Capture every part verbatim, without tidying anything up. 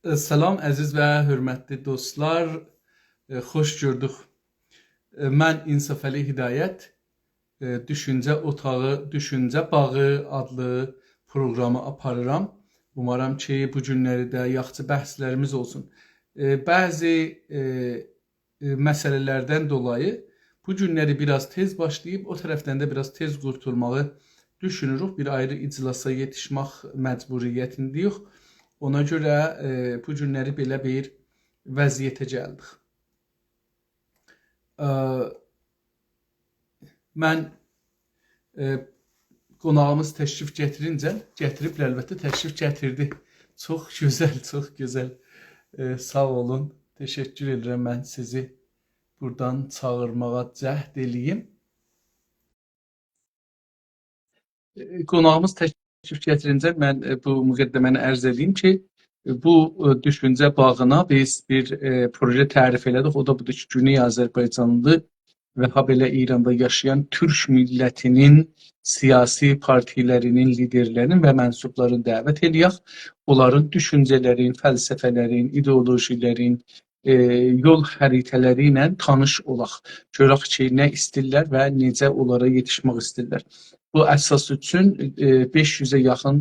ائ، سلام، عزیز و حؤرمتلی دوستلار. ائ، خوش گؤردوک. ائ، من انصافعلی هدایت. ائ، دوشونجه اوتاغی، دوشونجه باغی آدلی پروقرامی آپاریرام. اومارام کی، بو گونلری ده یاخشی بحثلریمیز اولسون. ائ، بعضی، ائ، ائ، مسئله‌لردن دولایی بو گونلری بیر آز تئز باشلاییب، او طرفدن ده بیر آز تئز قورتولماغی دوشونوروک. بیر آیری اجلاسا یئتیشمک مجبوریتینده‌ییک. اونا گؤره، ائ، بو گونلری بئله بیر وضعیته گلدیک. ائ، من، ائ، قوناغیمیز تشریف گتیرینجه، گتیریبلر، البته، تشریف گتیردی. چوخ گؤزل، چوخ گؤزل. ائ، ساغ اولون. تشکر ائدیرم من سیزی بورادان چاغیرماغا جهد ائله‌ییم. ائ، قوناغیمیز تشریف گتیرینجه من، ائ، بو مقدمه‌نی عرض ائدییم کی، ائ، بو، ائ، دوشونجه باغینا بیز بیر، ائ، پروژه تعریف ائله‌دیک. او دا بودور کی، گونئی آذربایجانلی و هابئله ایراندا یاشایان تورک میللتینین سیاسی پارتیلرینین لیدرلرین و منسوبلارین دعوت ائله‌یک. اونلارین دوشونجه‌لرین، فلسفه‌لرین، ایدئولوژیلرین، ائ، یول خریطه‌لری ایله تانیش اولاق. گؤرک کی، نه ایسته‌ییرلر و نئجه اونلارا یئتیشمک ایسته‌ییرلر. بو اساس اوچون، ائ، بئش یوزه یاخین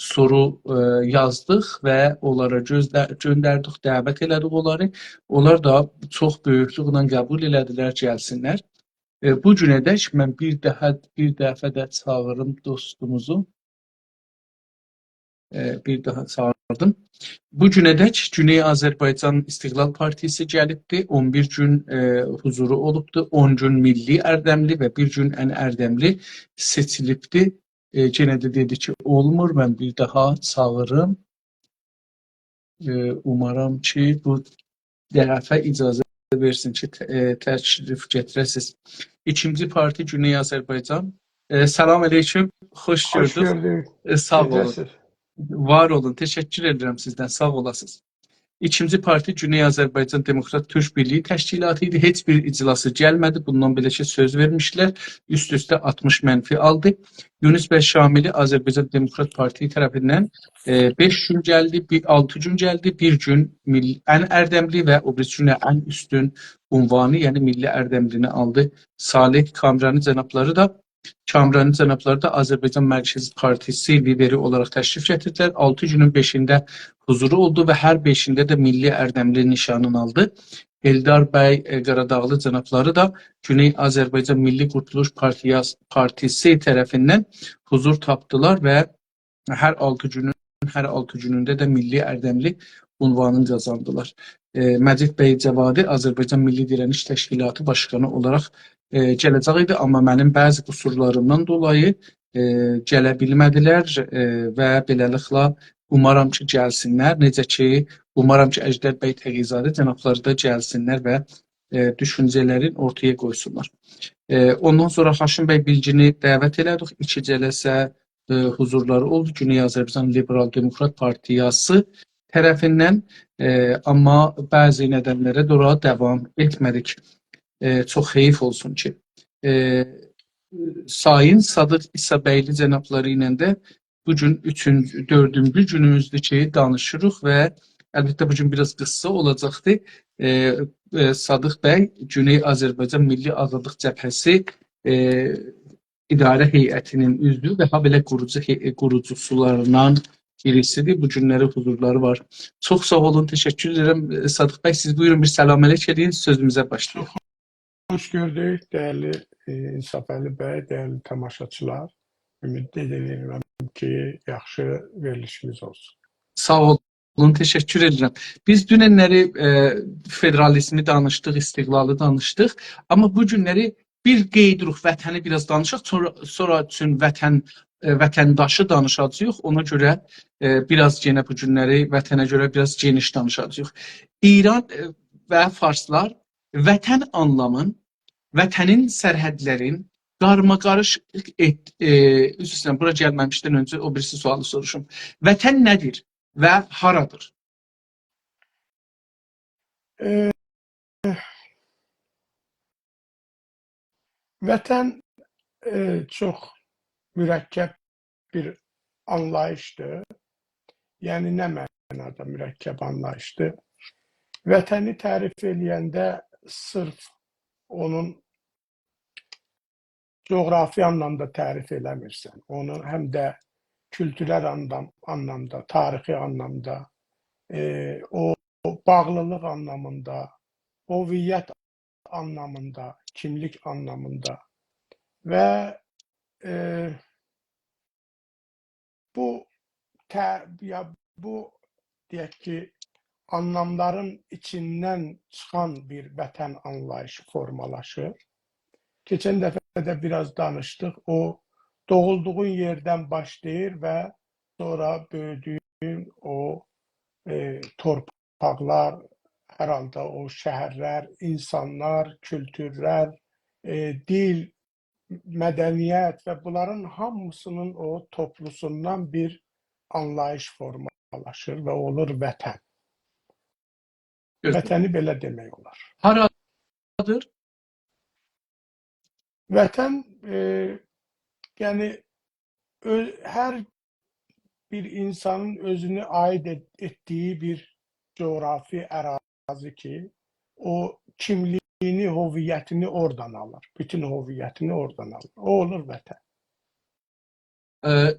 سورو، ائ، یازدیق و اونلارا گؤزله-، گؤندردیک، دعوت ائله‌دیک اونلاری. اونلار دا چوخ بؤیوکلوکله قبول ائله‌دیلر، گلسینلر. ائ، بو گونه‌دک من بیر داها، بیر دفعه ده چاغیریم دوستوموزو. ائ، بیر داها چاغیردیم. بو گونه‌دک گونئی آذربایجان استقلال پارتیسی گلیبدی. اون بیر گون، ائ، حضورو اولوبدو. اون گون میللی اردملی و بیر گون ان اردملی سئچیلیبدی. ائ، یئنه ده دئدی کی، اولمور، من بیر داها چاغیریم. ائ، اومارام کی، بو دفعه اجازه وئرسین کی، ت-، ائ، تشریف گتیره‌سیز. ایکینجی پارتی گونئی آذربایجان. ائ، سلام علیکم، خوش گؤردوک. خوش گؤردوک. ائ، ساغ اولون. نئجه‌سیز؟ وار اولون، تشکر ائدیرم سیزدن، ساغ اولاسینیز. ایکینجی پارتی گونئی آذربایجان دموکرات تورک بیرلیگی تشکیلاتی ایدی. هئچ بیر اجلاسی گلمه‌دی. بوندان بئله کی، سؤز وئرمیشدیلر. اوست-اوسته آلتمیش منفی آلدی. یونس بی شاملی آذربایجان دموکرات پارتی طرفیندن، ائ، بئش گون گلدی، بیر، آلتی گون گلدی، بیر گون میل-، ان اردملی و او بیریسی گونه ان اوستون عنوانی، یعنی میللی اردملینی آلدی. صالح کامرانی جنابلاری دا، کامرانی جنابلاری دا آذربایجان مرکزی پارتیسی لیدری اولاراق تشریف گتیردیلر. آلتی گونون بئشینده حضورو اولدو و هر بئشینده ده میللی اردملی نیشانینی آلدی. ائلدار بی، ائ، قاراداغلی جنابلاری دا گونئی آذربایجان میللی قورتولوش پارتیاس-، پارتیسی طرفیندن حضور تاپدیلار و هر آلتی گونون، هر آلتی گونونده ده میللی اردملی عنوانینی قازاندیلار. ائ، مجید بی جوادی آذربایجان میللی دیره‌نیش تشکیلاتی باشقانی اولاراق، ائ، گله‌جک ایدی، آمما منیم بعضی قصورلاریمدان دولایی، ائ، گله بیلمه‌دیلر، ائ، و بئله‌لیکله اومارام کی، گلسینلر. نئجه کی، اومارام کی، اژدر بی تقی‌زاده جنابلاری دا گلسینلر و، ائ، دوشونجه‌لرین اورتایا قویسونلار. ائ، اوندان سونرا هاشم بی بیلگینی دعوت ائله‌دیک. ایکی جلسه، ائ، حضورلاری اولدو گونئی آذربایجان لیبرال دموکرات پارتیاسی طرفیندن، ائ، آمما بعضی ندنلره دورا داوام ائتمه‌دیک. ائ، چوخ حئیف اولسون کی. ائ، سایین صادیق عیسی‌بیلی جنابلاری ایله ده بو گون اوچونجو، دؤردونجو گونوموزدور کی، دانیشیریق و البته بو گون بیر آز قیسا اولاجاقدیر. ائ، ائ، صادیق بی گونئی آذربایجان میللی آزادلیق جبهه‌سی، ائ، اداره هیئتینین عضوو و هابئله قوروجو هئی-، قوروجوسولاریندان بیریسیدیر. بو گونلری حضورلاری وار. چوخ ساغ اولون، تشکر ائدیرم. ائ، صادیق بی، سیز بویورون، بیر سلام علیک ائله‌یین، سؤزوموزه باشلایاق. خوش گؤردوک، دیرلی، ائ، انصافعلی بی، دیرلی تاماشاچیلار. امید ائدیرم کی، یاخشی وئریلیشیمیز اولسون. ساغ اولون، تشکر ائدیرم. بیز دوننلری، ائ، فدرالیزمی دانیشدیق، استقلالی دانیشدیق. آمما بو گونلری بیر قئییدیریک، وطنی بیر آز دانیشاق، سونرا، سونرا اوچون وطن، ائ، وطنداشی دانیشاجاغیق. اونا گؤره، ائ، بیر آز یئنه بو گونلری وطنه گؤره بیر آز گئنیش دانیشاجاغیق. ایران، ائ، و فارسلار وطن آنلامین، وطنین سرحدلرین قارماقاریشیق ائت-، ائ، عذر ایسته‌ییرم، بورا گلمه‌میشدن اؤنجه او بیریسی سؤالی سوروشوم. وطن نه‌دیر و هارادیر؟ ائ، وطن، ائ، چوخ مرکب بیر آنلاییشدیر. یعنی نمنه؟ منادا مرکب آنلاییشدیر. وطنی تعریف ائله‌ینده صرف اونون جغرافی آنلامدا تعریف ائله‌میرسن. اونو هم ده کولتورل آنلام، آنلامدا، تاریخی آنلامدا، ائ، او باغلیلیق آنلامیندا، هویت آنلامیندا، کیملیک آنلامیندا و، ائ، بو ته-، یا بو، دئیک کی، آنلاملارین ایچیندن چیخان بیر وطن آنلاییشی فورمالاشیر. کئچن دفعه ده بیر آز دانیشدیق. او دوغولدوغون یئردن باشلاییر و سونرا بؤیودویون او، ائ، تورپاقلار، هر حالدا او شهرلر، اینسانلار، کولتورلر، ائ، دیل، مدنیت و بونلارین هامیسینین او توپلوسوندان بیر آنلاییش فورمالاشیر و اولور وطن. گؤزل. وطنی بئله دئمک اولار. هارادیر؟ وطن، ائ، یعنی، اؤ-، هر بیر اینسانین اؤزونو عاید ائت-، ائتدیگی بیر جغرافی اراضی کی، او کیملیگینی، هویتینی اورادان آلیر. بوتون هویتینی اورادان آلیر. او اولور وطن. ائ،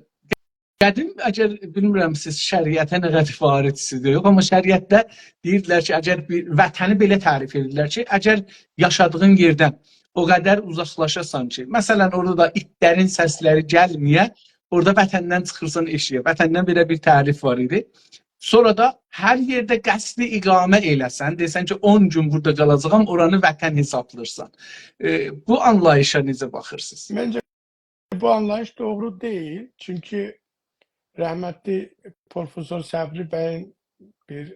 قدیم، اگر، بیلمیرم سیز شریعته نه قدر واردسینیز یا یوخ، آمما شریعتده دئییردیلر کی، اگر بیر وطنی بئله تعریف ائدیرلر کی، اگر یاشادیغین یئردن او قدر اوزاقلاشاسان کی، مثلا، اورادا دا ایتلرین سسلری گلمه‌یه، اورادا وطندن چیخیرسان ائشیگه. وطندن بئله بیر تعریف وار ایدی. سونرا دا هر یئرده قصد اقامه ائله‌سن، دئسن کی، اون گون بورادا قالاجاغام، اورانی وطن حسابلاییرسان. ائ، بو آنلاییشا نئجه باخیرسینیز؟ منجه، بو آنلاییش دوغرو دئییل. چونکی رحمتلی پروفسور صبری بیین بیر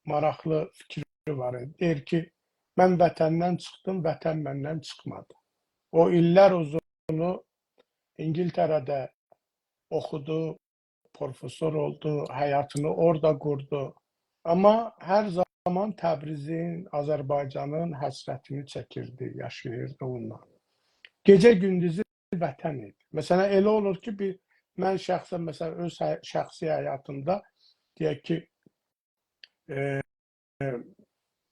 ماراقلی فیکری وار ایدی. دئییر کی، «من وطندن چیخدیم، وطن مندن چیخمادی.» او ایللر اوزونو اینگیلتره‌ده اوخودو، پروفسور اولدو، حیاتینی اورادا قوردو. آمما هر زامان تبریزین، آذربایجانین حسرتینی چکیردی، یاشاییردی اونونلا. گئجه گوندوزو وطن ایدی. مثلا، ائله اولور کی، بیر، من شخصا، مثلا، اؤز حی-، شخصی حیاتیمدا، دئیک کی، ائ،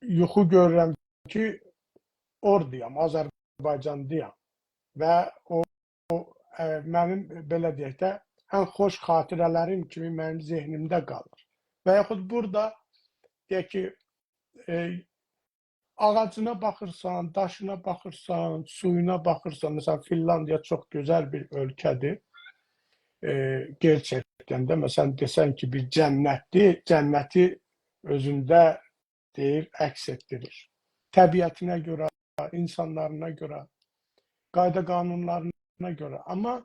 یوخو گؤرورم کی، اورادایام، آذربایجاندایام و او، او، ائ، منیم، بئله دئیک ده، ان خوش خاطره‌لریم کیمی منیم ذهنیمده قالیر. و یاخود بورادا، دئیک کی، ائ، آغاجینا باخیرسان، داشینا باخیرسان، سویونا باخیرسان، مثلا، فینلاندیا چوخ گؤزل بیر اؤلکه‌دیر. ائ، گئرچکدن ده، مثلا، دئسن کی، بیر جنتدیر، جنتی اؤزونده، دئییر، عکس ائتدیریر. طبیعتینه گؤره، اینسانلارینا گؤره، قایدا قانونلارینا گؤره. آمما،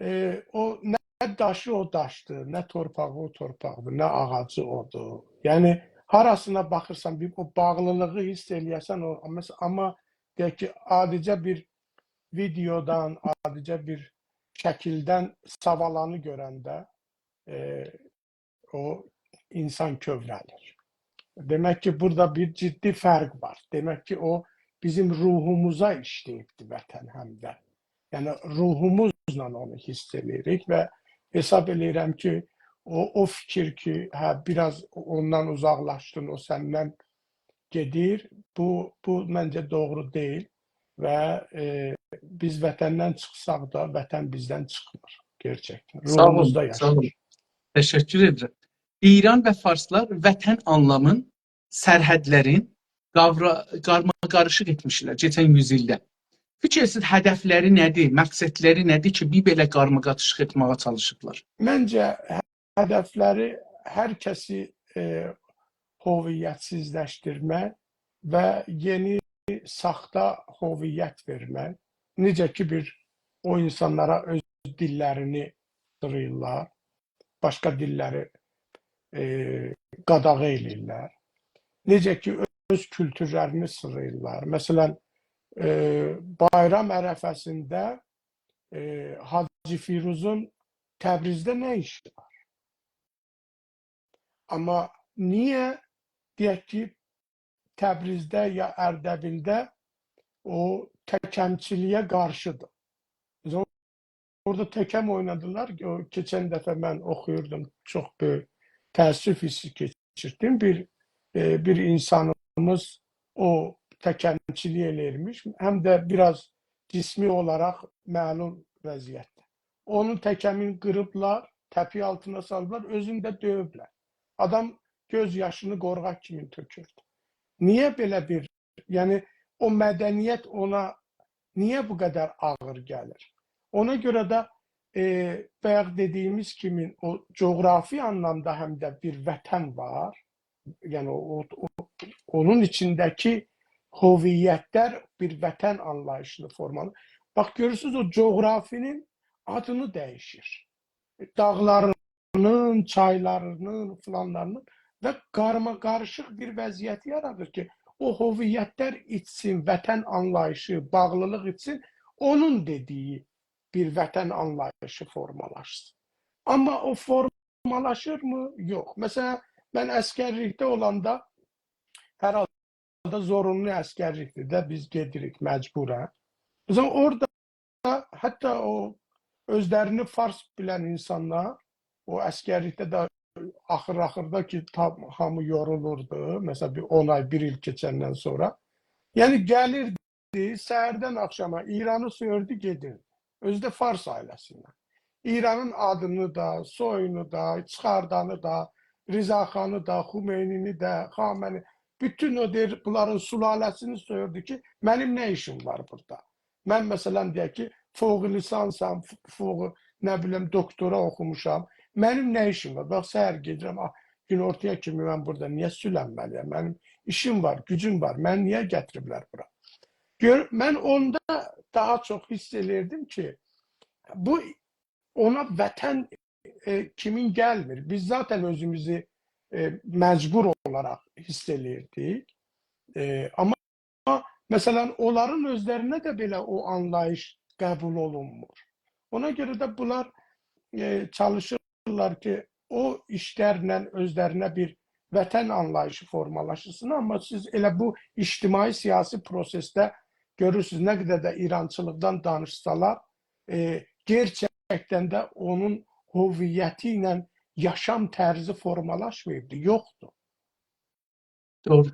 ائ، او نه داشی او داشدیر، نه تورپاغی او تورپاقدیر، نه آغاجی اودور. یعنی، هاراسینا باخیرسان، بیر او باغلیلیغی حیس ائله‌یه‌سن، او، آمما، آمما دئیک کی، عادیجه بیر ویدئودان، عادیجه بیر شکیلدن ساوالانی گؤرنده، ائ، او اینسان کؤوره‌لیر. دئمک کی، بورادا بیر جدی فرق وار. دئمک کی، او بیزیم روحوموزا ایشله‌ییبدی وطن هم ده. یعنی، روحوموزلا اونو حیس ائله‌ییریک و حساب ائله‌ییرم کی، او، او فیکیر کی، هه، بیر آز اوندان اوزاقلاشدین، او سندن گئدیر. بو، بو منجه دوغرو دئییل و، ائ، بیز وطندن چیخساق دا، وطن بیزدن چیخمیر. گئرچکدن. ساغ اولون، روحوموزدا ساغ اولون. یاشاییر. تشکر ائدیرم. ایران و فارسلار وطن آنلامین، سرحدلرین قاورا-، قارماقاریشیق ائتمیشلر کئچن یوز ایلده. فیکیر ائدیرسینیز، هدفلری نه‌دیر، مقصدلری نه‌دیر کی، بیر بئله قارماقاریشیق ائتمه‌یه چالیشیبلار؟ منجه، هدفلری هر کسی، ائ، هویتسیزلشدیرمک و یئنی ساختا هویت وئرمک. نئجه کی، بیر او اینسانلارا اؤز دیللرینی سیراییرلار، باشقا دیللری، ائ، قاداغا ائله‌ییرلر. نئجه کی، اؤز کولتورلرینی سیراییرلار. مثلا، ائ، بایرام عرفه‌سینده، ائ، حاجی فیروزون تبریزده نه ایشی وار؟ آمما نییه، دئیک کی، تبریزده یا اردبیلده او تکمچیلیگه قارشیدیر؟ بیز اورادا تکم اوینادیلار. او، کئچن دفعه من اوخویوردوم، چوخ بؤیوک تأسف حیسی کئچیردیم. بیر، ائ، بیر اینسانیمیز او تکمچیلیک ائله‌ییرمیش، هم ده بیر آز جسمی اولاراق معلول وضعیتده. اونون تکمینی قیریبلار، تپیک آلتینا سالیبلار، اؤزونو ده دؤیوبلر. آدام گؤز یاشینی قورغاق کیمی تؤکوردو. نییه بئله بیر، یعنی او مدنیت اونا نییه بو قدر آغیر گلیر؟ اونا گؤره ده، ائ، بایاق دئدیییمیز کیمی او جغرافی آنلامدا هم ده بیر وطن وار. یعنی او، او، او، اونون ایچینده‌کی هویت‌لر بیر وطن آنلاییشینی فورمالی. باخ، گؤرورسونوز، او جغرافی‌نین آدینی دییشیر. داغلارینین، چایلارینین، فلانلارینین و قارماقاریشیق بیر وضعیتی یارادیر کی، او هویت‌لر ایچسین، وطن آنلاییشی، باغلیلیق ایچسین، اونون دئدییی بیر وطن آنلاییشی فورمالاشسین. آمما او فورمالاشیرمی؟ یوخ. مثلا، من عسگرلیکده اولاندا، هر حالدا زورونلو عسگرلیکدیر ده، بیز گئدیریک مجبورا. مثلا، اورادا حتی او اؤزلرینی فارس بیلن اینسانلار، او عسگرلیکده ده آخیر-آخیردا کی، تام هامی یورولوردو، مثلا، بیر اون آی، بیر ایل کئچندن سونرا. یعنی، گلیردی، سحردن آخشاما ایرانی سؤیوردو، گئدیردی. اؤزو ده فارس عائله‌سیندن. ایرانین آدینی دا، سویونو دا، چیخاردانی دا، رضاخانی دا، خمینی‌نی ده، خامنه‌ای، بوتون او، دئییر، بونلارین سلاله‌سینی سؤیوردو کی، منیم نه ایشیم وار بورادا؟ من، مثلا، دئیک کی، فوق لیسانسام، ف-، فوق، نه بیلیم، دکترا اوخوموشام. منیم نه ایشیم وار؟ باخ، سحر گئدیرم، آه، گون‌اورتایا کیمی من بورادا نییه سولنمه‌لی‌یم؟ منیم ایشیم وار، گوجوم وار. منی نییه گتیریبلر بورا؟ گؤر، من اوندا داها چوخ حیس ائلیردیم کی، بو اونا وطن، ائ، کیمین گلمیر. بیز ذاتا اؤزوموزو، ائ، مجبور اولاراق حیس ائلیردیک. ائ، آمما، مثلا، اونلارین اؤزلرینه ده بئله او آنلاییش قبول اولونمور. اونا گؤره ده بونلار، ائ، چالیشیرلار کی، او ایشلرله اؤزلرینه بیر وطن آنلاییشی فورمالاشسین. آمما سیز ائله بو اجتماعی سیاسی پروسسده گؤرورسونوز، نه قدر ده ایرانچیلیقدان دانیشسالار، ائ، گئرچکدن ده اونون هویتی ایله یاشام طرزی فورمالاشماییبدی، یوخدور. دوغرو.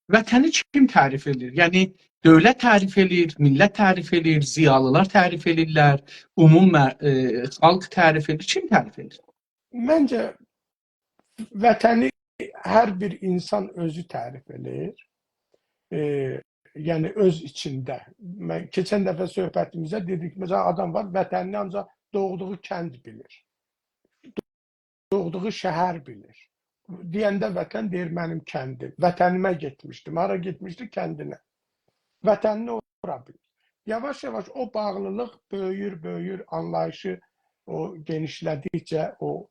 وطنی کیم تعریف ائدیر؟ یعنی، دؤولت تعریف ائدیر، میللت تعریف ائدیر، ضیالیلار تعریف ائدیرلر، عموم مه-، ائ، خالق تعریف ائدیر. کیم تعریف ائدیر؟ منجه، وطنی هر بیر اینسان اؤزو تعریف ائدیر. ائ، یعنی، اؤز ایچینده. من، کئچن دفعه صحبتیمیزده دئدیک، مثلا، آدام وار، وطنینی آنجاق دوغدوغو کند بیلیر. دوغدوغو شهر بیلیر. دئینده وطن، دئییر، منیم کندیم. وطنیمه گئتمیشدیم. هارا گئتمیشدی؟ کندینه. وطنینی اورا بیلیر. یاواش-یاواش او باغلیلیق بؤیویور، بؤیویور، آنلاییشی او گئنیشله‌دیکجه، او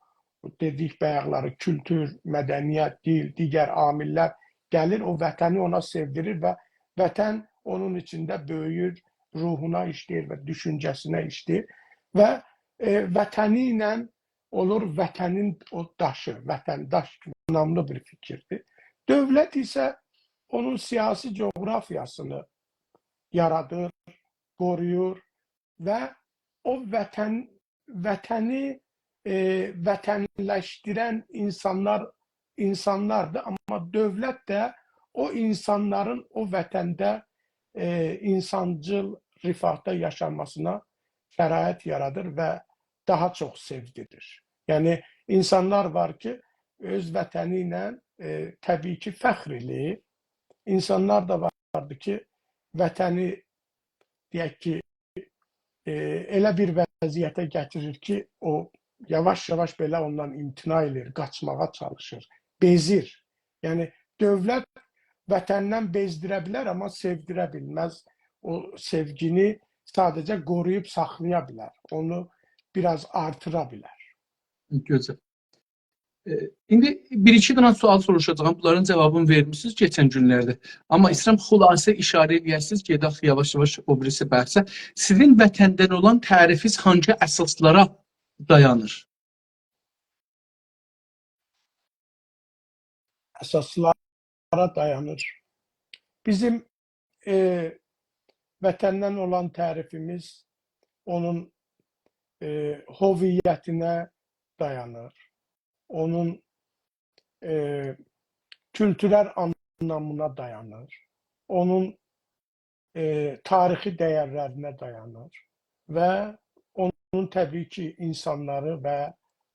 دئدیک بایاقلاری، کولتور، مدنیت، دیل، دیگر عامل‌لر گلیر، او وطنی اونا سئودیریر و وطن اونون ایچینده بؤیویور، روحونا ایشله‌ییر و دوشونجه‌سینه ایشله‌ییر و، ائ، وطنی ایله اولور وطنین او داشی، وطنداش کیمی آنلاملی بیر فیکیردیر. دؤولت ایسه اونون سیاسی جغرافیاسینی یارادیر، قورویور و او وطن، وطنی، ائ، وطنلشدیرن اینسانلار، اینسانلاردیر، آمما دؤولت ده او اینسانلارین او وطنده، ائ، اینسانجیل رفاهدا یاشاماسینا شرایط یارادیر و داها چوخ سئودیریر. یعنی، اینسانلار وار کی، اؤز وطنی ایله، ائ، طبیعی کی، فخر ائله‌ییر. اینسانلار دا واردی کی، وطنی، دئیک کی، ائ، ائله بیر وضعیته گتیریر کی، او یاواش-یاواش بئله اوندان امتناع ائله‌ییر، قاچماغا چالیشیر، بئزیر. یعنی، دؤولت وطندن بئزدیره بیلر، آمما سئودیره بیلمز. او سئوگینی ساده‌جه قورویوب ساخلایا بیلر، اونو بیر آز آرتیرا بیلر. گؤزل. ائ، ایندی بیر-ایکی دنه سؤال سوروشاجاغام. بونلارین جاوابینی وئرمیسینیز کئچن گونلرده. آمما ایسته‌ییرم خلاصه ایشاره ائله‌یه‌سینیز، گئدک یاواش-یاواش او بیریسی بحثه. سیزین وطندن اولان تعریفینیز هانگی اساسلارا دایانیر؟ اساسلارا دایانیر. بیزیم، ائ، وطندن اولان تعریفیمیز اونون، ائ، هویتینه دایانیر. اونون ائ، کولتورل آنلامینا دایانیر. اونون ائ، تاریخی دَیَرلرینه دایانیر و اونون طبیعی کی، اینسانلاری و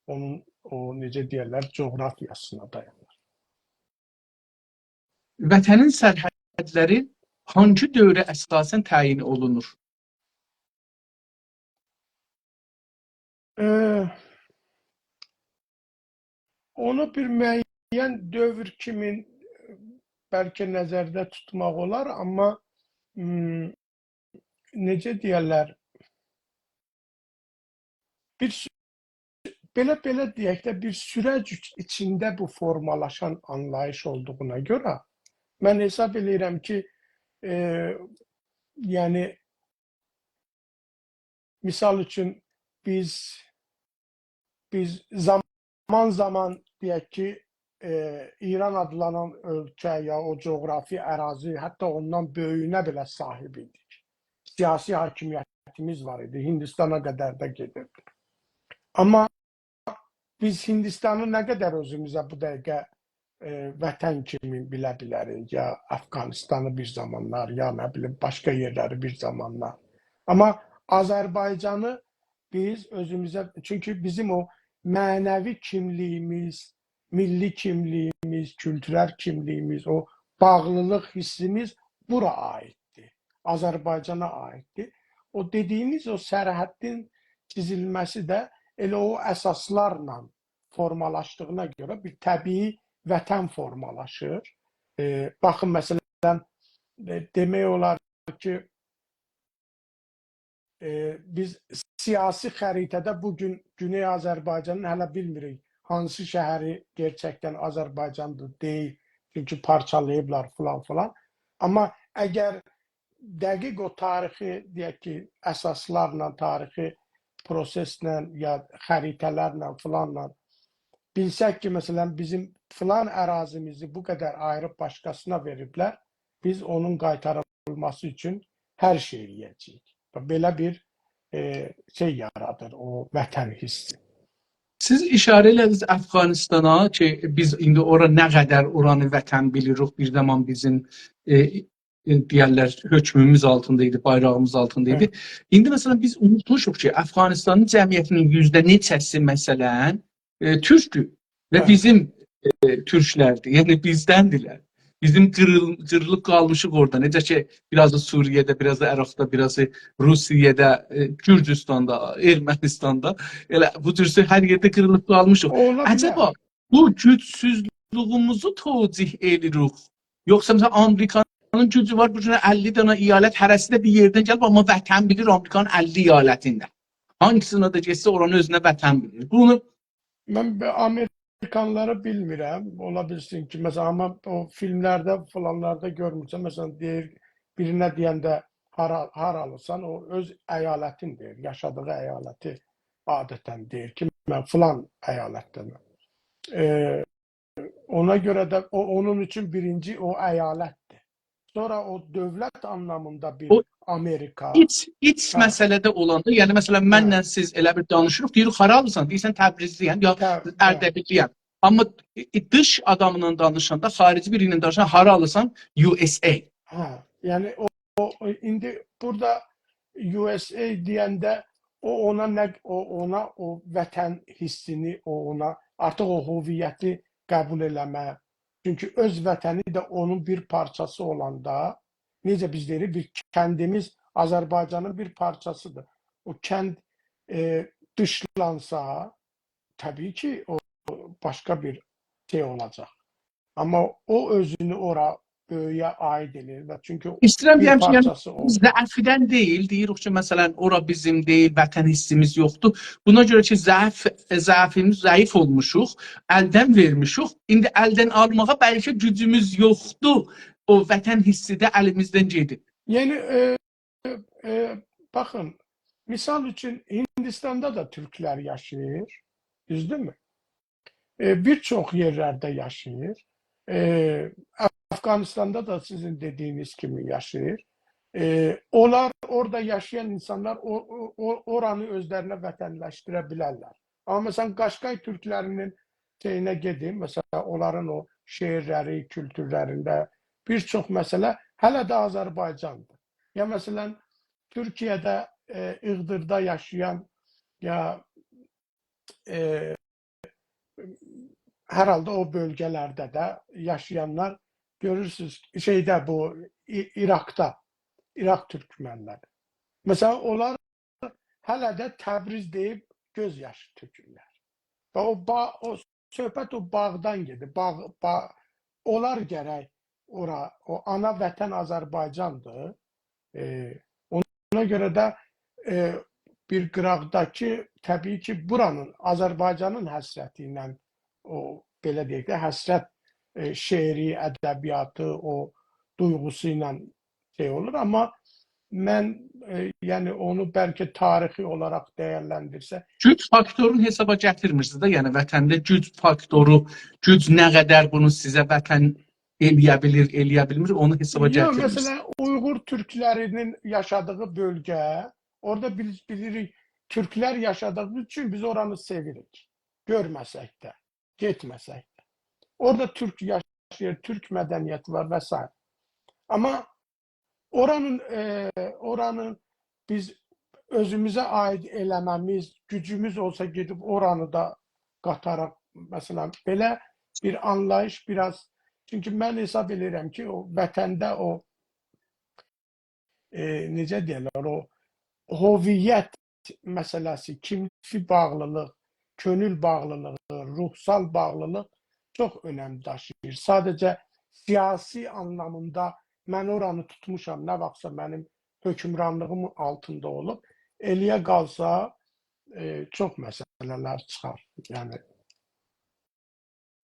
اونون او، نئجه دئیرلر، جغرافیاسینا دایانیر. وطنین سرحدلری هانگی دؤوره اساساً تعیین اولونور؟ ائ، اونو بیر معین دؤور کیمی بلکه نظرده توتماق اولار، آمما، م، نئجه دئیرلر، بیر سو-، بئله، بئله دئیک ده، بیر سورج ایچ-، ایچینده بو فورمالاشان آنلاییش اولدوغونا گؤره من حساب ائله‌ییرم کی، ائ، یعنی، مثال اوچون، بیز، بیز زامان زامان، دئیک کی، ائ، ایران آدلانان اؤلکه یا او جغرافی اراضی، حتی اوندان بؤیویونه بئله صاحیب ایدیک. سیاسی حاکمیتیمیز وار ایدی، هیندیستانا قدر ده گئدیردی. آمما بیز هیندیستانی نه قدر اؤزوموزه بو دقیقه، ائ، وطن کیمی بیله بیلریک، یا افغانیستانی بیر زامانلار، یا نه بیلیم، باشقا یئرلری بیر زامانلار. آمما آذربایجانی بیز اؤزوموزه، چونکی بیزیم او معنوی کیملیگیمیز، میللی کیملیگیمیز، کولتورل کیملیگیمیز، او باغلیلیق حیسیمیز بورا عاییددیر. آذربایجانا عاییددیر. او دئدیگینیز او سرحدین چیزیلمه‌سی ده ائله او اساسلارلا فورمالاشدیغینا گؤره بیر طبیعی وطن فورمالاشیر. ائ، باخین، مثلا، ائ، دئمک اولار کی، ائ، بیز سیاسی خریطه‌ده بو گون گونئی آذربایجانین، هله بیلمیریک هانسی شهری گئرچکدن آذربایجاندیر، دئییل. چونکی پارچالاییبلار فلان فلان. آمما اگر دقیق او تاریخی، دئیک کی، اساسلارلا، تاریخی پروسسله، یا خریطه‌لرله، فلانلا بیلسک کی، مثلا، بیزیم فلان اراضیمیزی بو قدر آییریب باشقاسینا وئریبلر، بیز اونون قایتاریلماسی اوچون هر شئی ائله‌یه‌جه‌ییک. بئله بیر، ائ، شئی یارادیر او وطن حیسی. سیز ایشاره ائله‌دینیز افغانیستانا کی، بیز ایندی اورا نه قدر اورانی وطن بیلیریک، بیر زامان بیزیم، ائ، ائ، دئیرلر، حؤکموموز آلتیندا ایدی، بایراغیمیز آلتیندا ایدی. هه. ایندی، مثلا، بیز اونوتموشوق کی، افغانیستانین جمعیتینین یوزده نئچه‌سی، مثلا، ائ، تورکدور و، هه، بیزیم، ائ، تورکلردیر، یعنی بیزدندیرلر. بیزیم قیریل-، قیریلیب قالمیشیق اورادا. نئجه کی، بیر آزی سوریه‌ده، بیر آزی عراقدا، بیر آزی روسیه‌ده، ائ، گورجوستاندا، ارمنیستاندا، ائله بو جور هر یئرده قیریلیب قالمیشیق. اولا بیلر. عجبا، بو گوجسوزلویوموزو توجیه ائدیریک؟ یوخسا، مثلا، آمریکانین گوجو وار، بو گون اللی دنه ایالت، هره‌سی ده بیر یئردن گلیب، آمما وطن بیلیر آمریکانین اللی ایالتینده. هانگیسینا دا گئتسه، اورانی اؤزونه وطن بیلیر. بونو من به-، آمریکانلاری بیلمیرم. اولا بیلسین کی، مثلا، آمما او فیلملرده، فلانلاردا گؤرمورسن، مثلا، دئییر، بیرینه دئینده هارا-، هارالیسان، او اؤز ایالتین دئییر، یاشادیغی ایالتی عادتا دئییر کی، من فلان ایالتدنم. ائ، اونا گؤره ده او، اونون اوچون بیرینجی او ایالتدیر. سونرا او دؤولت آنلامیندا بیر او آمریکا. ایچ، ایچ، هه، مسئله‌ده اولاندا، یعنی، مثلا، هه، منله سیز ائله بیر دانیشیریق، دئییریک، هارالیسان؟ دئییرسن، تبریزلی‌یم، یا، هه، هه، اردبیللی‌یم. آمما، ائ، ائ، دیش آدامینان دانیشاندا، خاریجی بیری ایله دانیشاندا، هارالیسان؟ USA. هه، یعنی او، او، ایندی بورادا USA دئینده او اونا نه، او اونا او وطن حیسینی، او اونا آرتیق او هویتی قبول ائله‌مه. چونکی اؤز وطنی ده اونون بیر پارچاسی اولاندا، نئجه بیز دئییریک، بیر کندیمیز آذربایجانین بیر پارچاسیدیر. او کند، ائ، دیشلانسا، طبیعی کی، او باشقا بیر شئی اولاجاق. آمما او اؤزونو اورا، بؤیویه عایید ائله‌ییر و چونکی ایسته‌ییرم بیر دئیم کی، یعنی، پارچاسی اولدو. ضعفدن دئییل، دئییریک کی، مثلا، اورا بیزیم دئییل، وطن حیسیمیز یوخدور. بونا گؤره کی، ضعف، ضعفیمیز، ضعیف اولموشوق، الدن وئرمیشیک. ایندی الدن آلماغا بلکه گوجوموز یوخدور. او وطن حیسی ده الیمیزدن گئدیب. یعنی، ائ، ائ، باخین، مثال اوچون، هیندیستاندا دا تورکلر یاشاییر، دوزدورمو؟ ائ، بیر چوخ یئرلرده یاشاییر. ائ، افغانیستاندا دا سیزین دئدیگینیز کیمی یاشاییر. ائ، اونلار، اورادا یاشایان اینسانلار او، او، او، اورانی اؤزلرینه وطنلشدیره بیلرلر. آمما مثلا، قاشقای تورکلرینین شئیینه گئدین، مثلا، اونلارین او شعرلری، کولتورلرینده بیر چوخ مسئله هله ده آذربایجاندیر. یا، مثلا، تورکیه‌ده، ائ، ایغدیردا یاشایان، یا، ائ، هر حالدا او بؤلگه‌لرده ده یاشایانلار، گؤرورسونوز، شئیده، بو ع-، عراقدا، عراق تورکمنلری. مثلا، اونلار هله ده تبریز دئییب گؤز یاشی تؤکورلر. و او با-، او صحبت او باغدان گئدیر. باغ، با-، اونلار گرک اورا، او آنا وطن آذربایجاندیر. ائ، اونا گؤره ده، ائ، بیر قیراقداکی، طبیعی کی، بورانین، آذربایجانین حسرتی ایله، او، بئله دئیک ده، حسرت، ائ، شعری، ادبیاتی، او دویغوسو ایله شئی اولور. آمما من، ائ، یعنی اونو بلکه تاریخی اولاراق دیرلندیرسه، گوج فاکتورونو حسابا گتیرمیرسینیز ده، یعنی وطنده گوج فاکتورو، گوج نه قدر بونو سیزه وطن ائلیه بیلیر، ائلیه بیلمیر، اونو حسابا گتیرمیرسینیز. یوخ، مثلا، اویغور تورکلرینین یاشادیغی بؤلگه، اورادا بیز بیلیریک، تورکلر یاشادیغی اوچون بیز اورانی سئویریک. گؤرمه‌سک ده، گئتمه‌سک ده. اورادا تورک یاشاییر، تورک مدنیتی وار و سایره. آمما اورانین، ائ، اورانی بیز اؤزوموزه عایید ائله‌مه‌میز، گوجوموز اولسا گئدیب اورانی دا قاتاراق، مثلا، بئله بیر آنلاییش بیر آز، چونکی من حساب ائدیرم کی، او وطنده او، ائ، نئجه دئیرلر، او هویت مسئله‌سی، کیملیک باغلیلیق، کؤنول باغلیلیغی، روحسال باغلیلیق چوخ اؤنم داشیییر. ساده‌جه سیاسی آنلامیندا من اورانی توتموشام، نه واختسا منیم حکمرانلیغیم آلتیندا اولوب، ائلیه قالسا، ائ، چوخ مسئله‌لر چیخار. یعنی،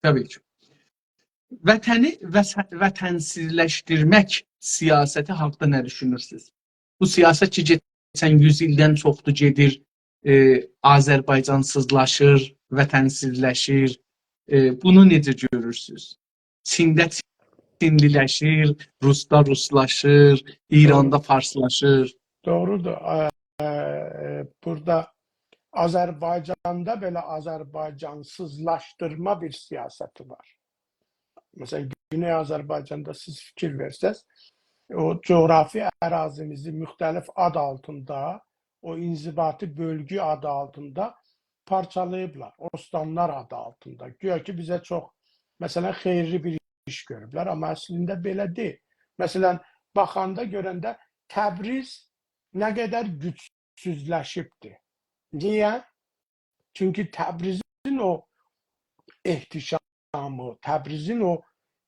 طبیعی کی. وطنی وس-، وطنسیزلشدیرمک سیاستی حاقدا نه دوشونورسونوز؟ بو سیاست کی، کئچن یوز ایلدن چوخدور گئدیر، ائ، آذربایجانسیزلاشیر، وطنسیزلشیر. ائ، بونو نئجه گؤرورسونوز؟ چینده چینلیلشیر، روسدا روسلاشیر، ایراندا فارسلاشیر. دوغرودور. ا، ا، بورادا آذربایجاندا بئله آذربایجانسیزلاشدیرما بیر سیاستی وار. مثلا، گونئی آذربایجاندا سیز فیکیر وئرسز، او جغرافی اراضیمیزی مختلف آد آلتیندا، او انضباطی بؤلگو آدی آلتیندا پارچالاییبلار، استانلار آدی آلتیندا. گویا کی، بیزه چوخ، مثلا، خئییرلی بیر ایش گؤروبلر، آمما اصلینده بئله دئییل. مثلا، باخاندا، گؤرنده تبریز نه قدر گوجسوزلشیبدیر. نییه؟ چونکی تبریزین او احتشامی، تبریزین او،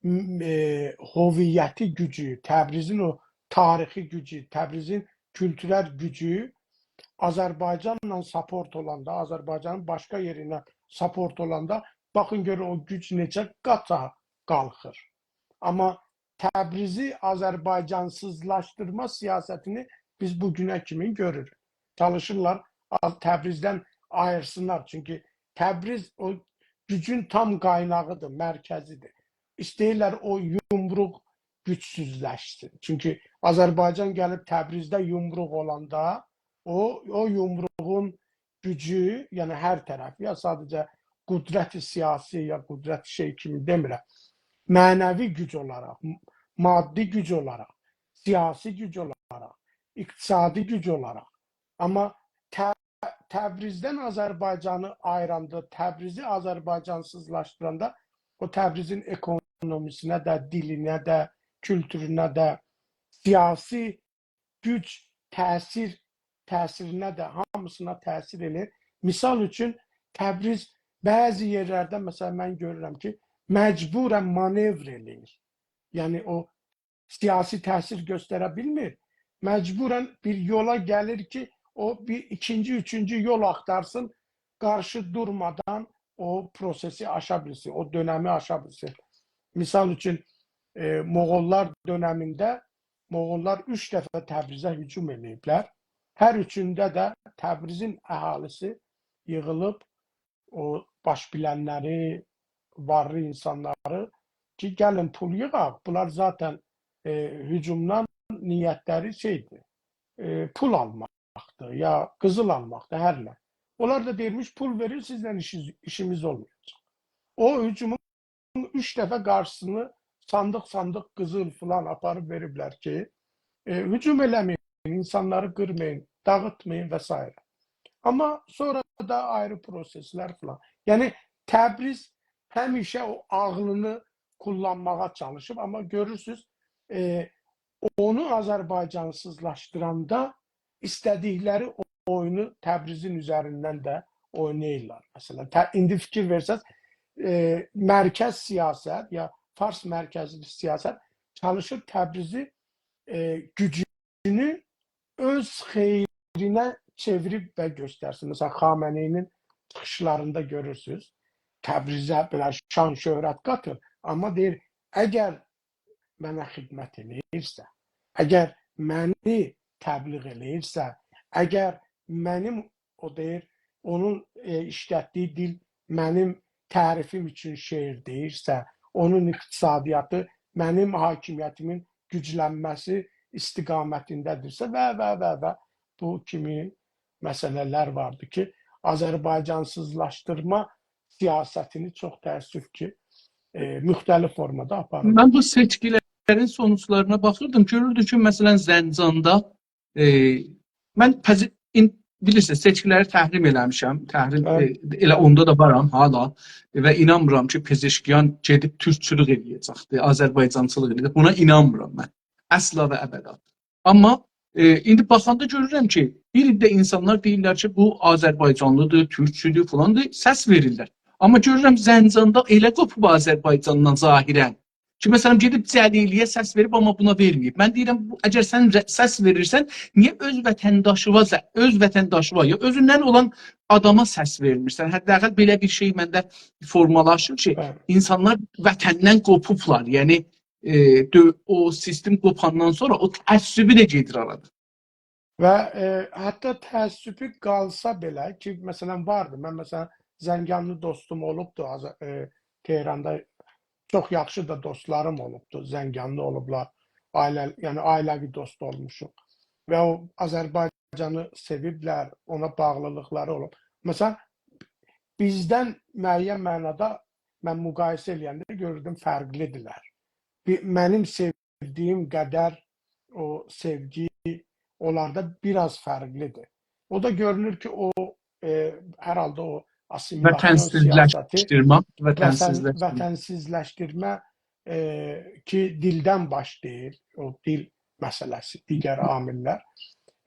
م، ائ، هویتی گوجو، تبریزین او تاریخی گوجو، تبریزین کولتورل گوجو آذربایجانلا ساپورت اولاندا، آذربایجانین باشقا یئرینه ساپورت اولاندا، باخین گؤرون او گوج نئچه قاتا قالخیر. آمما تبریزی آذربایجانسیزلاشدیرما سیاستینی بیز بو گونه کیمی گؤروروک. چالیشیرلار آ-، تبریزدن آییرسینلار. چونکی تبریز او گوجون تام قایناغیدیر، مرکزیدیر. ایسته‌ییرلر او یومروق گوجسوزلشسین. چونکی آذربایجان گلیب تبریزده یومروق اولاندا، او، او یومروغون گوجو، یعنی هر طرف، یا ساده‌جه قدرت سیاسی، یا قدرت شئی کیمی دئمیرم. معنوی گوج اولاراق، م-، مادی گوج اولاراق، سیاسی گوج اولاراق، اقتصادی گوج اولاراق. آمما ت-، تبریزدن آذربایجانی آییراندا، تبریزی آذربایجانسیزلاشدیراندا او تبریزین اکونومیسینه ده، دیلینه ده، کولتورونه ده، سیاسی گوج تأثیر، تأثیرینه ده، هامیسینا تأثیر ائله‌ییر. مثال اوچون، تبریز بعضی یئرلرده، مثلا، من گؤرورم کی، مجبوراً مانور ائله‌ییر. یعنی، او سیاسی تأثیر گؤستره بیلمیر. مجبوراً بیر یولا گلیر کی، او بیر ایکینجی، اوچونجو یول آختارسین، قارشی دورمادان او پروسه‌سی آشا بیلسین، او دؤنمی آشا بیلسین. مثال اوچون، ائ، موغوللار دؤنمینده موغوللار اوچ دفعه تبریزه هجوم ائله‌ییبلر. هر اوچونده ده تبریزین اهالیسی ییغیلیب، او باش بیلنلری، وارلی اینسانلاری کی، گلین پول ییغاق. بونلار ذاتاً، ائ، هجومدان نیتلری شئیدیر، ائ، پول آلماقدیر، یا قیزیل آلماقدیر، هر نه. اونلار دا دئییرمیش، پول وئرین، سیزله ایشیز-، ایشیمیز اولمایاجاق. او هجومون اوچ دفعه قارشیسینی صاندیق-صاندیق قیزیل فلان آپاریب وئریبلر کی، ائ، هجوم ائله‌مه‌یین، اینسانلاری قیرمایین، داغیتمایین و سایره. آمما سونرا دا آیری پروسئسلر فلان. یعنی، تبریز همیشه او عاغلینی کوللانماغا چالیشیب، آمما گؤرورسونوز، ائ، اونو آذربایجانسیزلاشدیراندا ایسته‌دیکلری اویونو تبریزین اوزریندن ده اویناییرلار. مثلا، ته-، ایندی فیکیر وئرسز، ائ، مرکز سیاست یا فارس مرکزلی سیاست چالیشیر تبریزی، ائ، گوجونو اؤز خیرینه چئویریب و گؤسترسین. مثلا، خامنه‌ای‌نین چیخیشلاریندا گؤرورسونوز، تبریزه بئله شان شهرت قاتیر، آمما دئییر، اگر منه خدمت ائله‌ییرسه، اگر منی تبلیغ ائله‌ییرسه، اگر منیم، او دئییر، اونون، ائ، ایشلتدیگی دیل منیم تعریفیم اوچون شعر دئییرسه، اونون اقتصادیاتی منیم حاکمیتیمین گوجلنمه‌سی استقامتینده‌دیرسه و، و، و، و بو کیمی مسئله‌لر واردی کی، آذربایجانسیزلاشدیرما سیاستینی چوخ تأسف کی، ائ، مختلف فورمادا آپاریلیر. من بو سئچکیلرین سونوجلارینا باخیردیم، گؤروردوم کی، مثلا، زنجاندا، ائ، من پز-، این-، بیلیرسینیز، سئچکیلری تحریم ائله‌میشم، تحریم، بلی. ائ، ائله اوندا دا وارام حالا و اینانمیرام کی، پزشکیان گئدیب تورکچولوک ائله‌یه‌جکدیر، آذربایجانچیلیق ائله‌یه‌جک. بونا اینانمیرام من. اصلا و ابدا. آمما، ائ، ایندی باخاندا گؤرورم کی، بیر عده اینسانلار دئییرلر کی، بو آذربایجانلیدیر، تورکچودور، فلاندیر، سس وئریرلر. آمما گؤرورم زنجاندا ائله قوپوب آذربایجاندان ظاهرا کی، مثلا، گئدیب جلیلی‌یه سس وئریب، آمما بونا وئرمه‌ییب. من دئییرم، بو، اگر سن ر-، سس وئریرسن، نییه اؤز وطنداشیوا ز-، اؤز وطنداشیوا، یا اؤزوندن اولان آداما سس وئرمیرسن؟ حداقل بئله بیر شئی منده فورمالاشیر کی، بلی. اینسانلار وطندن قوپوبلار. یعنی، ائ، دؤ-، او سیستم قوپاندان سونرا او تعصبی ده گئدیر آرادان. و، ائ، حتی تعصبی قالسا بئله کی، مثلا، واردی. من، مثلا، زنگانلی دوستوم اولوبدو، آذ-، ائ، تهراندا چوخ یاخشی دا دوستلاریم اولوبدو، زنگانلی اولوبلار، عائله، یعنی عائله‌وی دوست اولموشوق. و او آذربایجانی سئویبلر، اونا باغلیلیقلاری اولوب. مثلا، بیزدن معین معنادا من مقایسه ائله‌ینده گؤردوم، فرقلی‌دیرلر. بیر، منیم سئودیگیم قدر او سئوگی اونلاردا بیر آز فرقلی‌دیر. او دا گؤرونور کی، او، ائ، هر حالدا او آسیمیلاسیون سیاستی، وطنسیزلشدیرمه، وطن-، وطنسیزلشدیرمه. وطنسیزلشدیرمه، ائ، کی، دیلدن باشلاییر، او دیل مسئله‌سی، دیگر عامل‌لر.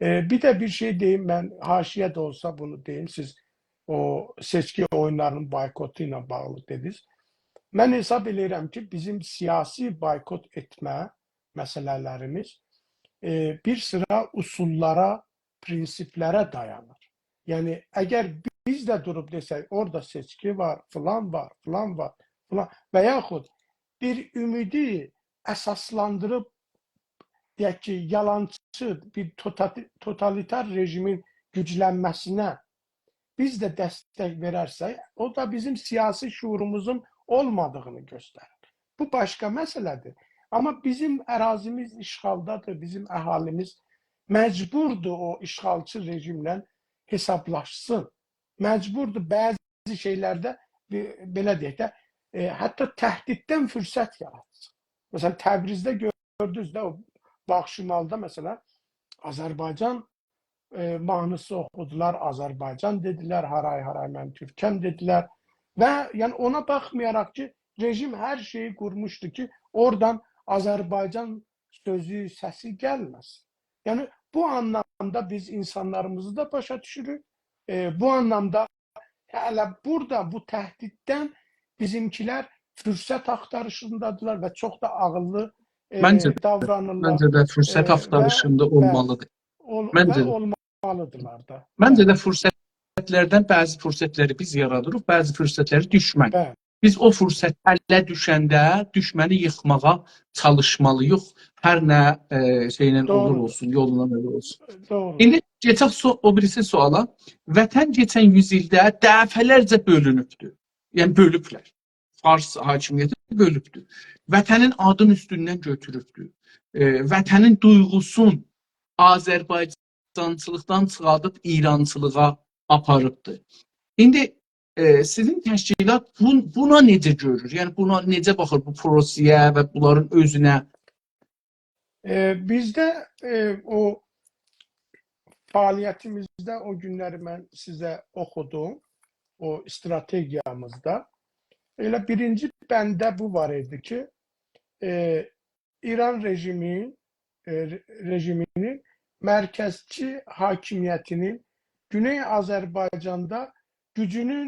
ائ، بیر ده بیر شئی دئییم، من حاشیه ده اولسا بونو دئییم، سیز او سئچکی اویونلارینین بایکوتو ایله باغلی دئدینیز. من حساب ائله‌ییرم کی، بیزیم سیاسی بایکوت ائتمه مسئله‌لریمیز، ائ، بیر سیرا اصوللارا، پرینسیپلره دایانیر. یعنی، اگر بیز ده دوروب دئسک، اورادا سئچکی وار، فلان وار، فلان وار، فلان، و یاخود بیر امیدی اساسلاندیریب، دئیک کی، یالانچی بیر توتاتی-، توتالیتار رژیمین گوجلنمه‌سینه بیز ده دستک وئررسک، او دا بیزیم سیاسی شعوروموزون اولمادیغینی گؤستریر. بو باشقا مسئله‌دیر. آمما بیزیم اراضیمیز اشغالدادیر، بیزیم اهالیمیز مجبوردور او اشغالچی رژیمله حسابلاشسین. مجبوردور بعضی شئیلرده، بئ-، بئله دئیک ده، ائ، حتی تهدیددن فرصت یاراتسین. مثلا، تبریزده گؤردونوز ده، او باغ شمالدا، مثلا، آذربایجان، ائ، ماهنیسی اوخودولار، آذربایجان دئدیلر، هارای هارای من تورکم دئدیلر. و، یعنی، اونا باخمایاراق کی، رژیم هر شئیی قورموشدو کی، اورادان آذربایجان سؤزو، سسی گلمه‌سین. یعنی، بو آنلامدا بیز اینسانلاریمیزی دا باشا دوشوروک. ائ، بو آنلامدا هله بورادا، بو تهدیددن بیزیمکیلر فرصت آختاریشیندادیرلار و چوخ دا عاغیللی، ائ، منجه ده، داورانیرلار. منجه ده فرصت، ائ، و، آختاریشیندا، بلی، اولمالیدیر. اول-، منجه و ده. اولمالیدیرلار دا. منجه، بلی، ده فرصتلردن، بعضی فرصتلری بیز یارادیریق، بعضی فرصتلری دوشمن. بلی. بیز او فرصت اله دوشنده دوشمنی ییخماغا چالیشمالی‌ییق. هر نه، ائ، شئیله، دوغرو، اولور اولسون، یولونان اولور اولسون. دوغرو. ایندی کئچک سو-، او بیریسی سؤالا. وطن کئچن یوز ایلده دفعه‌لرجه بؤلونوبدور. یعنی بؤلوبلر. فارس حاکمیتی بؤلوبدور. وطنین آدین اوستوندن گؤتوروبدور. ائ، وطنین دویغوسون آذربایجانچیلیقدان چیخاردیب ایرانچیلیغا آپاریبدیر. ایندی، ائ، سیزین تشکیلات بو-، بونا نئجه گؤرور؟ یعنی بونا نئجه باخیر، بو پروسه‌یه و بونلارین اؤزونه؟ ائ، بیزده، ائ، او فعالیتیمیزده او گونلری من سیزه اوخودوم، او استراتژیامیزدا. ائله بیرینجی بنده بو وار ایدی کی، ائ، ایران رژیمی، ائ، ر-، رژیمینین مرکزچی حاکمیتینین گونئی آذربایجاندا گوجونون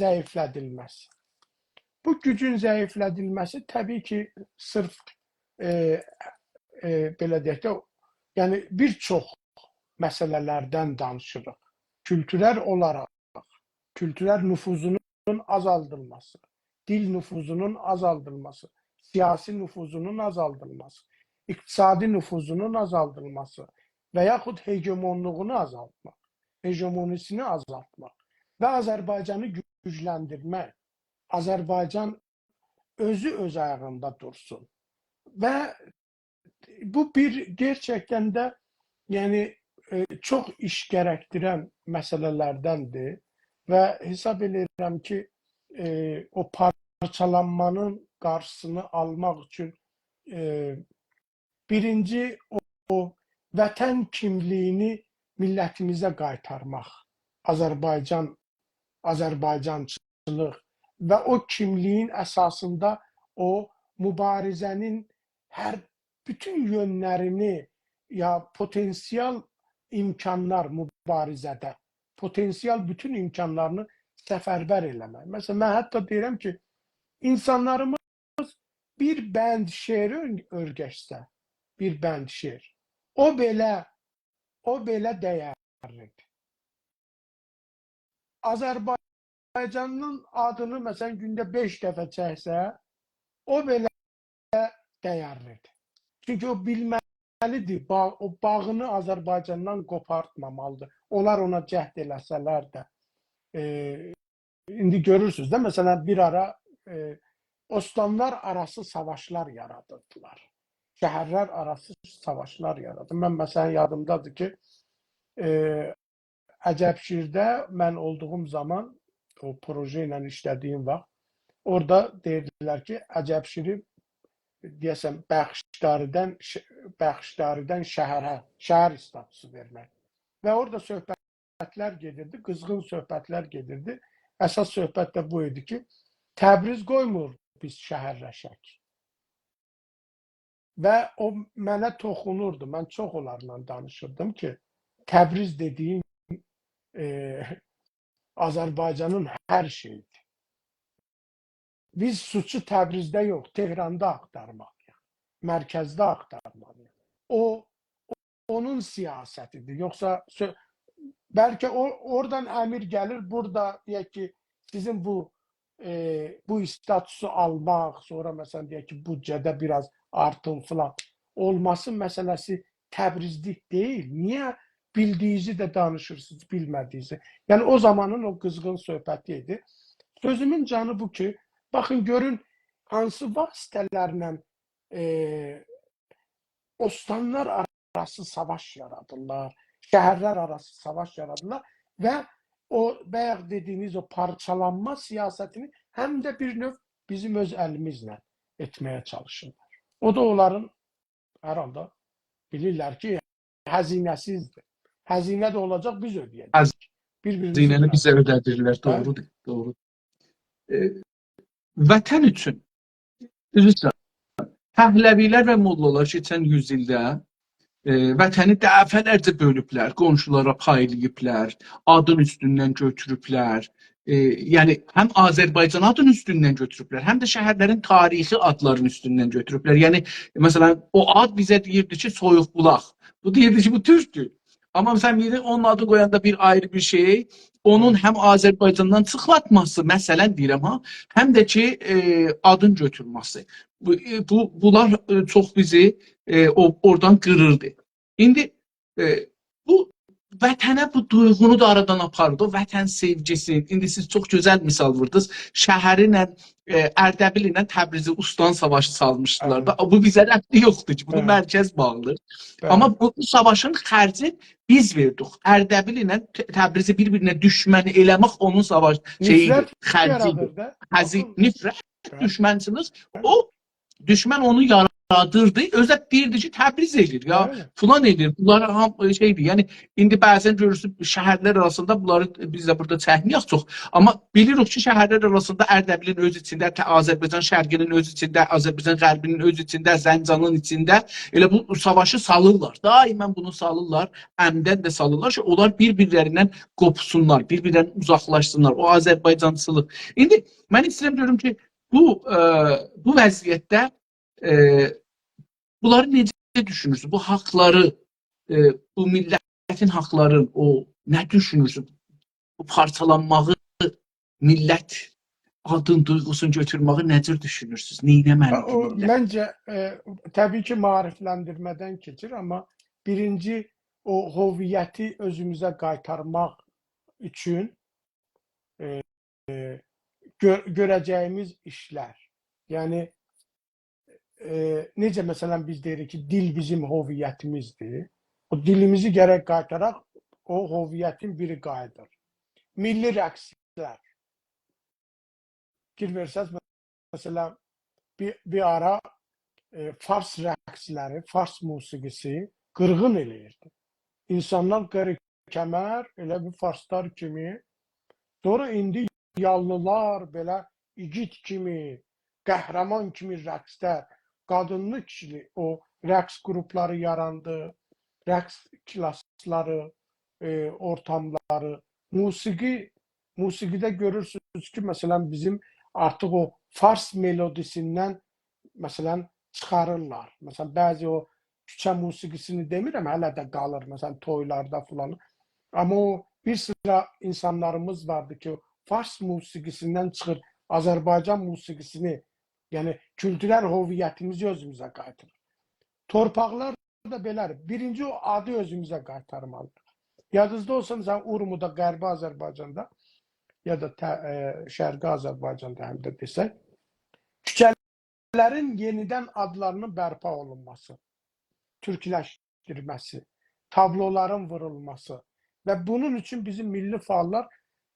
ضعیفلدیلمه‌سی. بو گوجون ضعیفلدیلمه‌سی طبیعی کی، صرف، ائ، ائ، بئله دئیک ده، یعنی بیر چوخ مسئله‌لردن دانیشیریق. کولتورل اولاراق، کولتورل نفوذونون آزالدیلماسی، دیل نفوذونون آزالدیلماسی، سیاسی نفوذونون آزالدیلماسی، اقتصادی نفوذونون آزالدیلماسی و یاخود هژمونلوغونو آزالتماق، هژمونی‌سینی آزالتماق و آذربایجانی گوجلندیرمک. آذربایجان اؤزو اؤز آیاغیندا دورسون. و بو بیر گئرچکدن ده، یعنی، ائ، چوخ ایش گرکدیرن مسئله‌لردندیر و حساب ائدیرم کی، ائ، او پارچالانمانین قارشیسینی آلماق اوچون، ائ، بیرینجی او، او وطن کیملیگینی میللتیمیزه قایتارماق، آذربایجان، آذربایجانچیلیق و او کیملیگین اساسیندا او موباریزه‌نین هر بوتون یؤنلرینی، یا پتانسیل امکانلار موباریزه‌ده، پتانسیل بوتون امکانلارینی سفربر ائله‌مک. مثلا، من حتی دئییرم کی، اینسانلاریمیز بیر بند شعری اؤن-، اؤرگشسه، بیر بند شعر، او بئله، او بئله دیرلیدیر. آذربایجانین آدینی، مثلا، گونده بئش دفعه چکسه، او بئله دیرلیدیر. چونکی او بیلمه‌لیدیر، با-، او باغینی آذربایجاندان قوپارتمامالیدیر. اونلار اونا جهد ائله‌سه‌لر ده. ائ، ایندی گؤرورسونوز ده، مثلا، بیر آرا، ائ، استانلار آراسی ساواشلار یارادیردیلار. شهرلر آراسی ساواشلار یارادیر. من، مثلا، یادیمدادیر کی، ائ، عجب‌شیرده من اولدوغوم زامان، او پروژه ایله ایشله‌دیگیم واخت، اورادا دئییردیلر کی، عجب‌شیری، دئیه‌سن، بخشداریدن، ش-، بخشداریدن شهره، شهر استاتوسو وئرمک. و اورادا صحبتلر گئدیردی، قیزغین صحبتلر گئدیردی. اساس صحبت ده بو ایدی کی، تبریز قویمور بیز شهرلشک. و او منه توخونوردو. من چوخ اونلارلا دانیشیردیم کی، تبریز دئدیگین، ائ، آذربایجانین هر شئییدیر. بیز سوچو تبریزده یوخ، تهراندا آختارمالی‌ییق. مرکزده آختارمالی‌ییق. او، اونون سیاستیدیر. یوخسا سؤ-، بلکه او، اورادان امر گلیر، بورادا، دئیک کی، سیزین بو، ائ، بو استاتوسو آلماق، سونرا، مثلا، دئیک کی، بودجه‌ده بیر آز آرتیم فلان اولماسی مسئله‌سی تبریزلیک دئییل. نییه بیلدیگینیزی ده دانیشیرسینیز، بیلمه‌دیگینیزی؟ یعنی، او زامانین او قیزغین صحبتی ایدی. سؤزومون جانی بو کی، باخین، گؤرون، هانسی واسطه‌لرله، ائ، استانلار آراسی ساواش یارادیرلار، شهرلر آراسی ساواش یارادیرلار و او، بایاق دئدیگینیز او پارچالانما سیاستینی هم ده بیر نوع بیزیم اؤز الیمیزله ائتمه‌یه چالیشیرلار. او دا اونلارین، هر حالدا، بیلیرلر کی، هزینه‌سیزدیر. هزینه ده اولاجاق، بیز اؤده‌یه‌جه‌ییک. هز-، بیر-بیریمیزی هزینه‌نی بیزه اؤده‌دیرلر، بلی. دوغرودور، دوغرو. ائ، وطن اوچون، عذر ایسته‌ییرم، پهلوی‌لر و موللالار کئچن یوز ایلده، ائ، وطنی دفعه‌لرجه بؤلوبلر، قونشولارا پایلاییبلار، آدین اوستوندن گؤتوروبلر. ائ، یعنی، هم آذربایجان آدین اوستوندن گؤتوروبلر، هم ده شهرلرین تاریخی آدلارین اوستوندن گؤتوروبلر. یعنی، مثلا، او آد بیزه دئییردی کی، سویوق‌بولاق. بو دئییردی کی، بو تورکدور. آمما، مثلا، بیری اونون آدی قویاندا بیر آیری بیر شئی، اونون هم آذربایجاندان چیخلاتماسی، مثلا دئییرم ها، هم ده کی، ائ، آدین گؤتورمه‌سی. بو، ائ، بو، بونلار، ائ، چوخ بیزی، ائ، او، اورادان قیریردی. ایندی، ائ، بو وطنه بو دویغونو دا آرادان آپاردی. او وطن سئوگیسی. ایندی سیز چوخ گؤزل مثال ووردونوز. شهری ایله، ائ، اردبیل ایله تبریزی اوستان ساواشی سالمیشدیلار دا. بلی. بو بیزه ربطی یوخدور کی، بونو، بلی، مرکز باغلاییر. بلی. آمما بو، بو ساواشین خرجین بیز وئردیک. اردبیل ایله ت-، تبریزی بیر-بیرینه دوشمن ائله‌مک اونون ساواش شئییدیر، نفرت، خرجیدیر. یارادیر دا. هزی-، آسیل، نفرت، بلی، دوشمنچیلیک. بلی. او دوشمن اونو یارادیردی. اؤزو ده دئییردی کی، تبریز ائله‌ییر یا، بلی، فلان ائله‌ییر. بونلار هام-، شئیدیر. یعنی، ایندی بعضا گؤرورسونوز، شهرلر آراسیندا بونلاری بیز ده بورادا چکمیریک چوخ. آمما بیلیریک کی، شهرلر آراسیندا اردبیلین اؤز ایچینده، ت-، آذربایجان شرقی‌نین اؤز ایچینده، آذربایجان غربی‌نین اؤز ایچینده، زنجانین ایچینده ائله بو ساواشی سالیرلار. دائما بونو سالیرلار، عمداً ده سالیرلار کی، اونلار بیر-بیرلریندن قوپسونلار، بیر-بیرلریندن اوزاقلاشسینلار. او آذربایجانچیلیق. ایندی من ایسته‌ییرم گؤروم کی، بو، ائ، بو وضعیتده، ائ، بونلاری نئجه دوشونورسونوز؟ بو حاقلاری، ائ، بو میللتین حاقلارین، او، نه دوشونورسونوز؟ بو پارچالانماغی، میللت آدین، دویغوسونو گؤتورمه‌یی نه جور دوشونورسونوز؟ نئینه‌مه‌لیدیر، ها، او، میللت؟ منجه، ائ، طبیعی کی، معاریفلندیرمه‌دن کئچیر، آمما بیرینجی او هویتی اؤزوموزه قایتارماق اوچون، ائ، ائ، گؤ-، گؤره‌جه‌ییمیز ایشلر. یعنی، ائ، نئجه، مثلا، بیز دئییریک کی، دیل بیزیم هویتیمیزدیر. او دیلیمیزی گرک قایتاراق، او هویتین بیری قاییدیر. میللی رقصلر. فیکیر وئرسز، مثلا، بیر، بیر آرا، ائ، فارس رقصلری، فارس موسیقی‌سی قیرغین ائله‌ییردی. اینسانلار قیری‌کمر، ائله بیر فارسلار کیمی. سونرا ایندی یاللیلار بئله ایگید کیمی، قهرمان کیمی رقصلر، قادینلی، کیشیلی او رقص گروپلاری یاراندی، رقص کلاسلاری، ائ، اورتاملاری، موسیقی، موسیقی‌ده گؤرورسونوز کی، مثلا، بیزیم آرتیق او فارس ملودی‌سیندن، مثلا، چیخاریرلار. مثلا، بعضی او کوچه موسیقی‌سینی دئمیرم، هله ده قالیر، مثلا، تویلاردا فلان. آمما او بیر سیرا اینسانلاریمیز واردی کی، فارس موسیقی‌سیندن چیخیر، آذربایجان موسیقی‌سینی، یعنی کولتورل هویتیمیزی اؤزوموزه قایتیریر. تورپاقلار دا بئله‌دیر. بیرینجی او آدی اؤزوموزه قایتارمالی‌ییق. یادینیزدا اولسا، مثلا، اورمودا، غربی آذربایجاندا، یا دا ته-، ائ، شرقی آذربایجاندا هم ده دئسک، کوچه‌لرین یئنیدن آدلارینین برپا اولونماسی، تورکلشدیریلمه‌سی، تابلولارین وورولماسی و بونون اوچون بیزیم میللی فعاللار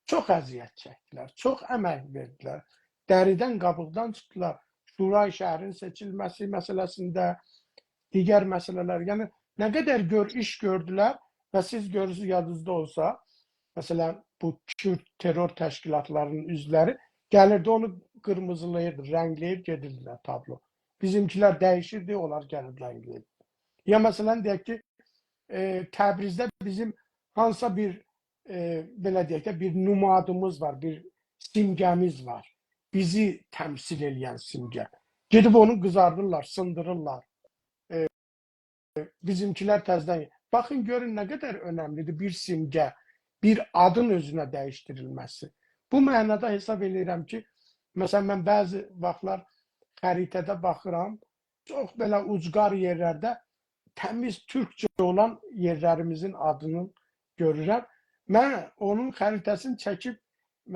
چوخ اذیت چکدیلر، چوخ امک وئردیلر. دریدن، قابیقدان چیخدیلار. شورای شهرین سئچیلمه‌سی مسئله‌سینده، دیگر مسئله‌لر، یعنی نه قدر گؤر-، ایش گؤردولر و سیز گؤرورسونوز، یادینیزدا اولسا، مثلا، بو کورد ترور تشکیلاتلاری‌نین عضولری گلیردی، اونو قیرمیزیلاییردی، رنگله‌ییب گئدیردیلر تابلو. بیزیمکیلر دییشیردی، اونلار گلیردی، رنگله‌ییردی. یا، مثلا، دئیک کی، ائ، تبریزده بیزیم هانسیسا بیر، ائ، بئله دئیک ده، بیر نمادیمیز وار، بیر سیمگه‌میز وار. بیزی تمثیل ائله‌ین سیمگه. گئدیب اونو قیزاردیرلار، سیندیریرلار. ائ، بیزیمکیلر تزه‌دن. باخین، گؤرون نه قدر اؤنملی‌دیر بیر سیمگه، بیر آدین اؤزونه دییشدیریلمه‌سی. بو معنادا حساب ائله‌ییرم کی، مثلا، من بعضی واختلار خریطه‌ده باخیرام، چوخ بئله اوجقار یئرلرده تمیز تورکجه اولان یئرلریمیزین آدینی گؤرورم. من اونون خریطه‌سینی چکیب،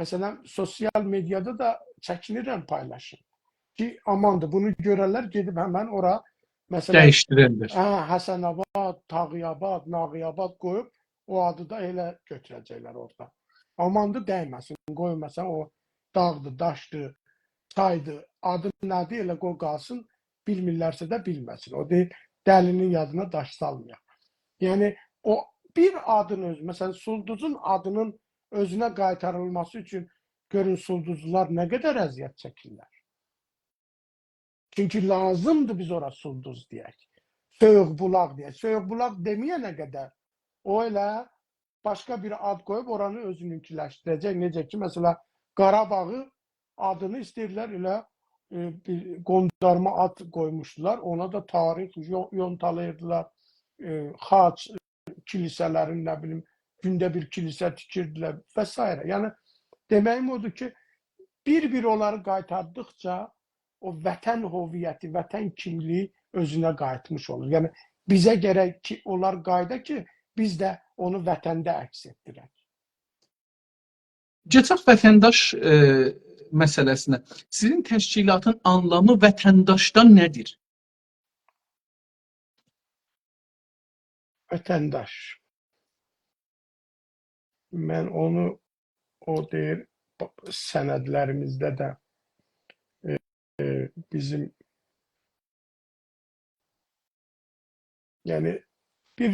مثلا، سوسیال مئدیادا دا چکینیرم پایلاشیم. کی، آماندیر، بونو گؤرنلر گئدیب همن اورا، مثلا، دییشدیرنلر. هه، حسن‌آباد، تقی‌آباد، ناقی‌آباد قویوب او آدی دا ائله گؤتوره‌جکلر اورادا. آماندیر، دیمه‌سین، قوی، مثلا، او داغدیر، داشدیر، چایدیر، آدی نه‌دیر، ائله قوی قالسین، بیلمیرلرسه ده بیلمه‌سین. او دئییر، دلی‌نین یادینا داش سالمایاق. یعنی، او بیر آدین اؤز، مثلا، سولدوزون آدینین اؤزونه قایتاریلماسی اوچون گؤرون سولدوزلولار نه قدر اذیت چکیرلر. چونکی لازیمدیر بیز اورا سولدوز دئیک. سویوق بولاق دئیک. سویوق بولاق دئمه‌ینه قدر او ائله باشقا بیر آد قویوب اورانی اؤزونونکیلشدیره‌جک. نئجه کی، مثلا، قاراباغی آدینی ایسته‌ییرلر ائله، ائ، بیر قوندارما آد قویموشدولار. اونا دا تاریخ یو-، یونتالاییردیلار. ائ، خاج، کلیسه‌لرین، نه بیلیم، گونده بیر کلیسه تیکیردیلر و سایره. یعنی، دئمه‌ییم اودور کی، بیر-بیر اونلاری قایتاردیقجا او وطن هویتی، وطن کیملیگی اؤزونه قاییتمیش اولور. یعنی، بیزه گرک کی، اونلار قاییدا کی، بیز ده اونو وطنده عکس ائتدیرک. کئچک وطنداش، ائ، مسئله‌سینه. سیزین تشکیلاتین آنلامی وطنداشدان نه‌دیر؟ وطنداش. من اونو، او دئییر، سندلریمیزده ده، ائ، ائ، بیزیم، یعنی، بیر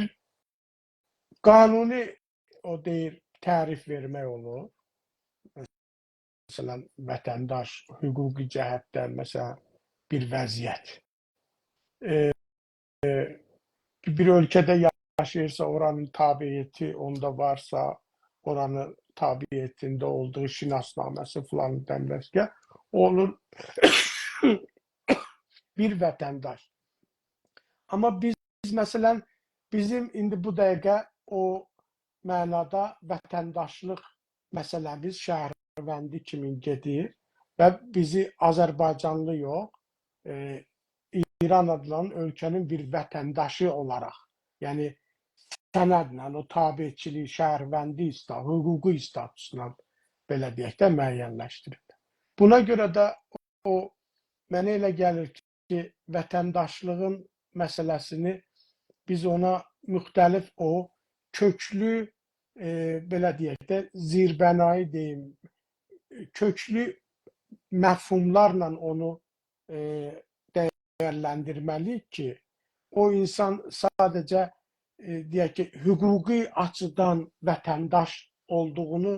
قانونی، او دئییر، تعریف وئرمک اولور. مثلا، وطنداش، حقوقی جهتدن، مثلا، بیر وضعیت. ائ، ائ، بیر اؤلکه‌ده یاشاییرسا، اورانین تابعیتی اوندا وارسا، اورانین تابعیتینده اولدوغو شناسنامه‌سی فلان دنبسکه اولور بیر وطنداش. آمما بیز، مثلا، بیزیم ایندی بو دقیقه او معنادا وطنداشلیق مسئله‌میز شهروندی کیمی گئدیر و بیزی آذربایجانلی یوخ، ائ، ایران آدلانان اؤلکه‌نین بیر وطنداشی اولاراق، یعنی سندله، او تابعچیلیک، شهروندی ایستا، حقوقی استاتوسلا، بئله دئیک ده، معین‌لشدیریب. بونا گؤره ده او، منه ائله گلیر کی، وطنداشلیغین مسئله‌سینی بیز اونا مختلف او کؤکلو، ائ، بئله دئیک ده، زیربنایی دئییم، کؤکلو مفهوملارلا اونو، ائ، دیرلندیرمه‌لی‌ییک کی، او اینسان ساده‌جه، ائ، دئیک کی، حقوقی آچیدان وطنداش اولدوغونو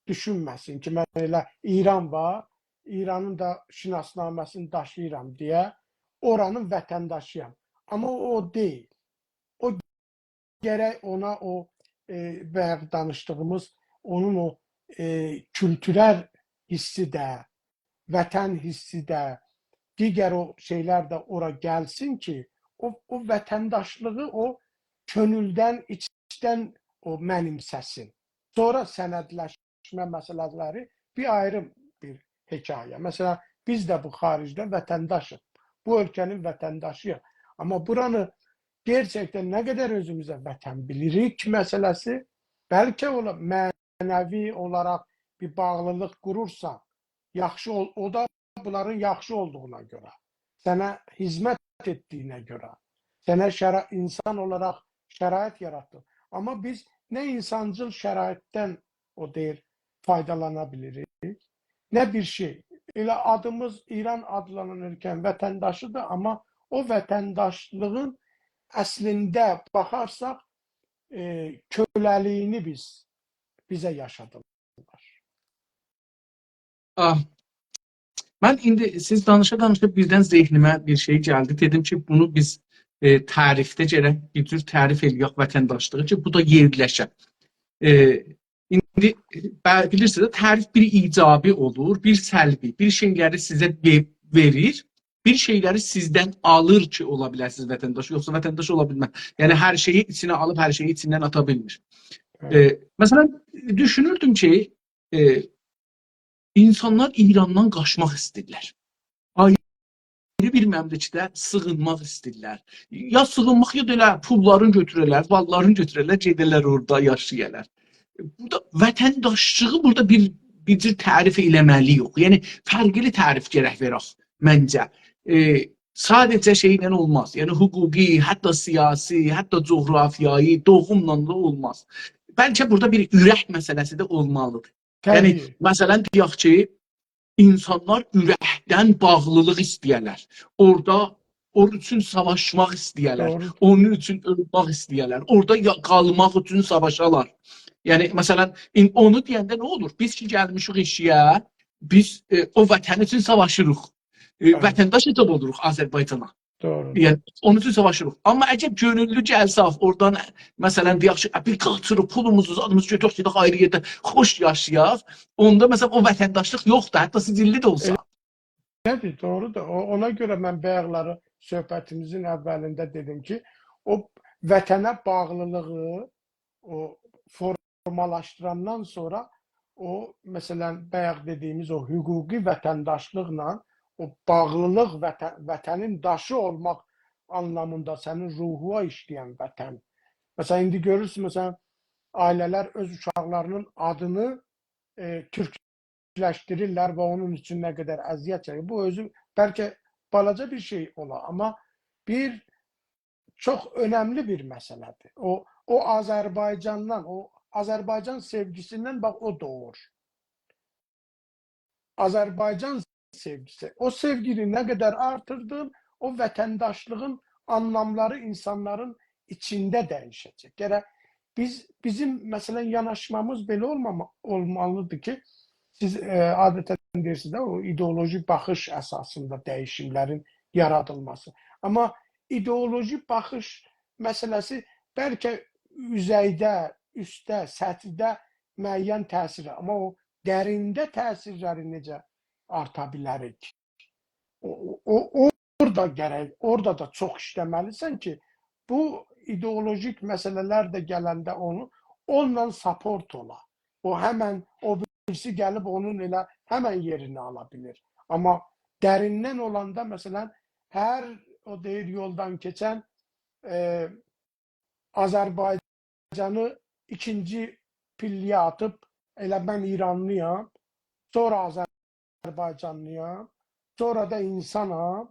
دوشونمه‌سین کی، من ائله ایران وار، ایرانین دا شناسنامه‌سینی داشیییرام دئیه اورانین وطنداشی‌یام. آمما او، او دئییل. او گرک اونا او، ائ، بایاق دانیشدیغیمیز، اونون او، ائ، کولتورل حیسی ده، وطن حیسی ده، دیگر او شئیلر ده اورا گلسین کی، او، او وطنداشلیغی او کؤنولدن، ایچدن او منیمسه‌سین. سونرا سندلشمه مسئله‌لری بیر آیری بیر حکایه. مثلا، بیز ده بو خاریجده وطنداشیق. بو اؤلکه‌نین وطنداشی‌ییق. آمما بورانی گئرچکدن نه قدر اؤزوموزه وطن بیلیریک مسئله‌سی، بلکه اولا معنوی اولاراق بیر باغلیلیق قورورسان، یاخشی اول-، او دا بونلارین یاخشی اولدوغونا گؤره، سنه خدمت ائتدیگینه گؤره، سنه شرا-، اینسان اولاراق شرایط یاراتدی. آمما بیز نه اینسانجیل شرایطدن، او دئییر، فایدالانا بیلیریک، نه بیر شئی. ائله آدیمیز ایران آدلانان اؤلکه‌نین وطنداشی‌دیر، آمما او وطنداشلیغین اصلینده باخارساق، ائ، کؤله‌لیگینی بیز، بیزه یاشادیلار. آه. من ایندی سیز دانیشا-دانیشا بیردن ذهنیمه بیر شئی گلدی. دئدیم کی، بونو بیز، ائ، تعریفده گرک بیر جور تعریف ائله‌یک وطنداشلیغی کی، بو دا یئرلشه. ائ، ایندی، ائ، بی-، بیلیرسینیز ده، تعریف بیر ایجابی اولور، بیر سلبی. بیر شئیلری سیزه وئ-، وئریر، بیر شئیلری سیزدن آلیر کی، اولا بیله‌سینیز وطنداش، یوخسا وطنداش اولا بیلمز. یعنی، هر شئیی ایچینه آلیب، هر شئیی ایچیندن آتا بیلمیر. بلی. ائ، مثلا، دوشونوردوم کی، ائ، اینسانلار ایراندان قاچماق ایسته‌ییرلر. آیری بیر مملکته سیغینماق ایسته‌ییرلر. یا سیغینماق، یا دا ائله پوللارین گؤتوره‌لر، ماللارین گؤتوره‌لر، گئده‌لر اورادا یاشایالار. بورادا وطنداشلیغی بورادا بیر، بیر جور تعریف ائله‌مه‌لی‌ییک. یعنی، فرقلی تعریف گرک وئرک، منجه. ائ، ساده‌جه شئیله اولماز. یعنی، حقوقی، حتی سیاسی، حتی جغرافیایی، دوغوملا دا اولماز. بلکه بورادا بیر اورک مسئله‌سی ده اولمالیدیر. یعنی، طبیعی. مثلا، دئیک کی، اینسانلار اورکدن باغلیلیق ایسته‌یرلر. اورادا اونون اوچون ساواشماق ایسته‌یرلر. دوغرو. اونون اوچون اؤلمک ایسته‌یرلر. اورادا یا-، قالماق اوچون ساواشالار. یعنی، مثلا، این-، اونو دئینده نه اولور؟ بیز کی گلمیشیک ائشییه، بیز، ائ، او وطن اوچون ساواشیریق. ائ، بلی. وطنداش حساب اولوروق آذربایجانا. دوغرو. یعنی، اونون اوچون ساواشیریق. آمما اگر کؤنوللو گلسک، اورادان، مثلا، دئیک کی، بیر قاتیری، پولوموزو، زادیمیزی گؤتورک، گئدک آیری یئرده خوش یاشایاق، اوندا، مثلا، او وطنداشلیق یوخدور، حتی سجللی ده اولسا. ائله‌دیر، دوغرودور. او، اونا گؤره من بایاقلاری صحبتیمیزین اولینده دئدیم کی، او وطنه باغلیلیغی، او فورمالاشدیراندان سونرا او، مثلا، بایاق دئدیگیمیز او حقوقی وطنداشلیقلا او باغلیلیق، وطن، وطنین داشی اولماق آنلامیندا سنین روحووا ایشله‌ین وطن. مثلا، ایندی گؤرورسون، مثلا، عائله‌لر اؤز اوشاقلارینین آدینی، ائ، تورکلشدیریرلر و اونون اوچون نه قدر اذیت چکیر. بو اؤزو بلکه بالاجا بیر شئی اولا، آمما بیر چوخ اؤنملی بیر مسئله‌دیر. او، او آذربایجاندان، او آذربایجان سئوگیسیندن، باخ، او دوغور. آذربایجان سئوگیسی. او سئوگینی نه قدر آرتیردین، او وطنداشلیغین آنلاملاری اینسانلارین ایچینده دییشه‌جک. گرک بیز، بیزیم، مثلا، یاناشمامیز بئله اولماما-، اولمالیدیر کی، سیز، ائ، عادتا دئییرسینیز ده، او ایدئولوژی باخیش اساسیندا دییشیملرین یارادیلماسی. آمما ایدئولوژی باخیش مسئله‌سی بلکه اوزئیده، اوستده، سطحده معین تأثیر، آمما او درینده تأثیرلری نئجه آرتا بیلریک؟ او، او، او، اورادا گرک، اورادا دا چوخ ایشله‌مه‌لیسن کی، بو ایدئولوژیک مسئله‌لر ده گلنده اونو، اونونلا ساپورت اولا. او همن، او بیریسی گلیب اونون ائله همن یئرینی آلا بیلیر. آمما دریندن اولاندا، مثلا، هر، او دئییر، یولدان کئچن، ائ، آذربایجانی ایکینجی پیلله‌یه آتیب، ائله من ایرانلی‌یام، سونرا آذربایجانلی‌یام، سونرا دا اینسانام،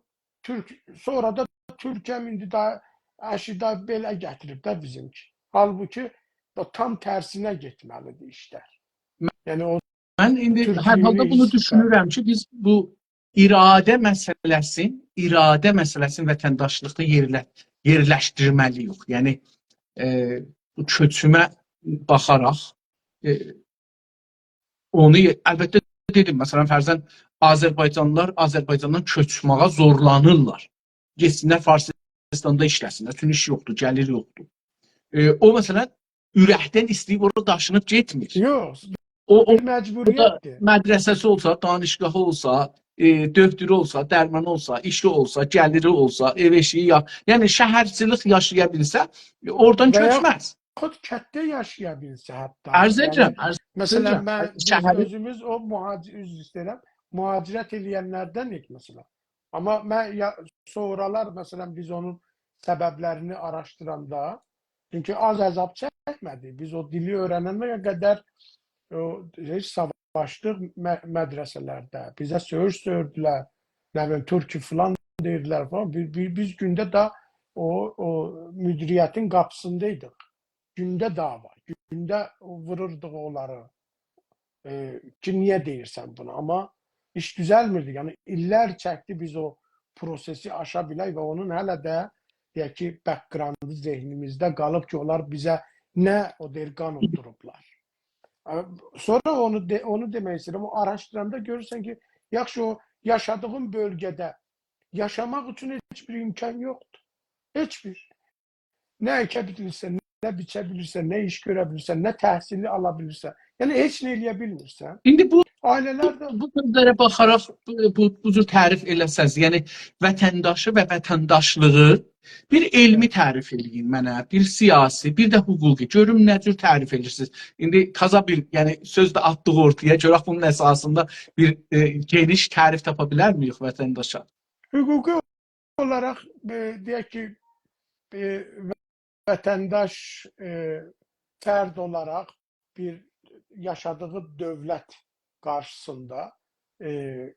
تورک، سونرا دا تورکم، ایندی ده اشی ده بئله گتیریب ده بیزیمکی. حالبوکی او تام ترسینه گئتمه‌لیدیر ایشلر. یعنی او من ایندی تورکلویونو هر حالدا بونو ایست-، دوشونورم کی، بیز بو اراده مسئله‌سین، اراده مسئله‌سین وطنداشلیقدا یئرله-، یئرلشدیرمه‌لی‌ییک. یعنی، ائ، بو کؤچومه باخاراق، ائ، اونو یئ-، البته دئدیم، مثلا، فرضاً آذربایجانلیلار آذربایجاندان کؤچمه‌یه زورلانیرلار. گئتسینلر فارسیستاندا ایشله‌سینلر، چونکی ایش یوخدور، گلیر یوخدور. ائ، او، مثلا، اورکدن ایسته‌ییب اورا داشینیب گئتمیر. یوخ، او، او، بیر او دا مجبوریتدیر. مدرسه‌سی اولسا، دانشگاهی اولسا، ائ، دؤکتورو اولسا، درمانی اولسا، ایشی اولسا، گلیری اولسا، ائو ائشیگی، یا-، یعنی شهرچیلیک یاشایا بیلسه، ائ، اورادان و یا کؤچمز. خود کتده یاشایا بیلسه حتی. عرض یعنی، ائدیرم، عرض مثلا، ائدیرم. من، بیز شهری اؤزوموز او مهاجر، عذر ایسته‌ییرم، مهاجرت ائله‌ینلردنیک، مثلا. آمما من یا-، سونرالار، مثلا، بیز اونون سببلرینی آراشدیراندا، چونکی آز عذاب چکمه‌دی. بیز او دیلی اؤیرننه قدر او، هئچ ساواشدیق م-، مدرسه‌لرده. بیزه سؤیوش سؤیوردولر. نه بیلیم، تورکی فلان دئییردیلر فلان. بی-، بی-، بیز گونده ده او، او مدیریتین قاپیسیندایدیق. گونده دعوا، گونده ووروردوق اونلاری. ائ، کی، نییه دئییرسن بونو؟ آمما ایش دوزلمیردی. یعنی، ایللر چکدی بیز او پروسه‌سی آشا بیلک و اونون هله ده، دئیک کی، بک‌گراندی ذهنیمیزده قالیب کی، اونلار بیزه نه، او دئییر، قان اوتدوروبلار. ا، سونرا اونو دئ-، اونو دئمک ایسته‌ییرم، او آراشدیراندا گؤرورسن کی، یاخشی، او یاشادیغین بؤلگه‌ده یاشاماق اوچون هئچ بیر امکان یوخدور. هئچ بیر. نه اکه بیلیرسن، نه بیچه بیلیرسن، نه ایش گؤره بیلیرسن، نه تحصیلی آلا بیلیرسن. یعنی هئچ نه ائله‌یه بیلمیرسن. ایندی بو، عائله‌لر ده بو، بو سؤزلره باخاراق بو، بو، بو جور تعریف ائله‌سز، یعنی وطنداشی و وطنداشلیغی بیر علمی، هه، تعریف ائله‌یین منه، بیر سیاسی، بیر ده حقوقی. گؤروم نه جور تعریف ائدیرسینیز. ایندی تازا بیر، یعنی سؤز ده آتدیق اورتایا، گؤرک بونون اساسیندا بیر، ائ، گئنیش تعریف تاپا بیلرمیک وطنداشا؟ حقوقی اولاراق، ائ، دئیک کی، ائ، وطنداش، ائ، فرد اولاراق بیر یاشادیغی دؤولت قارشیسیندا، ائ،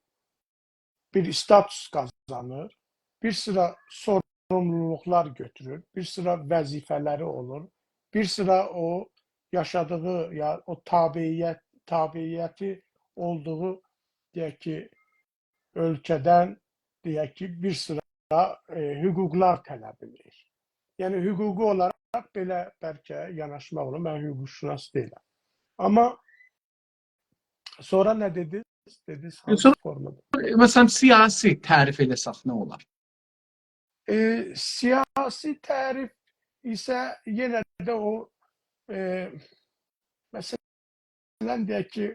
بیر استاتوس قازانیر، بیر سیرا سوروملولوقلار گؤتورور، بیر سیرا وظیفه‌لری اولور، بیر سیرا او یاشادیغی، یا او تابعیت، تابعیتی اولدوغو، دئیک کی، اؤلکه‌دن، دئیک کی، بیر سیرا، ائ، حقوقلار طلب ائدیر. یعنی، حقوقی اولاراق بئله بلکه یاناشماق اولار. من حقوق‌شناس دئییلم. آمما سونرا نه دئدینیز؟ دئدینیز، یوخ، هانسی سونرا، فورمادا؟ مثلا، سیاسی تعریف ائله‌سک نه اولار؟ ائ، سیاسی تعریف ایسه یئنه ده او، ائ، مثلا، دئیک کی،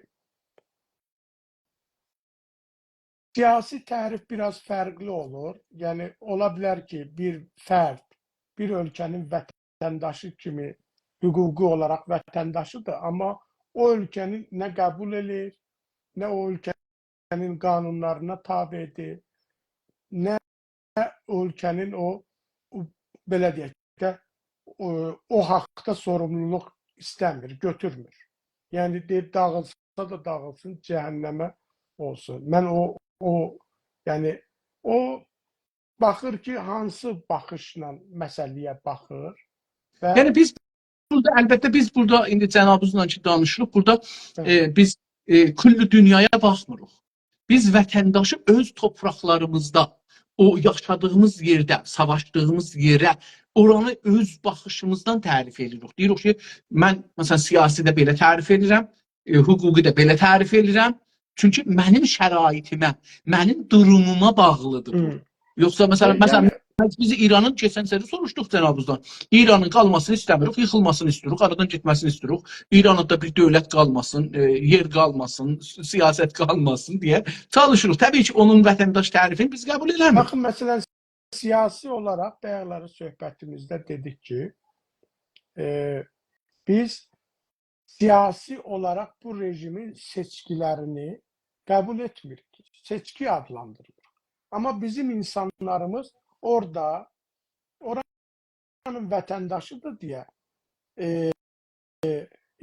سیاسی تعریف بیر آز فرقلی اولور. یعنی، اولا بیلر کی، بیر فرد، بیر اؤلکه‌نین وطنداشی کیمی حقوقی اولاراق وطنداشیدیر، آمما او اؤلکه‌نی نه قبول ائله‌ییر، نه او اؤلکه‌نین قانونلارینا تابعدیر، نه اؤلکه‌نین او، او، بئله دئیک ده، او، او حاقدا سوروملولوق ایسته‌میر، گؤتورمور. یعنی، دئییر، داغیلسا دا داغیلسین، جهنمه اولسون. من او، او، یعنی، او باخیر کی، هانسی باخیشلا مسئله‌یه باخیر و یعنی، بیز بورادا، البته، بیز بورادا ایندی جنابینیزلا کی دانیشیریق، بورادا، هه. ائ، بیز، ائ، کل دونیایا باخمیریق. بیز وطنداشی اؤز تورپاقلاریمیزدا، او یاشادیغیمیز یئرده، ساواشدیغیمیز یئره، اورانی اؤز باخیشیمیزدان تعریف ائدیریک. دئییریک کی، من، مثلا، سیاسی‌ده بئله تعریف ائدیرم، ائ، حقوقی ده بئله تعریف ائدیرم. چونکی منیم شرایطیمه، منیم دوروموما باغلیدیر بو. هوم. یوخسا، مثلا، ائ، مثلا، یعنی بیز، بیز ایرانین، کئچن سری سوروشدوق جنابینیزدان. ایرانین قالماسینی ایسته‌میریک، ییخیلماسینی ایسته‌ییریک، آرادان گئتمه‌سینی ایسته‌ییریک. ایراندا بیر دؤولت قالماسین، ائ، یئر قالماسین، س-، سیاست قالماسین دئیه چالیشیریق. طبیعی کی، اونون وطنداش تعریفینی بیز قبول ائله‌میریک. باخین، مثلا، سیاسی اولاراق بایاقلاری صحبتیمیزده دئدیک کی، ائ، بیز سیاسی اولاراق بو رژیمین سئچکیلرینی قبول ائتمیریک. سئچکی آدلاندیریریق. آمما بیزیم اینسانلاریمیز اورادا، اورانین وطنداشیدیر دئیه، ائ،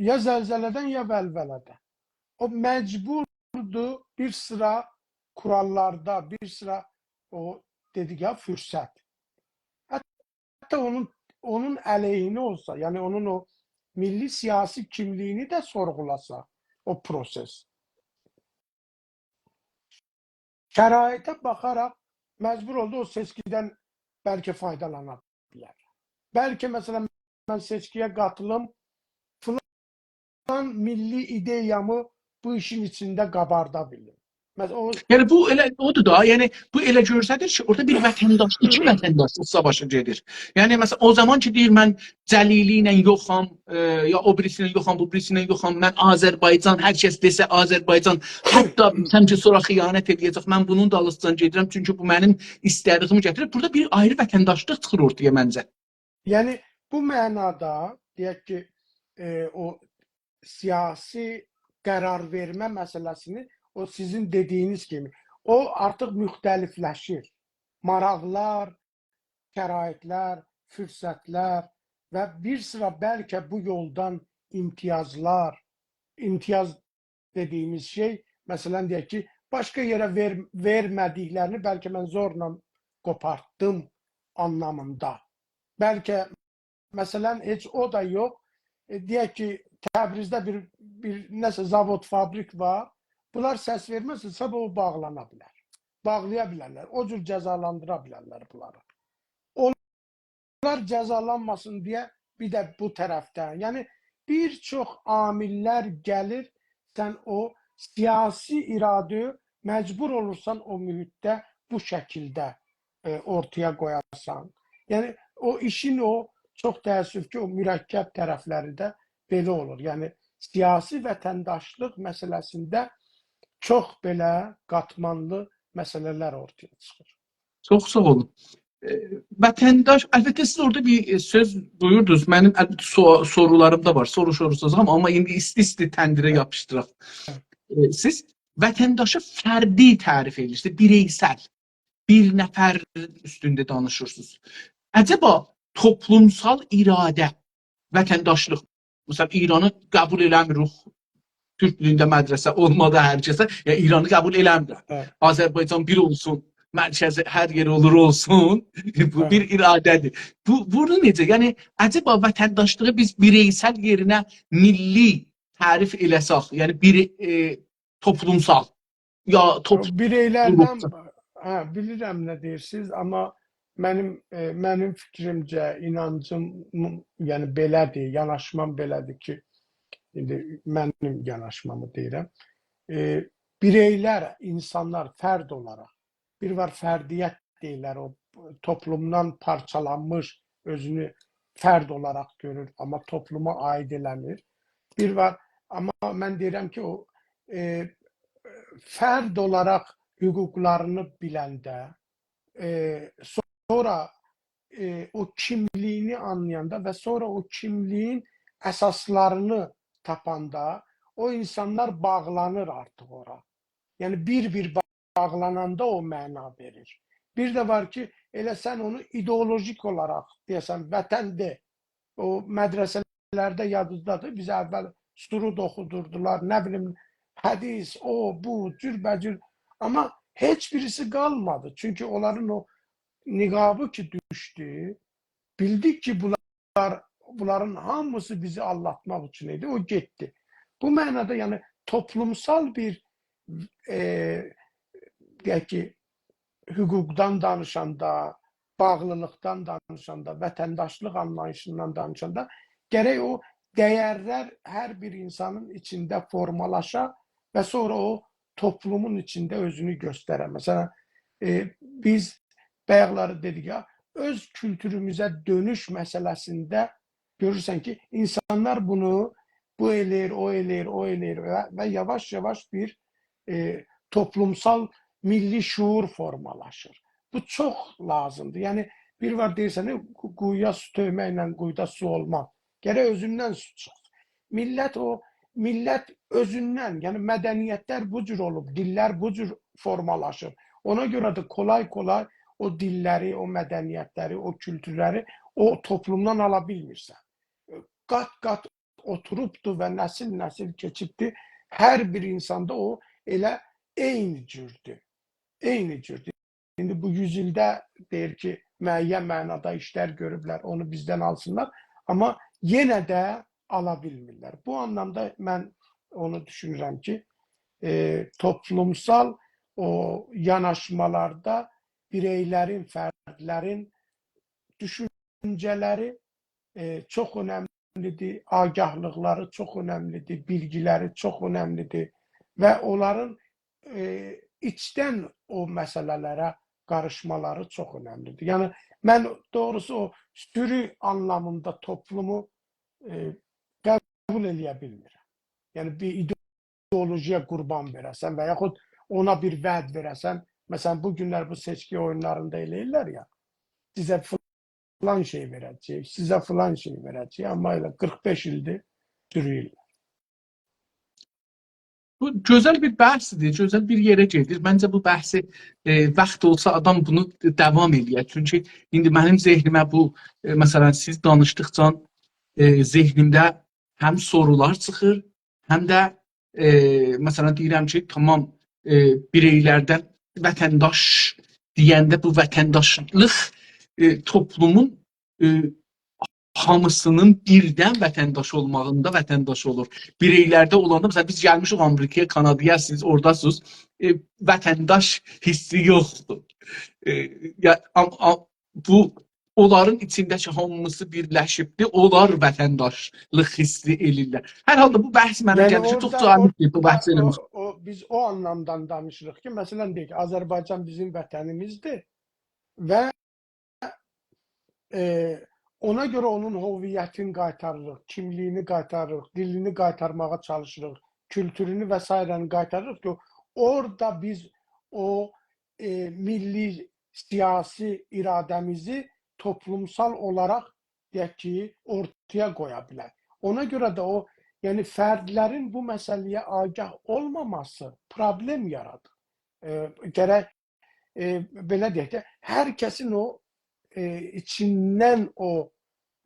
یا زلزله‌دن، یا ولوله‌دن. او مجبوردور بیر سیرا کوراللاردا، بیر سیرا، او دئدیک یا، فرصت. حتی اونون، اونون علیهینه اولسا، یعنی اونون او میللی سیاسی کیملیگینی ده سورغولاسا او پروسس، شرایطه باخاراق مجبور اولدو او سئچکیدن بلکه فایدالانا بیلر. بلکه، مثلا، من سئچکی‌یه قاتیلیم، فلان میللی ایده‌یامی بو ایشین ایچینده قاباردا بیلیم. مثلا، او یعنی، بو ائله اودور دا، یعنی، بو ائله گؤستریر کی، اورادا بیر وطنداش، ایکی وطنداشلیق ساواشی گئدیر. یعنی، مثلا، او زامان کی، دئییر، من جلیلی ایله یوخام، ائ، یا او بیریسی ایله یوخام، بو بیریسی ایله یوخام، من آذربایجان، هر کس دئسه آذربایجان، حتی بیلسم کی، سونرا خیانت ائله‌یه‌جک، من بونون دالیسیجان گئدیرم، چونکی بو منیم ایسته‌دیگیمی گتیریر. بورادا بیر آیری وطنداشلیق چیخیر اورتایا منجه. یعنی، بو معنادا، دئیک کی، ائ، او سیاسی قرار وئرمه مسئله‌سینی، او سیزین دئدیگینیز کیمی، او آرتیق مختلفلشیر. ماراقلار، شرایطلر، فرصتلر و بیر سیرا بلکه بو یولدان امتیازلار، امتیاز دئدیگیمیز شئی، مثلا، دئیک کی، باشقا یئره وئر-، وئرمه‌دیکلرینی بلکه من زورلا قوپارتدیم آنلامیندا. بلکه، مثلا، هئچ او دا یوخ. ائ، دئیک کی، تبریزده بیر، بیر نه‌سه زاوود، فابریک وار. بونلار سس وئرمزسه، صاباح او باغلانا بیلر. باغلایا بیلرلر. او جور جزالاندیرا بیلرلر بونلاری. اونلار جزالانماسین دئیه بیر ده بو طرفدن. یعنی، بیر چوخ عامللر گلیر، سن او سیاسی اراده مجبور اولورسان او محیطده بو شکیلده، ائ، اورتایا قویاسان. یعنی، او ایشین او، چوخ تأسف کی، او مرکب طرفلری ده بئله اولور. یعنی، سیاسی وطنداشلیق مسئله‌سینده چوخ بئله قاتمانلی مسئله‌لر اورتایا چیخیر. چوخ ساغ اولون. ائ، وطنداش، البته، سیز اورادا بیر، ائ، سؤز بویوردونوز. منیم، البته، سو-، سورولاریمدا وار. سوروشورسونوز، آمما، آمما ایندی ایستی-ایستی تندیره یاپیشدیراق. ائ، سیز وطنداشی فردی تعریف ائدیرسینیز، بیرئیسل. بیر نفر اوستونده دانیشیرسینیز. عجبا توپلومسال اراده، وطنداشلیق، مثلا، ایرانی قبول ائله‌میریک، تورک دیلینده مدرسه اولمادی هر کسه، یعنی ایرانی قبول ائله‌میرم. هه. آذربایجان بیر اولسون، مرکزی هر یئر اولور اولسون، بو هه. بیر اراده‌دیر. بو، بونو نئجه؟ یعنی، عجبا وطنداشلیغی بیز بیرئیسل یئرینه میللی تعریف ائله‌سک، یعنی بیر، ائ، توپلومسال، یا توپ-، بیرئیلردن، گروپدا. هه، بیلیرم نه دئییرسینیز، آمما منیم، ائ، منیم فیکریمجه، اینانجیم، یعنی بئله‌دیر، یاناشمام بئله‌دیر کی، ایندی منیم یاناشمامی دئییرم. ائ، بیرئیلر، اینسانلار فرد اولاراق، بیر وار فردیت دئییرلر، او توپلومدان پارچالانمیش، اؤزونو فرد اولاراق گؤرور، آمما توپلوما عاید ائله‌میر. بیر وار، آمما من دئییرم کی، او، ائ، فرد اولاراق حقوقلارینی بیلنده، ائ، سونرا، ائ، او کیملیگینی آنلایاندا و سونرا او کیملیگین اساسلارینی تاپاندا او اینسانلار باغلانیر آرتیق اورا. یعنی بیر-بیر باغلاناندا او معنا وئریر. بیر ده وار کی، ائله سن اونو ایدئولوژیک اولاراق، دئیه‌سن، وطن دئ، او مدرسه مدرسه‌لرده یادیزدادیر، بیزه اول سرود اوخودوردولار، نه بیلیم، حدیث، او، بو، جوربه‌جور. آمما هئچ بیریسی قالمادی. چونکی اونلارین او نقابی کی دوشدو، بیلدیک کی بونلار، بونلارین هامیسی بیزی آلداتماق اوچون ایدی، او گئتدی. بو معنادا، یعنی، توپلومسال بیر، ائ، دئیک کی، حقوقدان دانیشاندا، باغلیلیقدان دانیشاندا، وطنداشلیق آنلاییشیندان دانیشاندا گرک او دَیَرلر هر بیر اینسانین ایچینده فورمالاشا و سونرا او توپلومون ایچینده اؤزونو گؤستره. مثلا، ائ، بیز بایاقلاری دئدیک یا، اؤز کولتوروموزه دؤنوش مسئله‌سینده گؤرورسن کی، اینسانلار بونو، بو ائله‌ییر، او ائله‌ییر، او ائله‌ییر و، و یاواش-یاواش بیر، ائ، توپلومسال میللی شعور فورمالاشیر. بو چوخ لازیمدیر. یعنی، بیر وار دئییرسن، «قو-، قویویا سو تؤکمکله قویودا سو اولماز.» گرک اؤزوندن سو چیخسین. میللت او، میللت اؤزوندن، یعنی مدنیتلر بو جور اولوب، دیللر بو جور فورمالاشیب. اونا گؤره ده قولای-قولای او دیللری، او مدنیتلری، او کولتورلری او توپلومدان آلا بیلمیرسن. قات-قات اوتوروبدو و نسیل-نسیل کئچیبدی. هر بیر اینساندا او ائله عینی جوردور. عینی جوردور. ایندی بو یوز ایلده دئییر کی، معین معنادا ایشلر گؤروبلر، اونو بیزدن آلسینلار. آمما یئنه ده آلا بیلمیرلر. بو آنلامدا من اونو دوشونورم کی، ائ، توپلومسال او یاناشمالاردا بیرئیلرین، فردلرین دوشونجه‌لری، ائ، چوخ اؤنملیدیر، آگاهلیقلاری چوخ اؤنملیدیر، بیلگیلری چوخ اؤنملیدیر و اونلارین، ائ، ایچدن او مسئله‌لره قاریشمالاری چوخ اؤنملیدیر. یعنی، من دوغروسو او سورو آنلامیندا توپلومو، ائ، قبول ائله‌یه بیلمیرم. یعنی، بیر ایدئولوژی‌یه قوربان وئره‌سن و یاخود اونا بیر وعده وئره‌سن، مثلا، بو گونلر بو سئچکی اویونلاریندا ائله‌ییرلر یا، سیزه فلان شئی وئره‌جه‌ییک، سیزه فلان شئی وئره‌جه‌ییک، آمما ائله قیرخ بئش ایلدیر سورویورلر. بو گؤزل بیر بحثدیر، گؤزل بیر یئره گئدیر. منجه بو بحثی، ائ، واخت اولسا آدام بونو داوام ائله‌یر. چونکی ایندی منیم ذهنیمه بو، ائ، مثلا، سیز دانیشدیقجا، ائ، ذهنیمده هم سورولار چیخیر، هم ده، ائ، مثلا، دئییرم کی، تامام، ائ، بیرئیلردن وطنداش دئینده بو وطنداشلیق، ائ، توپلومون، ائ، هامیسینین بیردن وطنداش اولماغیندا وطنداش اولور. بیرئیلرده اولاندا، مثلا، بیز گلمیشیک آمریکایا، کانادایا، سیز اوراداسینیز، ائ، وطنداش حیسی یوخدور. ائ، یا، آم-، آم-، بو اونلارین ایچینده کی، هامیسی بیرلشیبدیر، اونلار وطنداشلیق حیسی ائله‌ییرلر. هر حالدا بو بحث منه، یعنی، گلیشی چوخ اورادا جالبدیر بو بحث او، ائله‌مک. او، او، بیز او آنلامدان دانیشیریق کی، مثلا، دئیک کی، آذربایجان بیزیم وطنیمیزدیر و، ائ، اونا گؤره اونون هویتینی قایتاریریق، کیملیگینی قایتاریریق، دیلینی قایتارماغا چالیشیریق، کولتورونو و سایره‌نی قایتاریریق کی، اورادا بیز او، ائ، میللی سیاسی اراده‌میزی توپلومسال اولاراق، دئیک کی، اورتایا قویا بیلک. اونا گؤره ده او، یعنی فردلرین بو مسئله‌یه آگاه اولماماسی پروبلئم یارادیر. ائ، گرک، ائ، بئله دئیک ده، هر کسین او، ائ، ایچیندن او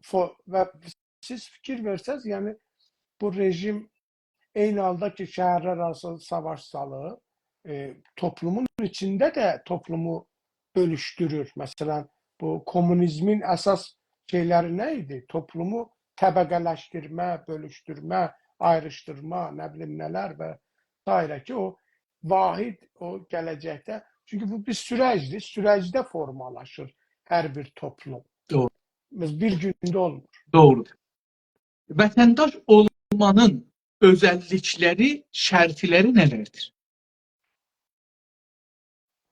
فو-، و سیز فیکیر وئرسز، یعنی بو رژیم عینی حالدا کی، شهرلر آراسی ساواش سالیر، ائ، توپلومون ایچینده ده توپلومو بؤلوشدورور. مثلا، بو کومونیزمین اساس شئیلری نه ایدی؟ توپلومو طبقه‌لشدیرمه، بؤلوشدورمه، آیریشدیرما، نه بیلیم نه‌لر و سایره کی، او واحد، او گله‌جکده. چونکی بو بیر سورجدیر، سورجده فورمالاشیر هر بیر توپلوم. دوغرو. بیز بیر گونده اولمور. دوغرودور. وطنداش اولمانین اؤزللیکلری، شرطلری نه‌لردیر؟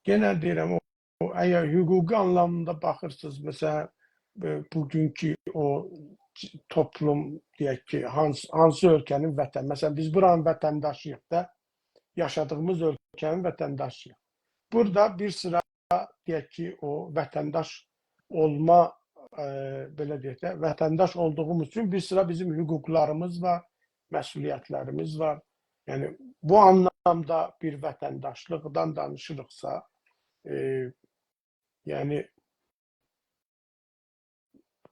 یئنه دئییرم، او، او، اگر حقوقی آنلامیندا باخیرسینیز، مثلا، ائ، بوگونکو او توپلوم، دئیک کی، هانس-، هانسی اؤلکه‌نین وطن-، مثلا، بیز بورانین وطنداشی‌ییق دا، یاشادیغیمیز اؤلکه‌نین وطنداشی‌ییق. بورادا بیر سیرا، دئیک کی، او وطنداش اولما، ائ، بئله دئیک ده، وطنداش اولدوغوموز اوچون بیر سیرا بیزیم حقوقلاریمیز وار، مسئولیتلریمیز وار. یعنی، بو آنلامدا بیر وطنداشلیقدان دانیشیریقسا، ائ، یعنی،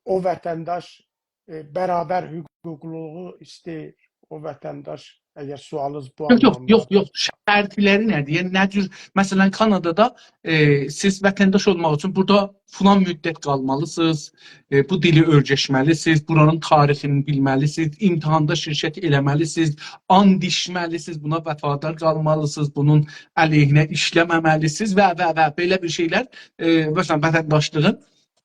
او وطنداش ائ، برابر حقوقلوغو ایسته‌ییر او وطنداش، اگر سؤالینیز بو یوخ، یوخ، یوخ، آنلامدادیر. یوخ. شرطلری نه‌دیر؟ یعنی نه جور، مثلا، کانادادا، ائ، سیز وطنداش اولماق اوچون بورادا فلان مدت قالمالیسینیز، ائ، بو دیلی اؤیرشمه‌لیسینیز، بورانین تاریخینی بیلمه‌لیسینیز، امتحاندا شرکت ائله‌مه‌لیسینیز، آند ایچمه‌لیسینیز، بونا وفادار قالمالیسینیز، بونون علیهینه ایشله‌مه‌مه‌لیسینیز و، و، و بئله بیر شئیلر، ائ، مثلا، وطنداشلیغین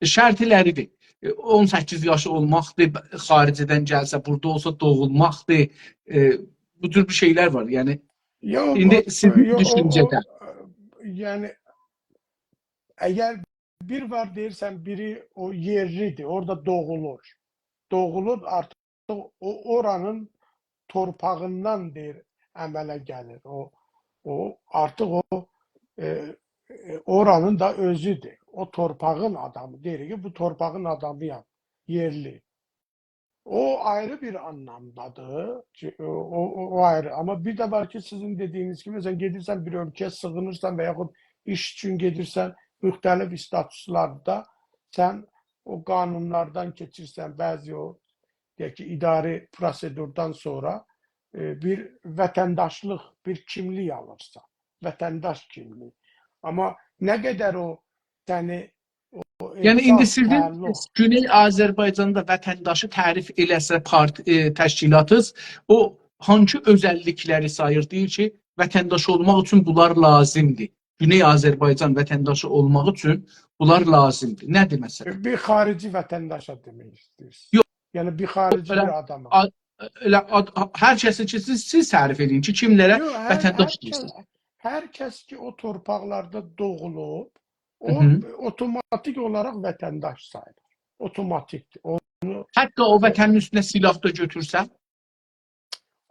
شرطلری‌دیر. ائ، اون سککیز یاشی اولماقدیر، خارجدن گلسه، بورادا اولسا دوغولماقدیر. ائ، بو جور بیر شئیلر وار. یعنی، یوخ، ایندی او، سیزین یوخ، او، او، دوشونجه‌ده. یعنی، اگر بیر وار دئییرسن، بیری او یئرلی‌دیر، اورادا دوغولور. دوغولور، آرتیق او، اورانین تورپاغیندان، دئییر، عمله گلیر. او، او آرتیق او، ائ، ائ، اورانین دا اؤزودور. او تورپاغین آدامی، دئییر کی، بو تورپاغین آدامی‌یام، یئرلی. او آیری بیر آنلامدادیر کی، او، او، او، او آیری. آمما بیر ده وار کی، سیزین دئدیگینیز کیمی، سن گئدیرسن بیر اؤلکه‌یه سیغینیرسان و یاخود ایش اوچون گئدیرسن، مختلف استاتوسلاردا سن او قانونلاردان کئچیرسن، بعضی او، دئیک کی، اداری پروسئدوردان سونرا، ائ، بیر وطنداشلیق، بیر کیملیک آلیرسان. وطنداش کیملیگی. آمما نه قدر او سنی، او یعنی، ایندی احساس سیزین تعلق گونئی آذربایجاندا وطنداشی تعریف ائله‌سه پارت-، ائ، تشکیلاتینیز، او هانسی اؤزللیکلری ساییر؟ دئییر کی، وطنداش اولماق اوچون بونلار لازیمدیر. گونئی آذربایجان وطنداشی اولماق اوچون بونلار لازیمدیر. نه‌دیر مثلا؟ بیر خاریجی وطنداشا دئمک ایسته‌ییرسینیز. یوخ. یعنی بیر خاریجی ائله بیر آداما. آد-، ائله آد-، آ-، هر کسی کی، سیز، سیز تعریف ائدین کی، کیملره یوخ، هر، وطنداش هر کس، دئییرسینیز. هر کس کی، او تورپاقلاردا دوغولوب، او هی هی. اوتوماتیک اولاراق وطنداش ساییلیر. اوتوماتیکدیر. او، حتی او او، وطنین اوستونه سلاح دا گؤتورسه؟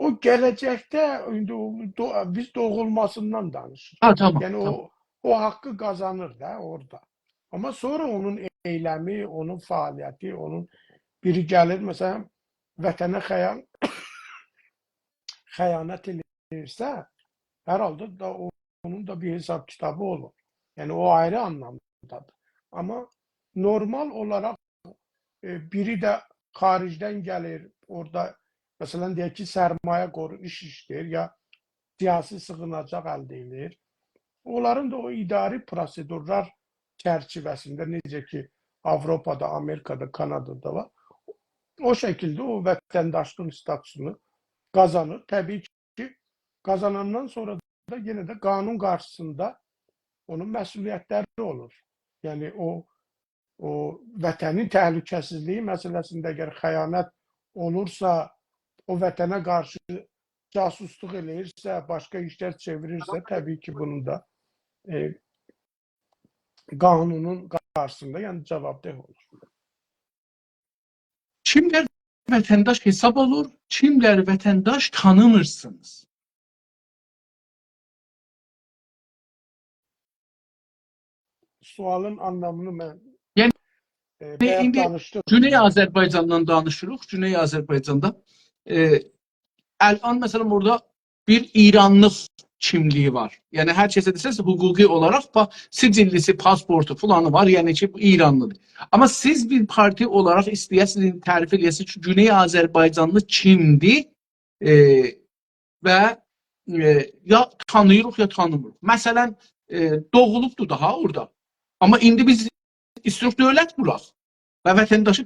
او گله‌جکده، ایندی او دو-، بیز دوغولماسیندان دانیشیریق. ها، تامام، یعنی تامام. او، او حاققی قازانیر دا اورادا. آمما سونرا اونون ائیلمی، اونون فعالیتی، اونون بیری گلیر، مثلا، وطنه خیان-، خیانت ائدیرسه، هر حالدا دا او، اونون دا بیر حساب کیتابی اولور. یعنی او آیری آنلامدادیر. آمما نورمال اولاراق، ائ، بیری ده خاریجدن گلیر، اورادا، مثلا، دئیک کی، سرمایه قورو-، ایش ایشله‌ییر، یا سیاسی سیغیناجاق الده ائدیر. اونلارین دا او اداری پروسئدورلار چرچیوه‌سینده، نئجه کی، آوروپادا، آمریکادا، کانادادا وار، او شکیلده او وطنداشلیغین استاتوسونو قازانیر. طبیعی کی، قازاناندان سونرا دا یئنه ده قانون قارشیسیندا اونون مسئولیتلری اولور. یعنی او، او وطنین تهلکه‌سیزلیگی مسئله‌سینده اگر خیانت اولورسا، او وطنه قارشی جاسوسلوق ائله‌ییرسه، باشقا ایشلر چئویریرسه، طبیعی کی، بونون دا، ائ، قانونون قارشیسیندا، یعنی، جوابدهی اولور. کیملر وطنداش حساب اولور، کیملری وطنداش تانیمیرسینیز؟ سؤالین آنلامینی من، یعنی، ائ، بایاق ایندی دانیشدیق. گونئی آذربایجاندان دانیشیریق، گونئی آذربایجاندا. ائ، الان، مثلا، بورادا بیر ایرانلیق کیملیگی وار. یعنی، هر کسه دئسز، حقوقی اولاراق پا-، سجیللیسی، پاسپورتو، فلانی وار، یعنی کی، بو ایرانلی‌دیر. آمما سیز بیر پارتی اولاراق ایسته‌یه‌سینیز، تعریف ائله‌یه‌سینیز کی، گونئی آذربایجانلی کیمدیر، ائ، و، ائ، یا تانیییریق، یا تانیمیریق. مثلا، ائ، دوغولوبدور داها اورادا. آمما ایندی بیز ایستیروق دؤولت قوراق و وطنداشی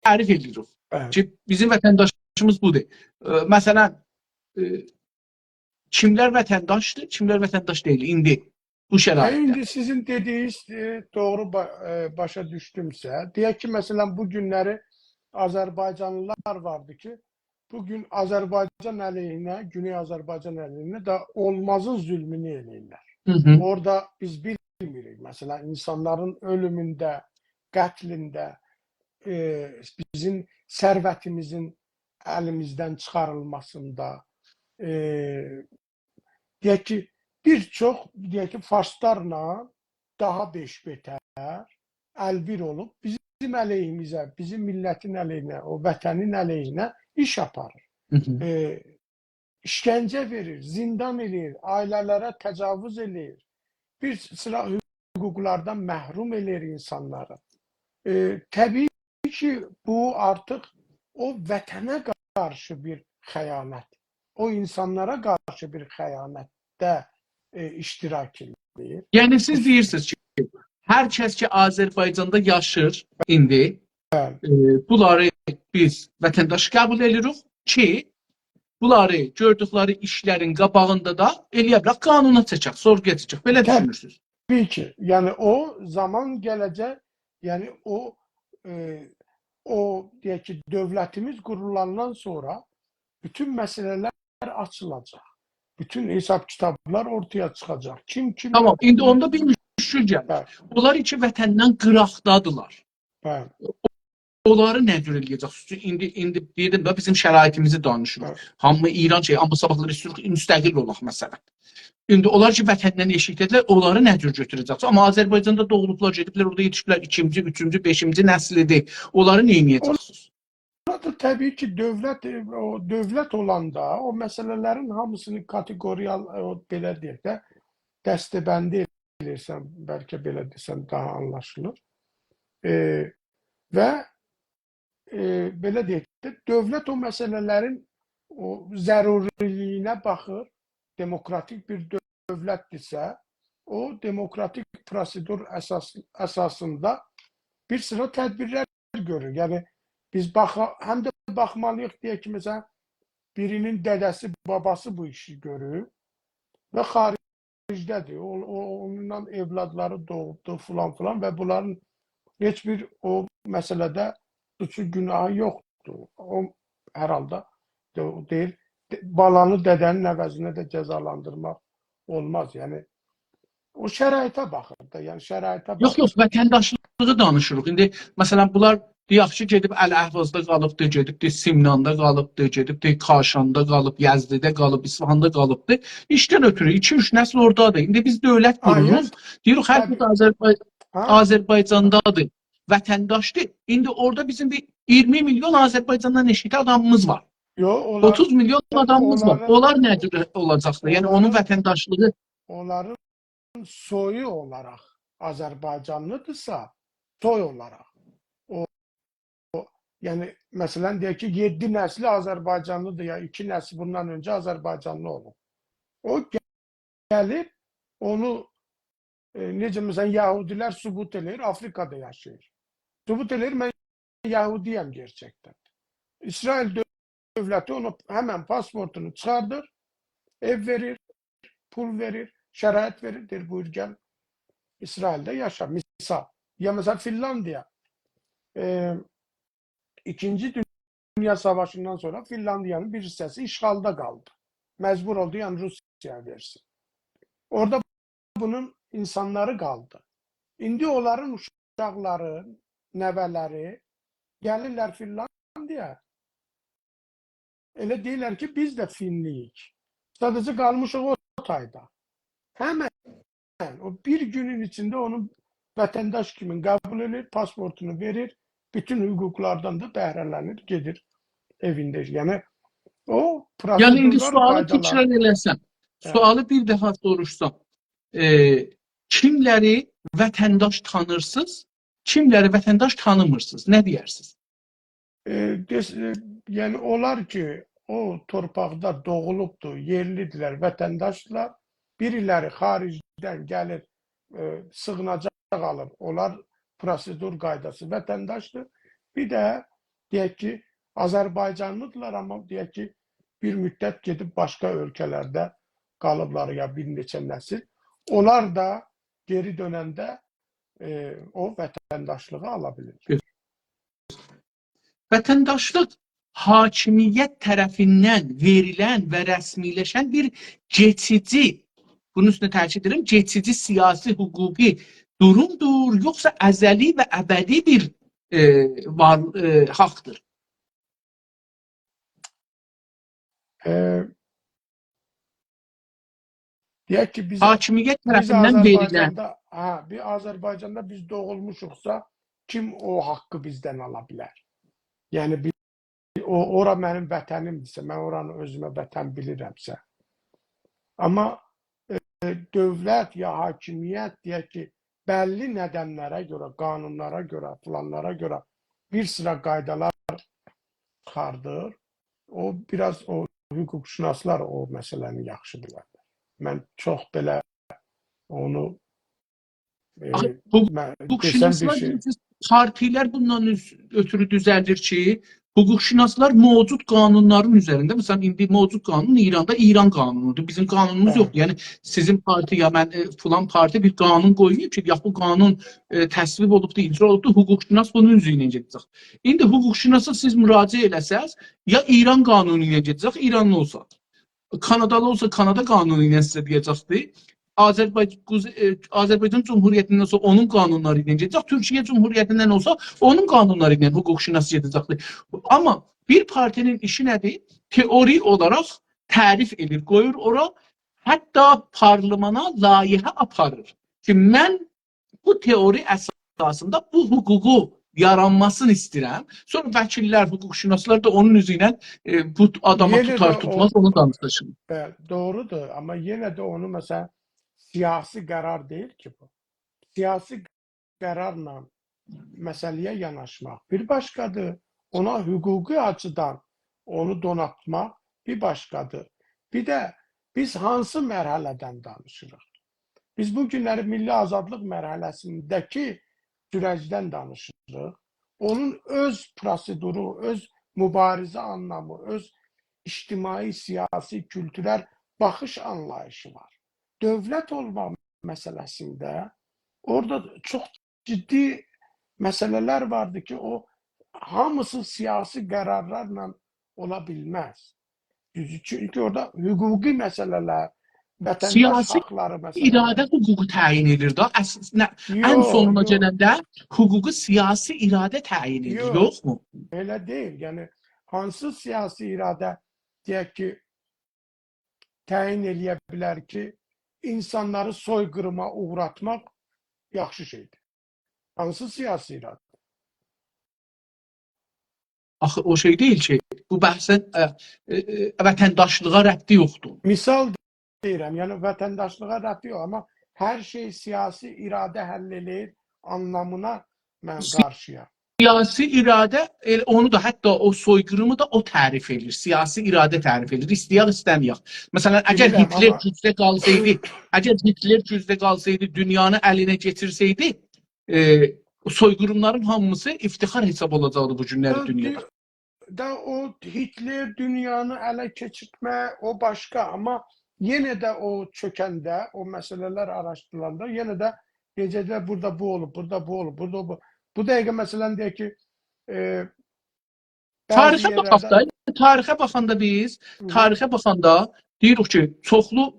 تعریف ائدیریک. بلی. کی، بیزیم وطنداشیمیز بودور. ائ، مثلا، ائ، کیملر وطنداشدیر، کیملر وطنداش دئییل ایندی بو هه، شرایطده. ایندی سیزین دئدیگینیز، ائ، دوغرو با-، ائ، باشا دوشدومسه، دئیک کی، مثلا، بو گونلری آذربایجانلیلار واردی کی، بو گون آذربایجان علیهینه، گونئی آذربایجان علیهینه ده اولمازین ظلمونو ائله‌ییرلر. هی هی. اورادا بیز بیلمیریک، مثلا، اینسانلارین اؤلومونده، قتلینده، ائ، بیزیم ثروتیمیزین الیمیزدن چیخاریلماسیندا، ائ، دئیک کی، بیر چوخ، دئیک کی، فارسلارلا داها بئش بتر ال‌بیر اولوب بیزیم علیهیمیزه، بیزیم میللتین علیهینه، او وطنین علیهینه ایش آپاریر. هی هی. ائ، ایشکنجه وئریر، زیندان ائله‌ییر، عائله‌لره تجاوز ائله‌ییر. بیر سیرا حقوقلاردان محروم ائله‌ییر اینسانلاری. ائ، طبیعی کی، بو آرتیق او وطنه قارشی بیر خیانت، او اینسانلارا قارشی بیر خیانتده، ائ، اشتراک ائدیر. یعنی سیز دئییرسینیز کی، هر کس کی آذربایجاندا یاشیر ایندی، بلی. ائ، بونلاری بیز وطنداش قبول ائدیریک کی، بونلاری گؤردوکلری ایشلرین قاباغیندا دا ائلیه بیلک قانونا چکک، سورغویا چکک. بئله طبیعی. دوشونورسونوز؟ طبیعی کی، یعنی او زامان گله‌جک، یعنی او، ائ، او، دئیک کی، دؤولتیمیز قورولاندان سونرا بوتون مسئله‌لر آچیلاجاق. بوتون حساب کیتابلار اورتایا چیخاجاق. کیم کیم تامام، ایندی اوندا بیر مشکل گلیر. بلی. اونلار کی وطندن قیراقدادیلار. بلی. اونلاری نه جور ائله‌یه‌جکسینیز؟ ایندی، ایندی دئدیم ده، بیزیم شرایطیمیزی دانیشیریق. بلی. هامی ایران شئی، آمما صاباحلاری ایسته‌ییریک مستقل اولاق، مثلا. ایندی اونلار کی وطندن ائشیکده‌دیرلر، اونلاری نه جور گؤتوره‌جکسینیز؟ آمما آذربایجاندا دوغولوبلار، گئدیبلر اورادا یئتیشیبلر، ایکینجی، اوچونجو، بئشینجی نسلیدیر. اونلاری نه ائده‌جکسینیز؟ بورادا طبیعی کی، دؤولت، او دؤولت اولاندا او مسئله‌لرین هامیسینی کاتئقوریال، او، بئله دئیک ده، دسته‌بندی ائدیرسن، بلکه بئله دئسن داها آنلاشیلیر. ائ، و، ائ، بئله دئیک ده، دؤولت او مسئله‌لرین او ضروری‌لیگینه باخیر. دموکراتیک بیر دؤولتدیرسه، او دموکراتیک پروسئدور اساس، اساسیندا بیر سیرا تدبیرلر گؤرور. یعنی بیز باخا، هم ده باخمالی‌ییق، دئیک کی، مثلا، بیری‌نین دده‌سی، باباسی بو ایشی گؤرور و خارجده‌دیر. او، او، اونونلا اولادلاری دوغوبدو فلان فلان و بونلارین هئچ بیر او مسئله‌ده سوچو، گوناهی یوخدور. او، هر حالدا، دئ-، دئییر، د-، بالانی دده‌نین عوضینه ده جزالاندیرماق اولماز. یعنی او شرایطه باخیر دا، یعنی شرایطه یوخ، یوخ، باخیر. وطنداشلیغی دانیشیریق. ایندی، مثلا، بونلار دئیک کی، گئدیب الاحوازدا قالیبدی، گئدیبدی سمناندا قالیبدی، گئدیبدی کاشاندا قالیب، یزدده قالیب، اصفهاندا قالیبدی. ایشدن اؤتورو ایکی-اوچ نسل اورادادیر. ایندی بیز دؤولت آی، قوروروق، یوخ. دئییریک، هر طبیعی. بیر آذربای-، ها؟ آذربایجاندادیر، وطنداشدیر. ایندی اورادا بیزیم بیر اییرمی میلیون آذربایجاندان ائشیکده آدامیمیز وار. یوخ، اونلار، اوتوز میلیون آدامیمیز وار. اونلارین، اونلار نه جور اولاجاقدیر؟ یعنی اونون اونلارین، وطنداشلیغی اونلارین سویو اولاراق آذربایجانلی‌دیرسا، سوی اولاراق. او، او، یعنی، مثلا، دئیک کی، یئددی نسلی آذربایجانلی‌دیر، یا ایکی نسل بوندان اؤنجه آذربایجانلی اولوب. او گلیب اونو، ائ، نئجه، مثلا، یهودی‌لر ثبوت ائله‌ییر، آفریقادا یاشاییر. ثبوت ائله‌ییر، من یهودی‌یم گئرچکدن. اسرائیل دؤولتی اونو همن پاسپورتونو چیخاردیر، ائو وئریر، پول وئریر، شرایط وئریر، دئییر، بویور، گل، اسرائیلده یاشا. مثال. یا، مثلا، فینلاندیا، ائ، ایکینجی دونیا ساواشیندان سونرا فینلاندیانین بیر حیصه‌سی اشغالدا قالدی. مجبور اولدو، یعنی، روسیایا وئرسین. اورادا بونون اینسانلاری قالدی. ایندی اونلارین اوشاقلاری، نوه‌لری گلیرلر فینلاندیایا. ائله دئییرلر کی، بیز ده فینلی‌ییک. ساده‌جه قالمیشیق او تایدا. همن او بیر گونون ایچینده اونو وطنداش کیمی قبول ائدیر، پاسپورتونو وئریر، بوتون حقوقلاردان دا بهره‌لنیر، گئدیر ائوینده. یعنی، او، یعنی، ایندی پروسئدورلار، سؤالی قایدالار. تکرار ائله‌سم، هه. سؤالی بیر دفعه سوروشسام، ائ، کیملری وطنداش تانیرسینیز، کیملری وطنداش تانیمیرسینیز؟ نه دئیرسینیز؟ ائ، دئس-، ائ، یعنی، اونلار کی، او تورپاقدا دوغولوبدور، یئرلی‌دیرلر، وطنداشدیرلار. بیری‌لری خارجدن گلیر، ائ، سیغیناجاق آلیر. اونلار پروسئدور قایداسی وطنداشدیر. بیر ده، دئیک کی، آذربایجانلی‌دیرلار، آمما، دئیک کی، بیر مدت گئدیب باشقا اؤلکه‌لرده قالیبلار، یا بیر نئچه نسیل. اونلار دا گئری دؤننده، ائ، او وطنداشلیغی آلا بیلیر. وطنداشلیق حاکمیت طرفیندن وئریلن و رسمی‌لشن بیر کئچیجی، بونون اوستونه تأکید ائدیرم، کئچیجی سیاسی، حقوقی دورومدور، یوخسا ازلی و ابدی بیر، ائ، وار، ائ، حاقدیر؟ ائ، دئیک کی، بیز، حاکمیت بیز طرفیندن وئریلن. آذربایجاندا، هه، بیر آذربایجاندا بیز دوغولموشوقسا، کیم او حاققی بیزدن آلا بیلر؟ یعنی، بیر، او، اورا منیم وطنیمدیرسه، من اورانی اؤزومه وطن بیلیرمسه. آمما، ائ، دؤولت یا حاکمیت، دئیک کی، بللی ندنلره گؤره، قانونلارا گؤره، فلانلارا گؤره بیر سیرا قایدالار آپاردیر. او، بیر آز او حقوق‌شناسلار او مسئله‌نی یاخشی بیلرلر. من چوخ بئله اونو، ائ، آخی، حقوق-، من، دئسم بیر حقوق‌شناسلار شئی. دئییر کی، پارتی‌لر بوندان اوز-، اؤتورو دوزلدیر کی، حقوق‌شناسلار موجود قانونلارین اوزرینده، مثلا، ایندی موجود قانون ایراندا ایران قانونودور. بیزیم قانونوموز هه. یوخدور. یعنی، سیزین پارتی یا من، ائ، فلان پارتی بیر قانون قویماییب کی، یا بو قانون، ائ، تصویب اولوبدور، اجرا اولوبدور، حقوق‌شناس بونون اوزو ایله گئده‌جک. ایندی حقوق‌شناسا سیز مراجعه ائله‌سز، یا ایران قانونو ایله گئده‌جک، ایرانلی اولسا. کانادالی اولسا، کانادا قانونو ایله سیزه دئیه‌جکدیر. آذربایجان، قوزئی، ائ، آذربایجان جمهوریتیندن اولسا اونون قانونلاری ایله گئده‌جک. تورکیه جمهوریتیندن اولسا اونون قانونلاری ایله حقوق‌شناس گئده‌جکدیر. آمما بیر پارتی‌نین ایشی نه‌دیر؟ تئوری اولاراق تعریف ائدیر، قویور اورا، حتی پارلمانا لایحه آپاریر کی، من بو تئوری اساسیندا بو حقوقو یارانماسینی ایسته‌ییرم. سونرا وکیل‌لر، حقوق‌شناسلار دا اونون اوزو ایله، ائ، بو آداما توتار توتماز، اونو دانیشیر. بلی، دوغرودور، آمما یئنه ده اونو، مثلا، سیاسی قرار دئییل کی بو. سیاسی قرارلا مسئله‌یه یاناشماق بیر باشقادیر، اونا حقوقی آچیدان اونو دوناتماق بیر باشقادیر. بیر ده بیز هانسی مرحله‌دن دانیشیریق؟ بیز بو گونلری میللی آزادلیق مرحله‌سینده‌کی سورجدن دانیشیریق. اونون اؤز پروسئدورو، اؤز موباریزه آنلامی، اؤز اجتماعی، سیاسی، کولتورل باخیش آنلاییشی وار. دؤولت اولماق مسئله‌سینده اورادا چوخ جدی مسئله‌لر واردی کی، او هامیسی سیاسی قرارلارلا اولا بیلمز. دوزو، چونکی اورادا حقوقی مسئله‌لر، وطنداش حاقلاری مسئله‌لری. سیاسی اراده حقوقو تعیین ائدیر دا. اصل، نه، ان سونونا گلنده حقوقو سیاسی اراده تعیین ائدیر، یوخمو؟ ائله دئییل. یعنی، هانسی سیاسی اراده، دئیک کی، تعیین ائله‌یه بیلر کی، اینسانلاری سوی‌قیریما اوغراتماق یاخشی شئیدیر؟ هانسی سیاسی اراده؟ آخی او شئی دئییل کی، بو بحثین، ائ، ائ، ائ، وطنداشلیغا ربطی یوخدور. مثال دئییرم، یعنی وطنداشلیغا ربطی یوخ، آمما هر شئی سیاسی اراده حل ائله‌ییر آنلامینا من قارشی‌یام. سیاسی اراده، ائله اونو دا، حتی او سوی‌قیریمی دا او تعریف ائله‌ییر. سیاسی اراده تعریف ائله‌ییر. ایسته‌یک، ایسته‌مه‌یک. مثلا، اگر هیتلر گوجده قالسایدی، اگر هیتلر گوجده قالسایدی، دونیانی الینه کئچیرسه‌یدی، ائ، سوی‌قیریملارین هامیسی افتخار حساب اولاجاقدی بو گونلری دونیادا. دا او هیتلر دونیانی اله کئچیرتمه، او باشقا، آمما یئنه ده او چؤکنده، او مسئله‌لر آراشدیریلاندا، یئنه ده گئجه‌ده بورادا بو اولوب، بورادا بو اولوب، بورادا بو. بو دقیقه، مثلا، دئیک کی، ائ، تاریخه باخاق دا، تاریخه باخاندا بیز، تاریخه باخاندا دئییریک کی، چوخلو، ائ،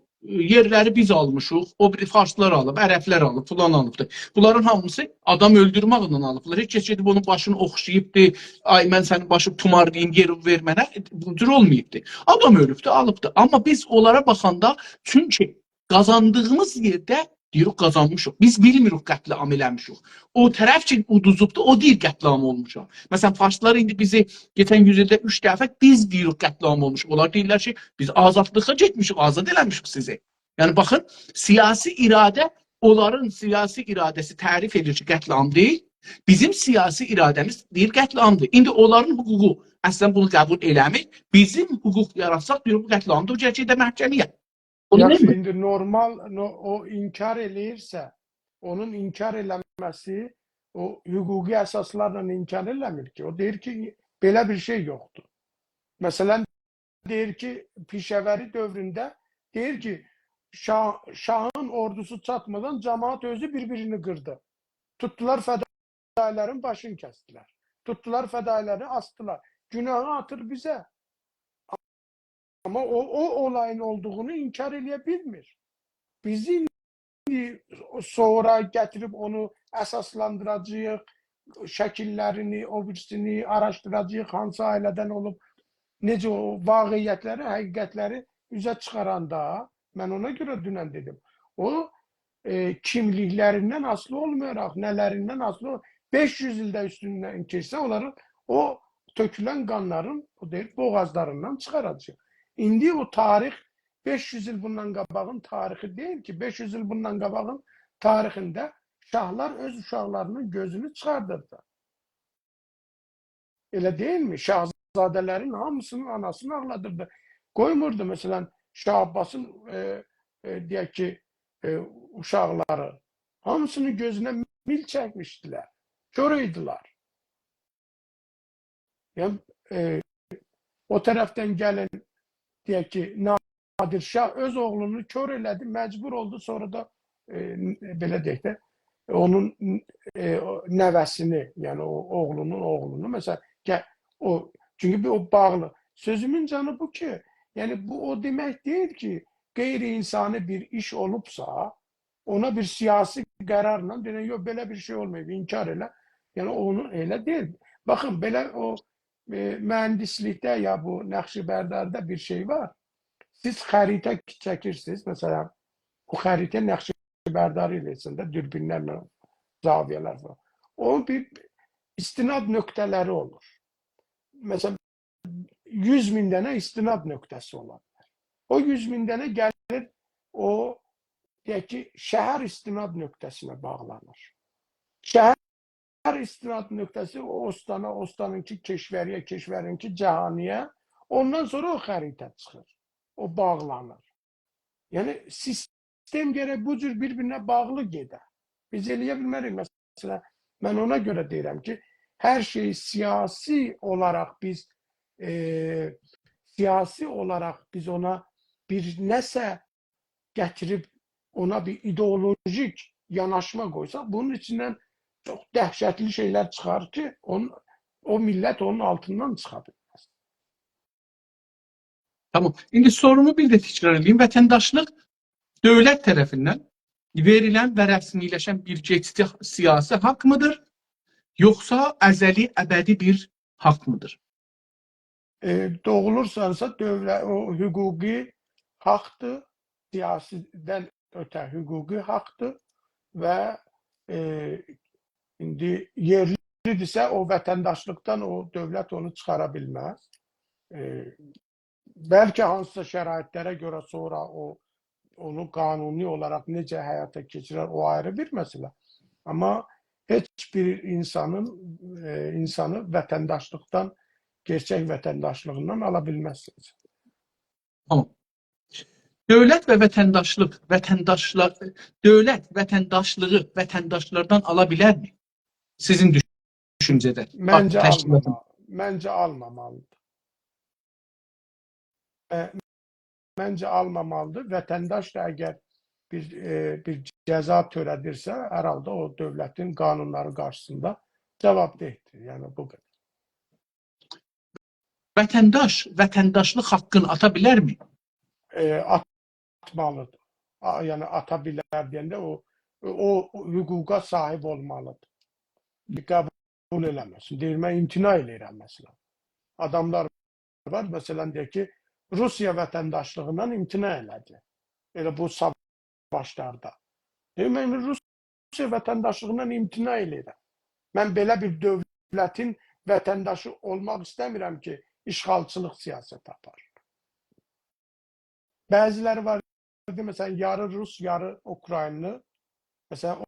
یئرلری بیز آلمیشیق، او بیری فارسلار آلیب، عربلر آلیب، فلان آلیبدی. بونلارین هامیسی آدام اؤلدورمکله آلیبلار. هئچ کس گئدیب اونون باشینی اوخشاییبدی، «آی، من سنین باشینی تومارلاییم، یئر وئر منه»، بو جور اولماییبدی. آدام اؤلوبدو، آلیبدی. آمما بیز اونلارا باخاندا، چونکی قازاندیغیمیز یئرده دئییریک، قازانمیشیق. بیز بیلمیریک قتل‌عام ائله‌میشیک. او طرف کی، اودوزوبدو، او دئییر، قتل‌عام اولموشام. مثلا، فارسلار ایندی بیزی کئچن یوز ایلده اوچ دفعه، بیز دئییریک، قتل‌عام اولموشوق. اونلار دئییرلر کی، بیز آزادلیغا گئتمیشیک، آزاد ائله‌میشیک سیزی. یعنی، باخین، سیاسی اراده، اونلارین سیاسی اراده‌سی تعریف ائدیر کی، قتل‌عام دئییل. بیزیم سیاسی اراده‌میز دئییر، قتل‌عامدیر. ایندی اونلارین حقوقو اصلا بونو قبول ائله‌میر. بیزیم حقوق یاراتساق، دئییر، بو قتل‌عامدیر، او گرک گئده محکمه‌یه. اونو یاخشی، نئمه- ایندی نورمال، نو-، او انکار ائله‌ییرسه، اونون انکار ائله‌مه‌سی او حقوقی اساسلارلا انکار ائله‌میر کی. او دئییر کی، بئله بیر شئی یوخدور. مثلا، دئییر کی، پیشه‌وری دؤورونده دئییر کی، شاه-، شاهین اوردوسو چاتمادان جماعت اؤزو بیر-بیرینی قیردی. توتدولار فدایی‌لرین باشینی کسدیلر. توتدولار فدایی‌لری آسدیلار. گوناهی آتیر بیزه. آمما او، او اولایین اولدوغونو انکار ائله‌یه بیلمیر. بیز ایندی سونرا گتیریب اونو اساسلاندیراجاغیق، شکیللرینی، او بیریسینی آراشدیراجاغیق، هانسی عائله‌دن اولوب، نئجه او واقعیت‌لری، حقیقت‌لری اوزه چیخاراندا، من اونا گؤره دونن دئدیم، او، ائ، کیملیک‌لریندن آسیلی اولمایاراق، نه‌لریندن آسیلی اول-، بئش یوز ایل ده اوستوندن کئچسه، اونلارین او تؤکولن قانلارین، او دئییر، بوغازلاریندان چیخاراجاق. ایندی او تاریخ بئش یوز ایل بوندان قاباغین تاریخی دئییل کی، بئش یوز ایل بوندان قاباغین تاریخینده شاهلار اؤز اوشاقلارینین گؤزونو چیخاردیردی. ائله دئییلمی؟ شاهزاده شاهزاده‌لرین هامیسینین آناسینی آغلادیردی. قویموردو، مثلا، شاه عباسین، ائ، ائ، دئیک کی، ائ، اوشاقلاری هامیسینین گؤزونه میل چکمیشدیلر. کور ایدیلر. یعنی، ائ، او طرفدن گلن، دئیک کی، نادر شاه اؤز اوغلونو کور ائله‌دی، مجبور اولدو، سونرا دا، ائ، بئله دئیک ده، اونون، ائ، او نوه‌سینی، یعنی او اوغلونون اوغلونو، مثلا، گه-، او، چونکی بیر او باغلی. سؤزومون جانی بو کی، یعنی بو او دئمک دئییل کی، غیر انسانی بیر ایش اولوبسا، اونا بیر سیاسی قرارلا دئیک، یوخ، بئله بیر شئی اولماییب، انکار ائله. یعنی اونو ائله دئییل. باخین، بئله او، ائ، مهندسلیکده یا بو نقشه‌برداری‌ده بیر شئی وار. سیز خریطه چکیرسینیز، مثلا، بو خریطه نقشه‌برداری ائله‌ییرسن ده، دوربین‌لرله، زاویه‌لر فلان. اونون بیر استناد نقطه‌لری اولور. مثلا، یوز مین دنه استناد نقطه‌سی اولا بیلر. او یوز مین دنه گلیر، او، دئیک کی، شهر استناد نقطه‌سینه باغلانیر. شهر استناد نقطه‌سی او استانا، استانینکی کشوری‌یه، کشورینکی جهانی‌یه، اوندان سونرا او خریطه چیخیر، او باغلانیر. یعنی سیستم گرک بو جور بیر-بیرینه باغلی گئده. بیز ائله‌یه بیلمه‌ریک. مثلا، من اونا گؤره دئییرم کی، هر شئیی سیاسی اولاراق بیز، ائ، سیاسی اولاراق بیز اونا بیر نه‌سه گتیریب اونا بیر ایدئولوژیک یاناشما قویساق، بونون ایچیندن چوخ دهشتلی شئیلر چیخار کی، اونون، او میللت اونون آلتیندان چیخا بیلمز. تامام. ایندی سورومو بیر ده تکرار ائدیم. وطنداشلیق دؤولت طرفیندن وئریلن و رسمی‌لشن بیر کئچیجی سیاسی حاق می‌دیر، یوخسا ازلی، ابدی بیر حاق می‌دیر؟ ائ، دوغولورسانسا، دؤولت، او حقوقی حاقدیر، سیاسیدن اؤته حقوقی حاقدیر و، ائ، ایندی یئرلی‌دیرسه، او وطنداشلیقدان او دؤولت اونو چیخارا بیلمز. ائ، بلکه هانسیسا شرایطلره گؤره سونرا او، اونو قانونی اولاراق نئجه حیاتا کئچیرر، او آیری بیر مسئله. آمما هئچ بیر اینسانین، ائ، اینسانی وطنداشلیقدان، گئرچک وطنداشلیغیندان آلا بیلمزسینیز. تامام. دؤولت و وطنداشلیق، وطنداشلا-، دؤولت وطنداشلیغی وطنداشلاردان آلا بیلرمی؟ سیزین دوشونجه‌ده. منجه تشکیلاتین. آلماما-، منجه آلمامالیدیر. ائ، منجه آلمامالیدیر. وطنداش دا اگر بیر، ائ، بیر جزا تؤره‌دیرسه، هر حالدا او دؤولتین قانونلاری قارشیسیندا جاوابده‌دیر. یعنی بو قدر. وطنداش وطنداشلیق حاققینی آتا بیلرمی؟ ائ، آتمالیدیر. آ، یعنی آتا بیلر دئینده او، او، او حقوقا صاحیب اولمالیدیر. قبول ائله‌مه‌سین. دئییر، من امتناع ائله‌ییرم، مثلا. آداملار وار، مثلا، دئیک کی، روسیا وطنداشلیغیندان امتناع ائله‌دی. ائله بو ساواشلاردا. دئییر، من روسیا وطنداشلیغیندان امتناع ائله‌ییرم. من بئله بیر دؤولتین وطنداشی اولماق ایسته‌میرم کی، اشغالچیلیق سیاستی آپاریر. بعضی‌لری وار، مثلا، یاری روس، یاری اوکراینلی. مثلا، او،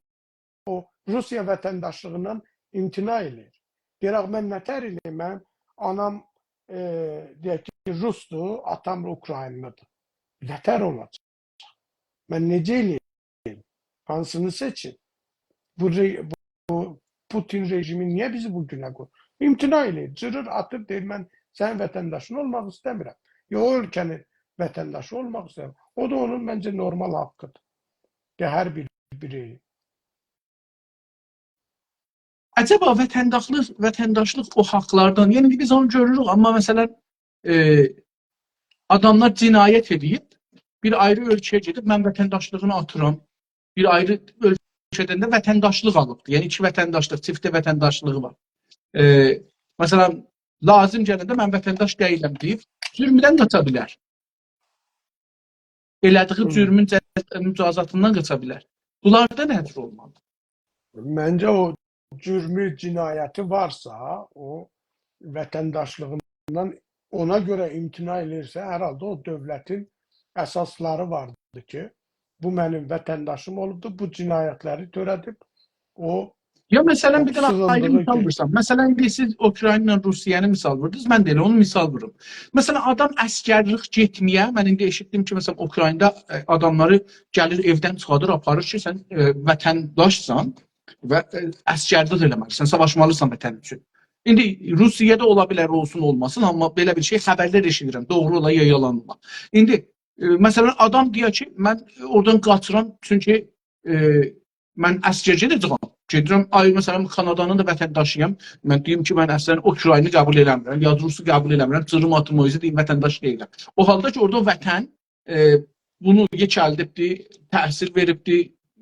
او روسیا وطنداشلیغیندان امتناع ائله‌ییر. دئییر، «آخی من نه‌تر ائله‌ییم؟ منیم آنام، ائ، دئیک کی، روسدور، آتام اوکراینلیدیر.» نه‌تر اولاجاق؟ من نئجه ائله‌ییم؟ هانسینی سئچیم؟ بو ره-، بو پوتین رژیمی نییه بیزی بو گونه قویور؟ امتناع ائله‌ییر، جیریر، آتیر، دئییر، «من سنین وطنداشین اولماق ایسته‌میرم. یا او اؤلکه‌نین وطنداشی اولماق ایسته‌میرم.» او دا اونون، منجه، نورمال حاققیدیر. یا هر بیر بیرئیین. عجبا وطنداشلیق، وطنداشلیق او حاقلاردان، یعنی بیز اونو گؤروروک، آمما مثلا، ائ، آداملار جنایت ائدیب، بیر آیری اؤلکه‌یه گئدیب، من وطنداشلیغینی آتیرام. بیر آیری اؤلکه‌دن ده وطنداشلیق آلیبدیر. یعنی ایکی وطنداشلیق، چیفته وطنداشلیغی وار. ائ، مثلا، لازیم گلنده من وطنداش دئییلم دئییب، جرمدن قاچا بیلر. ائله‌دیگی هی. جرمون جه-، مجازاتیندان قاچا بیلر. بونلاردا نه جور اولمالی؟ منجه، او جرمو، جنایتی وارسا، او وطنداشلیغیندان اونا گؤره امتناع ائله‌ییرسه، هر حالدا او دؤولتین اساسلاری واردیر کی، بو منیم وطنداشیم اولوبدور، بو جنایتلری تؤره‌دیب، او یا، مثلا، بیر دنه آیری سیغیندیغی مثال کی- وورسام. مثلا، ایندی سیز اوکراینا ایله روسیه‌نی مثال ووردونوز، من ده ائله اونو مثال ووروم. مثلا، آدام عسگرلیک گئتمه‌یه، من ایندی ائشیتدیم کی، مثلا، اوکراینادا، ائ، آداملاری گلیر ائودن چیخادیر، آپاریر کی، سن، ائ، وطنداشسان و، ائ، عسگرلیک ائله‌مه‌لیسن، ساواشمالیسان وطن اوچون. ایندی روسیه‌ده اولا بیلر اولسون، اولماسین، آمما بئله بیر شئی خبرلر ائشیدیرم، دوغرو اولا یا یالان اولا. ایندی، ائ، مثلا، آدام دئیر کی، من اورادان قاچیرام، چونکی، ائ، من عسکر گئده‌جه‌یم. گئدیرم، آی، مثلا، کانادانین دا وطنداشی‌یام. من دئییم کی، من اصلا اوکراینی قبول ائله‌میرم، یا روسو قبول ائله‌میرم، جیریم آتیم او اوزه، دئییم وطنداش دئییلم. او حالدا کی، اورادا وطن، ائ، بونو یئکلدیبدی، تحصیل وئریبدی،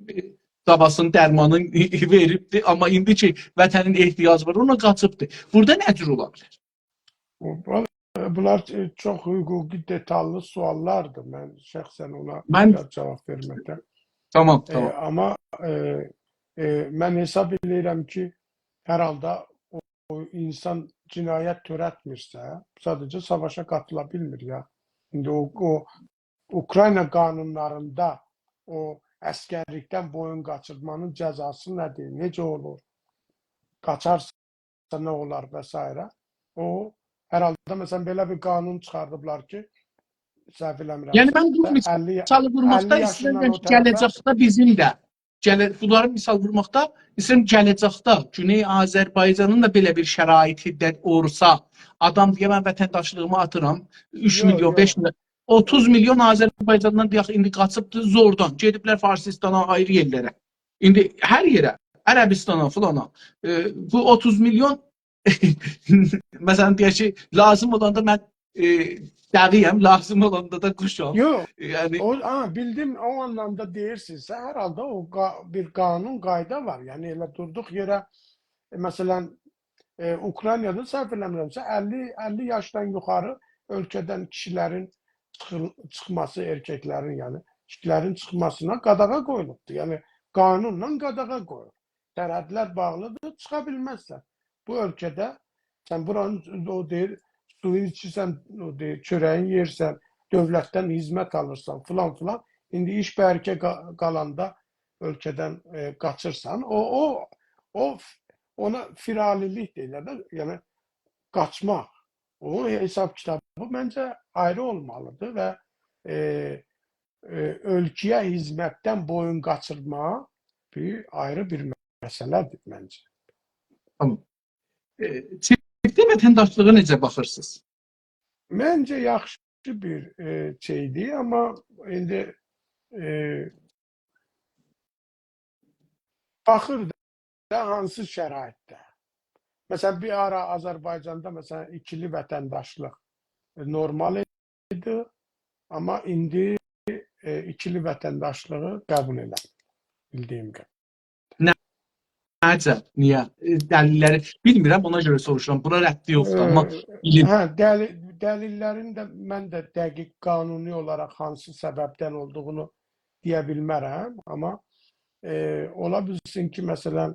ائ، داواسینین درمانینی وئریبدی، آمما ایندی کی، وطنین احتیاجی وار، اونا قاچیبدی. بورادا نه جور اولا بیلر؟ بو-، بونلار، ائ، چوخ حقوقی دئتاللی سؤاللاردیر. من شخصا اونا من بیر آز جاواب وئرمکدن. تامام، ائ، تامام. آمما، ائ، ائ، من حساب ائله‌ییرم کی، هر حالدا او، او اینسان جنایت تؤرتمیرسه، ساده‌جه ساواشا قاتیلا بیلمیر یا. ایندی او، او اوکراینا قانونلاریندا او عسگرلیکدن بویون قاچیرمانین جزاسی نه‌دیر، نئجه اولور؟ قاچارسا نه اولار و سایره. او، هر حالدا، مثلا، بئله بیر قانون چیخاردیبلار کی، سهو ائله‌میرمسه، یعنی، من بو اللی، مثالی وورماقدا اللی یاشیندان ایسته‌ییرم او کی، طرفه گله‌جکده بیزیم ده، گله-، بونلاری مثال وورماقدا ایسته‌ییرم، گله‌جکده گونئی آذربایجانین دا بئله بیر شرایطی ده اولسا، آدام دئیه، «من وطنداشلیغیمی آتیرام، اوچ یوخ، میلیون، یوخ. بئش میلیون، اوتوز میلیون آذربایجاندان، دئیک، ایندی قاچیبدی زوردان، گئدیبلر فارسیستانا، آیری یئرلره. ایندی هر یئره، عربیستانا، فلانا. ائ، بو اوتوز میلیون، مثلا، دئیک کی، لازیم اولاندا من، ائ، دوه‌یم، لازیم اولاندا دا قوشام.» یوخ، یعنی، او، ها، بیلدیم، او آنلامدا دئییرسینیزسه، هر حالدا او قا-، بیر قانون، قایدا وار. یعنی، ائله دوردوق یئره، ائ، مثلا، ائ، اوکراینادا، سهو ائله‌میرمسه، اللی، اللی یاشدان یوخاری اؤلکه‌دن کیشیلرین چیخیل-، چیخماسی، ائرککلرین، یعنی، کیشیلرین چیخماسینا قاداغا قویولوبدور. یعنی، قانونلا قاداغا قویولوب. سرحدلر باغلیدیر، چیخا بیلمزلر. بو اؤلکه‌ده سن بورانین، او دئییر، سویون ایچیرسن، او دئییر، چؤره‌یین یئییرسن، دؤولتدن خدمت آلیرسان، فلان فلان. ایندی ایش برکه قا-، قالاندا اؤلکه‌دن، ائ، قاچیرسان. او، او، او ف-، اونا فرارلیلیک دئییرلر ده، یعنی قاچماق. او حساب کیتابی منجه آیری اولمالیدیر و، ائ، ائ، اؤلکه‌یه خدمتدن بویون قاچیرما بیر آیری بیر مسئله‌دیر منجه. تامام. ائ، چیفته وطنداشلیغا نئجه باخیرسینیز؟ منجه یاخشی بیر، ائ، شئیدیر، آمما ایندی، ائ، باخیر دا هانسی شرایطده. مثلا، بیر آرا آذربایجاندا، مثلا، ایکیلی وطنداشلیق، ائ، نورمال ایدی، آمما ایندی، ائ، ایکیلی وطنداشلیغی قبول ائله‌میر، بیلدیگیم قدر. نه عجب، نییه؟ ائ، دلیل‌لری بیلمیرم، اونا گؤره سوروشورام. بونا ردی یوخدور، آمما ائ، بیلیم. هه، دلی-، دلیل‌لرین ده من ده دقیق قانونی اولاراق هانسی سببدن اولدوغونو دئیه بیلمرم، آمما، ائ، اولا بیلسین کی، مثلا،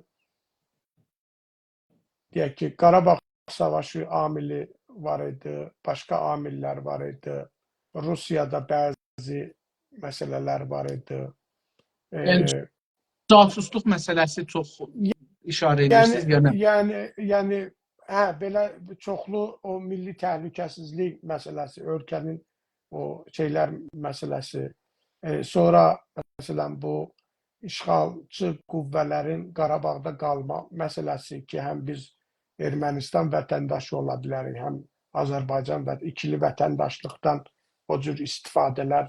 دئیک کی، قاراباغ ساواشی عاملی وار ایدی، باشقا عامل‌لر وار ایدی، روسیادا بعضی مسئله‌لر وار ایدی. ائ، یعنی، جاسوسلوق مسئله‌سی چوخ ایشاره ائدیرسینیز، یعنی، یعنی. یعنی، یعنی، هه، بئله چوخلو او میللی تهلکه‌سیزلیک مسئله‌سی، اؤلکه‌نین او شئیلر مسئله‌سی، ائ، سونرا، مثلا، بو اشغالچی قوه‌لرین قاراباغدا قالما مسئله‌سی کی، هم بیز ارمنستان وطنداشی اولا بیلریک، هم آذربایجان و ایکیلی وطنداشلیقدان او جور استفاده‌لر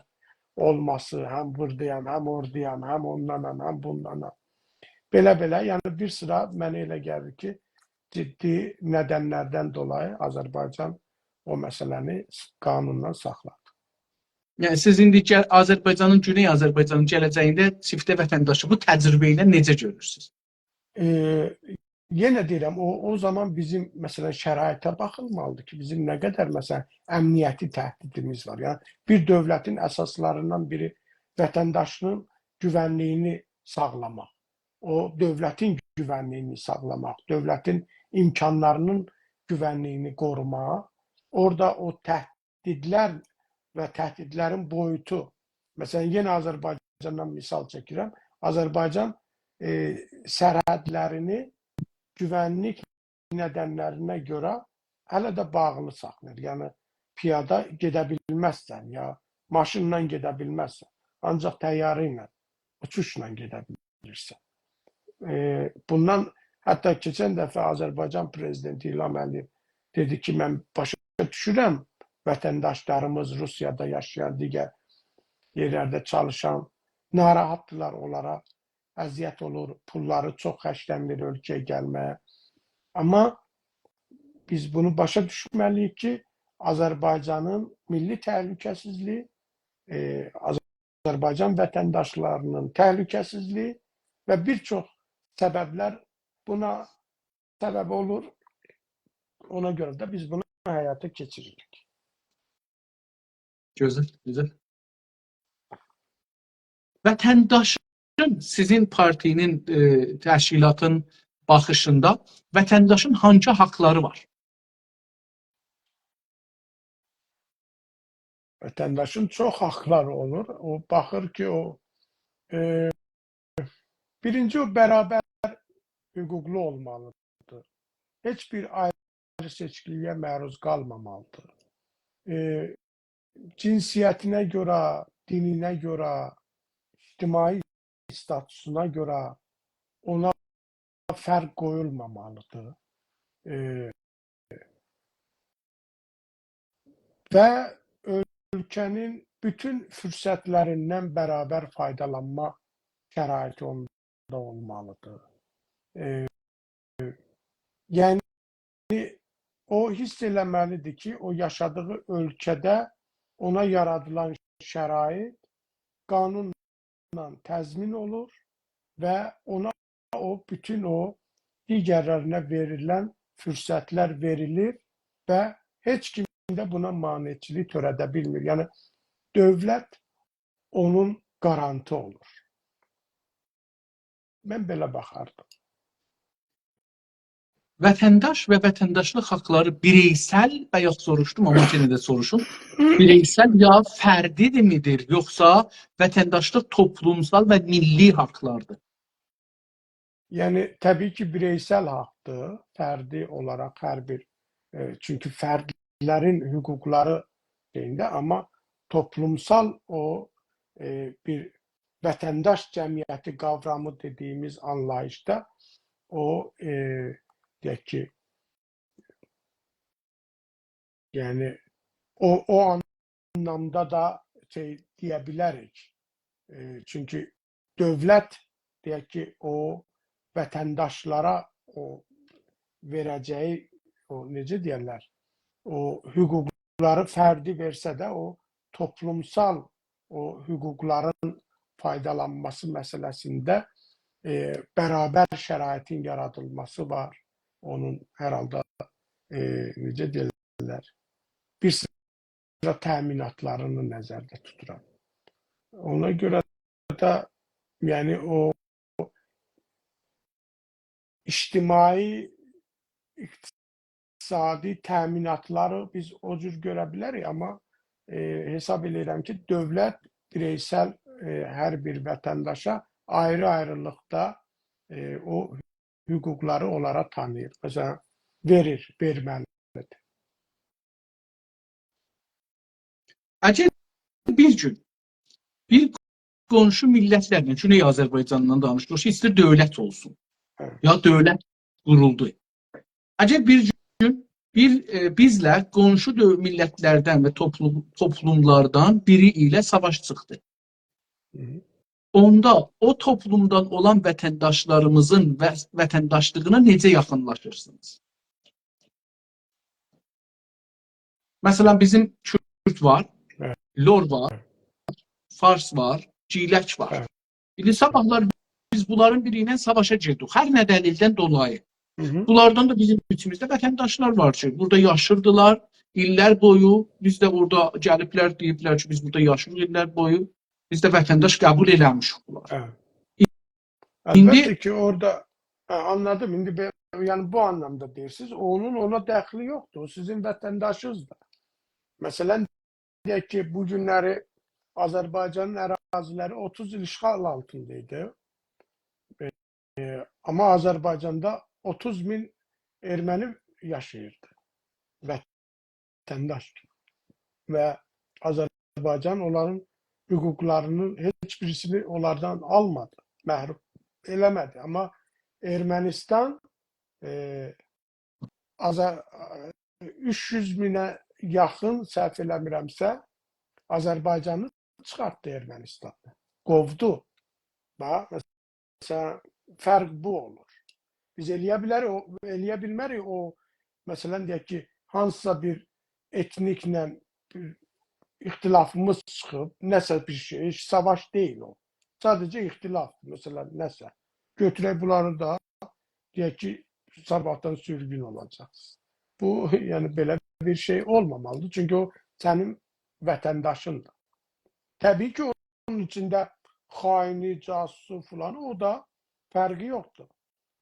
اولماسی، هم بوردایام، هم اورادایام، هم اوندانام، هم بوندانام. بئله-بئله، یعنی بیر سیرا منه ائله گلیر کی، جدی ندن‌لردن دولایی آذربایجان او مسئله‌نی قانونلا ساخلادی. یعنی، سیز ایندی گل-، آذربایجانین، گونئی آذربایجانین گله‌جگینده چیفته وطنداشی بو تجربه ایله نئجه گؤرورسونوز؟ ائ، یئنه دئییرم، او، او زامان بیزیم، مثلا، شرایطه باخیلمالیدیر کی، بیزیم نه قدر، مثلا، امنیتی تهدیدیمیز وار. یعنی، بیر دؤولتین اساسلاریندان بیری وطنداشینین گوونلیگینی ساغلاماق، او دؤولتین گوونلیگینی ساغلاماق، دؤولتین امکانلارینین گوونلیگینی قوروماق، اورادا او تهدیدلر و تهدیدلرین بویوتو، مثلا، یئنه آذربایجاندان مثال چکیرم. آذربایجان، ائ، سرحدلرینی گوونلیک ندنلرینه گؤره هله ده باغلی ساخلاییر. یعنی، پیادا گئده بیلمزسن، یا ماشینلا گئده بیلمزسن. آنجاق طیاره ایله، اوچوشلا گئده بیلیرسن. ائ، بوندان حتی کئچن دفعه آذربایجان پرزیدنتی الهام علی‌یئو دئدی کی، من باشا دوشورم، وطنداشلاریمیز، روسیادا یاشایان، دیگر یئرلرده چالیشان ناراحتدیرلار، اونلارا اذیت اولور، پوللاری چوخ خرجلنمیر اؤلکه‌یه گلمه‌یه. آمما بیز بونو باشا دوشمه‌لی‌ییک کی، آذربایجانین میللی تهلکه‌سیزلیگی، ائ، آذربایجان وطنداشلاری‌نین تهلکه‌سیزلیگی و بیر چوخ سببلر بونا سبب اولور. اونا گؤره ده بیز بونو حیاتا کئچیریریک. گؤزل، گؤزل. وطنداشین، سیزین پارتی‌نین، ائ، تشکیلاتین باخیشیندا وطنداشین هانسی حاقلاری وار؟ وطنداشین چوخ حاقلاری اولور. او باخیر کی، او، ائ، بیرینجی، او برابر حقوقلو اولمالیدیر. هئچ بیر آیری سئچکیلیگه معروض قالمامالیدیر. ائ، جنسیتینه گؤره، دینینه گؤره، اجتماعی استاتوسونا گؤره اونا فرق قویولمامالیدیر. ائ، و اؤلکه‌نین بوتون فرصتلریندن برابر فایدالانما شرایطی اوندا اولمالیدیر. ائ، یعنی، او حس ائله‌مه‌لیدیر کی، او یاشادیغی اؤلکه‌ده اونا یارادیلان شرایط قانونلا تضمین اولور و اونا او، بوتون او دیگرلرینه وئریلن فرصتلر وئریلیر و هئچ کیم ده بونا مانعچیلیک تؤره‌ده بیلمیر. یعنی، دؤولت اونون گارانتی اولور. من بئله باخاردیم. وطنداش و وطنداشلیق حاقلاری بیرئیسل، بایاق سوروشدوم، آمما یئنه ده سوروشوم. بیرئیسل یا فردی میدیر، یوخسا وطنداشلیق توپلومسال و میللی حاقلاردیر؟ یعنی، طبیعی کی، بیرئیسل حاقدیر، فردی اولاراق هر بیر، ائ، چونکی فردلرین حقوقلاری شئیینده، آمما توپلومسال او، ائ، بیر وطنداش جمعیتی قاورامی دئدیگیمیز آنلاییشدا او، ائ، دئیک کی، یعنی، او، او آنلامدا دا شئی دئیه بیلریک. ائ، چونکی دؤولت، دئیک کی، او وطنداشلارا او وئره‌جه‌یی، او نئجه دئیرلر، او حقوقلاری فردی وئرسه ده، او توپلومسال او حقوقلارین فایدالانماسی مسئله‌سینده، ائ، برابر شرایطین یارادیلماسی وار. اونون هر حالدا، ائ، نئجه دئیرلر، بیر سیرا تأمیناتلارینی نظرده توتورام. اونا گؤره ده، یعنی، او اجتماعی، اقتصادی تأمیناتلاری بیز او جور گؤره بیلریک، آمما، ائ، حساب ائله‌ییرم کی، دؤولت بیرئیسل، ائ، هر بیر وطنداشا آیری-آیریلیقدا، ائ، او حقوقلاری اونلارا تانیییر. مثلا، وئریر، وئرمه‌لیدیر. اگر بیر گون بیر قونشو میللتلرله، گونئی آذربایجاندان دانیشیریق، ایسته‌ییر دؤولت اولسون، هه، یا دؤولت قورولدو. اگر بیر گون بیر، ائ، بیزله قونشو دؤ-، میللتلردن و توپلوم-، توپلوملاردان بیری ایله ساواش چیخدی، هی هی. اوندا او توپلومدان اولان وطنداشلاریمیزین و وطنداشلیغینا نئجه یاخینلاشیرسینیز؟ مثلا، بیزیم کورد وار، هه. لور وار، هه. فارس وار، گیلک وار. هه. ایندی صاباحلار بیز بونلارین بیری ایله ساواشا گیردیک. هر نه دلیلدن دولایی. هی هی. بونلاردان دا بیزیم ایچیمیزده وطنداشلار وار کی، بورادا یاشیردیلار ایللر بویو. بیز ده اورادا گلیبلر، دئییبلر کی، بیز بورادا یاشیریق ایللر بویو. بیز ده وطنداش قبول ائله‌میشیک بونلاری. هه. ایندی البته کی، اورادا، هه، آنلادیم. ایندی بئ-، یعنی، بو آنلامدا دئییرسینیز، اونون اونا دخلی یوخدور. او سیزین وطنداشینیزدیر. مثلا، دئیک کی، بو گونلری آذربایجانین اراضیلری اوتوز ایل اشغال آلتیندا ایدی. ائ، آمما آذربایجاندا اوتوز مین ائرمنی یاشاییردی. وطنداش. و آذربایجان اونلارین حقوقلارینین هئچ بیریسینی اونلاردان آلمادی، محروم ائله‌مه‌دی. آمما ارمنستان، ائ، آذر-، اوچ یوز مینه یاخین، سهو ائله‌میرمسه، آذربایجانی چیخارتدی ارمنستاندان. قوودو. باخ، مثلا، فرق بو اولور. بیز ائلیه بیلریک، او، ائلیه بیلمریک او، مثلا، دئیک کی، هانسیسا بیر ائتنیکله بیر اختلافیمیز چیخیب، نه‌سه بیر شئی، هئچ ساواش دئییل او. ساده‌جه اختلاف، مثلا، نه‌سه. گؤتورک بونلاری دا، دئیک کی، صاباحدان سورگون اولاجاقسینیز. بو، یعنی، بئله بیر شئی اولمامالیدیر. چونکی او سنین وطنداشیندیر. طبیعی کی، اونون ایچینده خائنی، جاسوسو فلان، او دا فرقی یوخدور.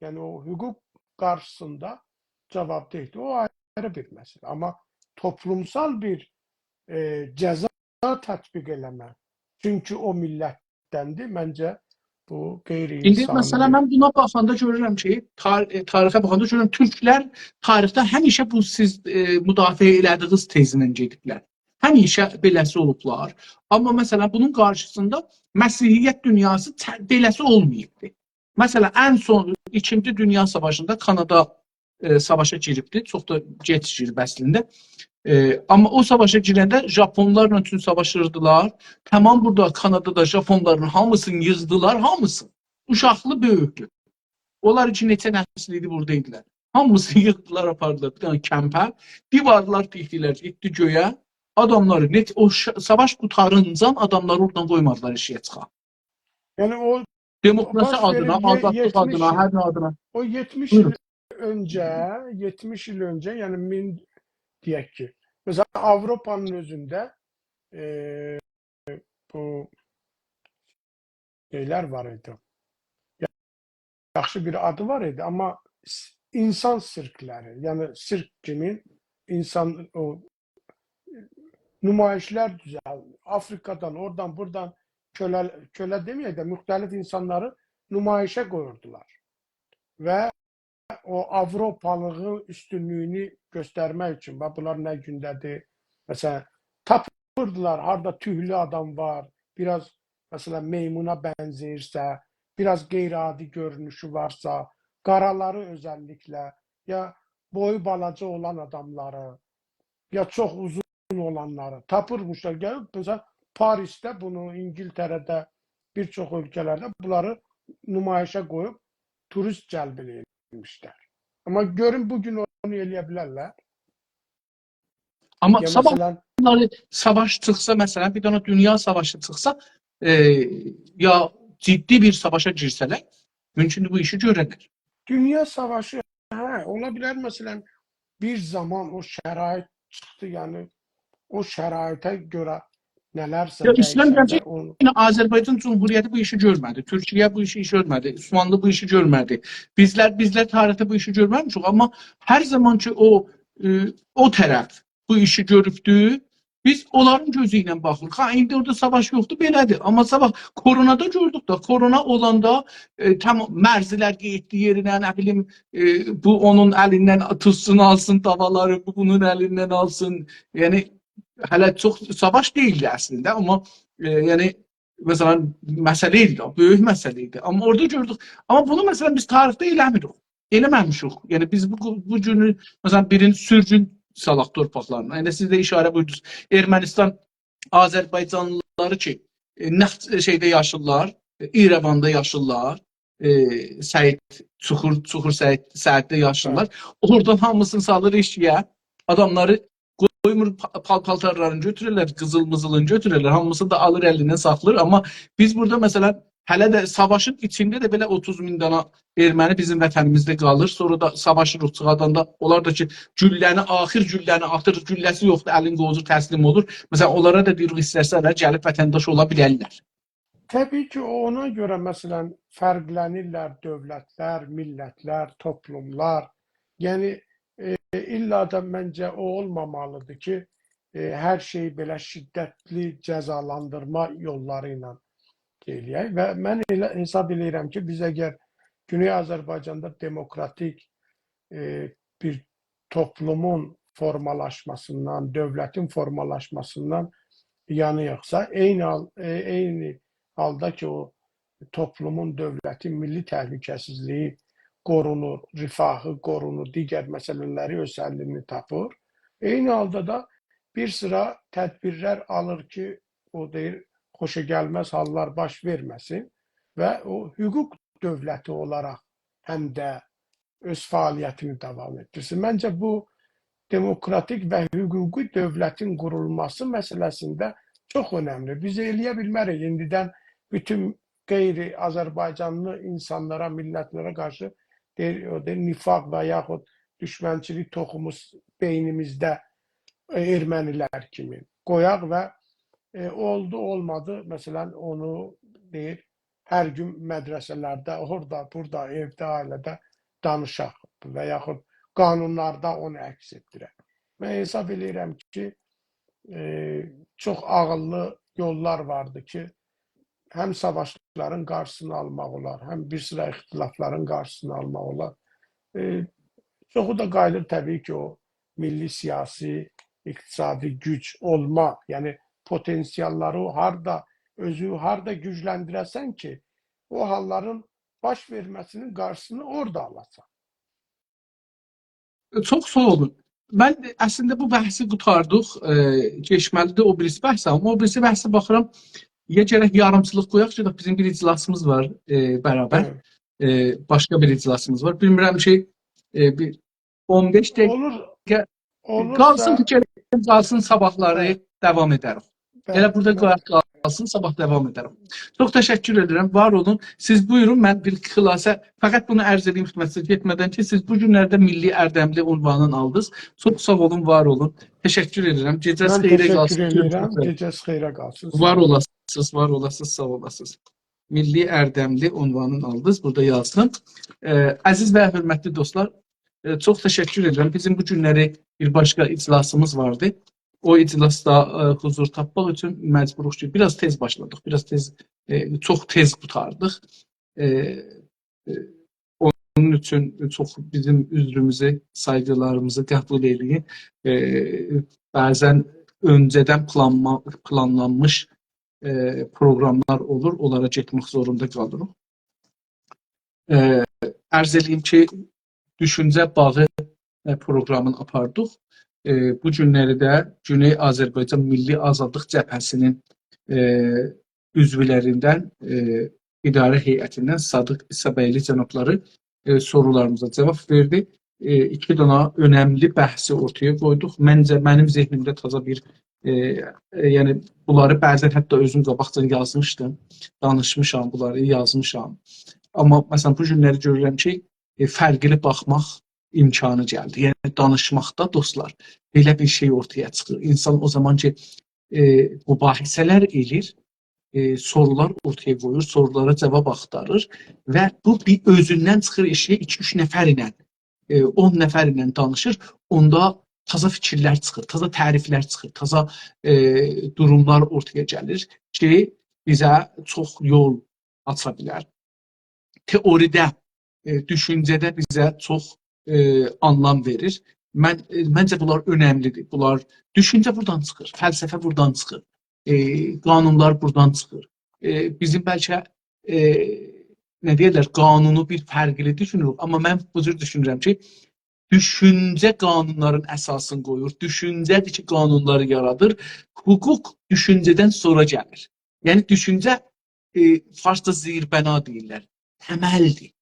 یعنی، او حقوق قارشیسیندا جوابدهدیر. او آیری بیر مسئله. آمما توپلومسال بیر، ائ، جزا تطبیق ائله‌مه. چونکی او میللتدندیر، منجه، بو غیر انسانی. ایندی، مثلا، من بونا باخاندا گؤرورم کی، تار-، ائ، تاریخه باخاندا گؤرورم، تورکلر تاریخده همیشه بو سیز، ائ، مدافعه ائله‌دیگینیز تئزینن گئدیبلر. همیشه بئله‌سی اولوبلار. آمما، مثلا، بونون قارشیسیندا مسیحیت دونیاسی چه-، بئله‌سی اولماییبدی. مثلا، ان سون ایکینجی دونیا ساواشیندا کانادا، ائ، ساواشا گیریبدی. چوخ دا گئج گیریب اصلینده. ائ، آمما او ساواشا گیرنده ژاپونلارلا اوچون ساواشیردیلار. تمام بورادا کانادادا ژاپونلارین هامیسینی ییغدیلار، هامیسینی. اوشاقلی، بؤیوکلو. اونلار اوچون نئچه نسیل ایدی بورادا ایدیلر. هامیسینی ییغدیلار، آپاردیلار بیر دنه کمپه. دیوارلار تیکدیلر، گئتدی گؤیه. آداملاری، نئچه، او ش-، ساواش قوتارینجان آداملاری اورادان قویمادیلار ائشیگه چیخا. یعنی او دموکراسی باش آدینا، وئریر، یئ-، آزادلیق یئتمیش آدینا، ایل، هر نه آدینا. او یئتمیش ایل، بویورون، اؤنجه، یئتمیش ایل اؤنجه، یعنی مین، دئیک کی، مثلا، آوروپانین اؤزونده، ائ، بو شئیلر وار ایدی. یا-، یاخشی بیر آدی وار ایدی، آمما س-، اینسان سیرکلری، یعنی سیرک کیمی اینسان، او نمایشلر دوزلدیر. آفریقادان، اورادان، بورادان کؤله، کؤله دئمه‌یک ده، مختلف اینسانلاری نمایشه قویوردولار. و او آوروپالیغین اوستونلویونو گؤسترمک اوچون، باخ، بونلار نه گونده‌دیر. مثلا، تاپیردیلار، هاردا توکلو آدام وار، بیر آز، مثلا، میمونا بنزه‌ییرسه، بیر آز غیر عادی گؤرونوشو وارسا، قارالاری اؤزللیکله، یا بویو بالاجا اولان آداملاری، یا چوخ اوزون اولانلاری تاپیرمیشلار. گلیب، مثلا، پاریسده بونو، اینگیلتره‌ده، بیر چوخ اؤلکه‌لرده بونلاری نمایشه قویوب توریست جلب ائله‌میشلر. آمما گؤرون، بو گون اونو ائلیه بیلرلر؟ آمما یا، صاباح مثلا، بونلاری ساواش چیخسا، مثلا، بیر دنه دونیا ساواشی چیخسا، ائ، یا جدی بیر ساواشا گیرسه‌لر، مومکوندور بو ایشی گؤره‌لر. دونیا ساواشی، هه، اولا بیلر، مثلا، بیر زامان او شرایط چیخدی، یعنی او شرایطه گؤره نه‌لرسه یا، ایسته‌ییرم دئییشنده دئیم کی، اونو یعنی آذربایجان جمهوریتی بو ایشی گؤرمه‌دی، تورکیه بو ایشی، ایشی گؤرمه‌دی، عثمانلی بو ایشی گؤرمه‌دی. بیزلر، بیزلر تاریخده بو ایشی گؤرمه‌میشیک، آمما هر زامان کی، او، ائ، او طرف بو ایشی گؤروبدو، بیز اونلارین گؤزو ایله باخیریق. ها، ایندی اورادا ساواش یوخدور، بئله‌دیر. آمما صاباح کورونادا گؤردوک ده، کورونا اولاندا، ائ، تام مرزلر گئتدی یئرینه، نه بیلیم، ائ، بو اونون الیندن توتسون، آلسین داوالاری، بو بونون الیندن آلسین. یعنی، هله چوخ ساواش دئییلدی اصلینده، آمما، ائ، یعنی، مثلا، مسئله ایدی، بؤیوک مسئله ایدی. آمما اورادا گؤردوک. آمما بونو، مثلا، بیز تاریخده ائله‌میریک. ائله‌مه‌میشیک. یعنی، بیز بو، بو گونو، مثلا، بیرینجی سورگون سالاق تورپاقلارینا. یعنی، سیز ده ایشاره بویوردونوز. ارمنستان آذربایجانلیلاری کی، ائ، نفت شئیده یاشیرلار، ائ، ایره‌واندا یاشیرلار، ائ، سعید، چوخور، چوخور سعید، سعدده یاشیرلار. هه. اورادان هامیسینی سالیر ائشیگه. آداملاری قویمور، پا-، پال-پالتارلارینی گؤتورورلر، قیزیل-میزیلینی گؤتورورلر، هامیسینی دا آلیر الیندن ساخلاییر. آمما بیز بورادا، مثلا، هله ده ساواشین ایچینده ده بئله اوتوز مین دانا ارمنی بیزیم وطنیمیزده قالیر. سونرا دا ساواشیریق، چیخاندان دا اونلار دا کی، گولله‌نی، آخیر گولله‌نی آتیر، گولله‌سی یوخدور، الین قووزور، تسلیم اولور. مثلا، اونلارا دا دئییریک، ایسته‌سه‌لر گلیب وطنداش اولا بیلرلر. طبیعی کی، اونا گؤره، مثلا، فرقلنیرلر دؤولتلر، میللتلر، توپلوملار. یعنی، ائ، الّا دا منجه او اولمامالیدیر کی، ائ، هر شئیی بئله شدتلی جزالاندیرما یوللاری ایله ائله‌یک. و من ائله حساب ائله‌ییرم کی، بیز اگر گونئی آذربایجاندا دموکراتیک، ائ، بیر توپلومون فورمالاشماسیندان، دؤولتین فورمالاشماسیندان یاناییقسا، عینی حال-، ائ، عینی حالدا کی، او توپلومون، دؤولتین میللی تهلکه‌سیزلیگی قورونور، رفاهی قورونور، دیگر مسئله‌لری اؤز حلینی تاپیر. عینی حالدا دا بیر سیرا تدبیرلر آلیر کی، او دئییر، خوشاگلمز حاللار باش وئرمه‌سین و او حقوق دؤولتی اولاراق هم ده اؤز فعالیتینی داوام ائتدیرسین. منجه، بو دموکراتیک و حقوقی دؤولتین قورولماسی مسئله‌سینده چوخ اؤنملی. بیز ائلیه بیلمه‌ریک ایندیدن بوتون غیر آذربایجانلی اینسانلارا، میللتلره قارشی دئییر، او دئییر، نفاق و یاخود دوشمنچیلیک توخومو بئینیمیزده، ائ، ارمنیلر کیمی قویاق و، ائ، اولدو، اولمادی، مثلا، اونو دئییر، هر گون مدرسه‌لرده، اورادا، بورادا، ائوده، عائله‌ده دانیشاق و یاخود قانونلاردا اونو عکس ائتدیرک. من حساب ائله‌ییرم کی، ائ، چوخ عاغیللی یوللار واردی کی، هم ساواشلارین قارشیسینی آلماق اولار، هم بیر سیرا اختلافلارین قارشیسینی آلماق اولار. ائ، چوخو دا قاییدیر طبیعی کی، او میللی سیاسی، اقتصادی گوج اولما، یعنی پتانسیل‌لری هاردا، اؤزو هاردا گوجلندیره‌سن کی، او حاللارین باش وئرمه‌سینین قارشیسینی اورادا آلاسان. چوخ ساغ اولون. من اصلینده بو بحثی قوتاردیق. ائ، کئچمه‌لیدیر او بیریسی بحثه، آمما او بیریسی بحثه باخیرام، یا گرک یاریمچیلیق قویاق کی، بیزیم بیر اجلاسیمیز وار، ائ، برابر. هه. ائ، باشقا بیر اجلاسیمیز وار. بیلمیرم کی، ائ، بیر اون بئش دقیقه اولور، قالسین، اولورسا، فیکیر ائدیرم، قالسین، صاباحلاری هه. داوام ائدریک. ائله بلی، بورادا بلی. قویاق قالسین، صاباح داوام ائدریک. چوخ تشکر ائدیرم، وار اولون. سیز بویورون، من بیر خلاصه، فقط بونو عرض ائدیم خدمتینیزه گئتمه‌دن کی، سیز بو گونلرده میللی اردملی عنوانین آلدینیز. چوخ ساغ اولون، وار اولون. تشکر ائدیرم. گئجه‌نیز من خیره تشکر قالسین. گؤروشمک ائدیرم. اوزره. گئجه‌نیز خیره قالسین. وار اولاسینیز، وار اولاسینیز، ساغ اولاسینیز. میللی اردملی عنوانین آلدینیز، بورادا یازدیم. ائ، عزیز و حؤرمتلی دوستلار، ائ، چوخ تشکر ائدیرم. بیزیم بو گونلری بیر باشقا اجلاسیمیز واردی. او اجلاسدا، ائ، حضور تاپماق اوچون مجبوروق کی، بیر آز تئز باشلادیق، بیر آز تئز، ائ، چوخ تئز قوتاردیق. ائ، ائ، اونون اوچون چوخ بیزیم عذروموزو، سایغیلاریمیزی قبول ائله‌یین. ائ، بعضا اؤنجه‌دن پلانما-، پلانلانمیش، ائ، پروگراملار اولور، اونلارا گئتمک زوروندا قالیریق. ائ، عرض ائله‌ییم کی، دوشونجه باغی، ائ، پروگرامینی آپاردیق. ائ، بو گونلری ده گونئی آذربایجان میللی آزادلیق جبهه‌سینین، ائ، عضولریندن، ائ، اداره هیئتیندن صادق عیسی‌بیگلی جنابلاری، ائ، سورولاریمیزا جواب وئردی. ائ، ایکی دانا اؤنملی بحثی اورتایا قویدوق. منجه، منیم ذهنیمده تازا بیر، ائ، ائ، یعنی بونلاری بعضا حتی اؤزوم قاباقجادان یازمیشدیم، دانیشمیشام، بونلاری یازمیشام. آمما، مثلا، بو گونلری گؤرورم کی، ائ، فرقلی باخماق امکانی گلدی. یعنی دانیشماقدا، دوستلار، بئله بیر شئی اورتایا چیخیر. اینسان او زامان کی، ائ، مباحثه‌لر ائله‌ییر، ائ، سورولار اورتایا قویور، سورولارا جواب آختاریر و بو بیر اؤزوندن چیخیر ائشییه ایکی-اوچ نفر ایله، ائ، اون نفر ایله دانیشیر، اوندا تازا فیکیرلر چیخیر، تازا تعریفلر چیخیر، تازا، ائ، دوروملار اورتایا گلیر کی، بیزه چوخ یول آچا بیلر. تئوریده، ائ، دوشونجه‌ده بیزه چوخ، ائ، آنلام وئریر. من، ائ، منجه بونلار اؤنملیدیر. بونلار، دوشونجه بورادان چیخیر، فلسفه بورادان چیخیر، ائ، قانونلار بورادان چیخیر. ائ، بیزیم بلکه، ائ، نه دئیرلر، قانونو بیر فرقلی دوشونوروک، آمما من بو جور دوشونورم کی، دوشونجه قانونلارین اساسینی قویور. دوشونجه‌دیر کی، قانونلاری یارادیر. حقوق دوشونجه‌دن سونرا گلیر. یعنی دوشونجه، ائ، فارسدا زیربنا دئییرلر، تملدیر.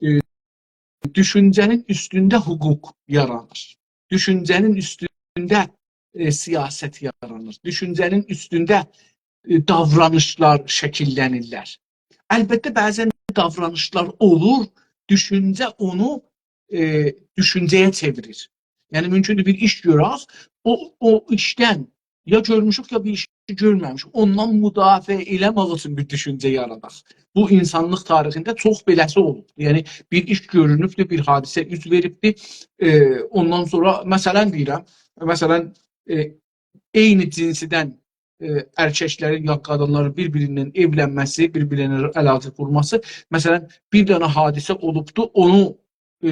ائ، دوشونجه‌نین اوستونده حقوق یارانیر. دوشونجه‌نین اوستونده، ائ، سیاست یارانیر. دوشونجه‌نین اوستونده، ائ، داورانیشلار شکیللنیرلر. البته، بعضا داورانیشلار اولور، دوشونجه اونو، ائ، دوشونجه‌یه چئویریر. یعنی، مومکوندور بیر ایش گؤرک، او، او ایشدن یا گؤرموشوک، یا بیر ایشی گؤرمه‌میشیک. اوندان مدافعه ائله‌مک اوچون بیر دوشونجه یاراداق. بو، اینسانلیق تاریخینده چوخ بئله‌سی اولوب. یعنی، بیر ایش گؤرونوبدور، بیر حادثه اوز وئریبدیر. ائ، اوندان سونرا، مثلا دئییرم، مثلا، ائ، عینی جنسدن ائ، ارککلرین یا قادینلارین بیر-بیریندن ائولنمه‌سی، بیر-بیرینه علاقه قورماسی، مثلا، بیر دنه حادثه اولوبدو، اونو، ائ،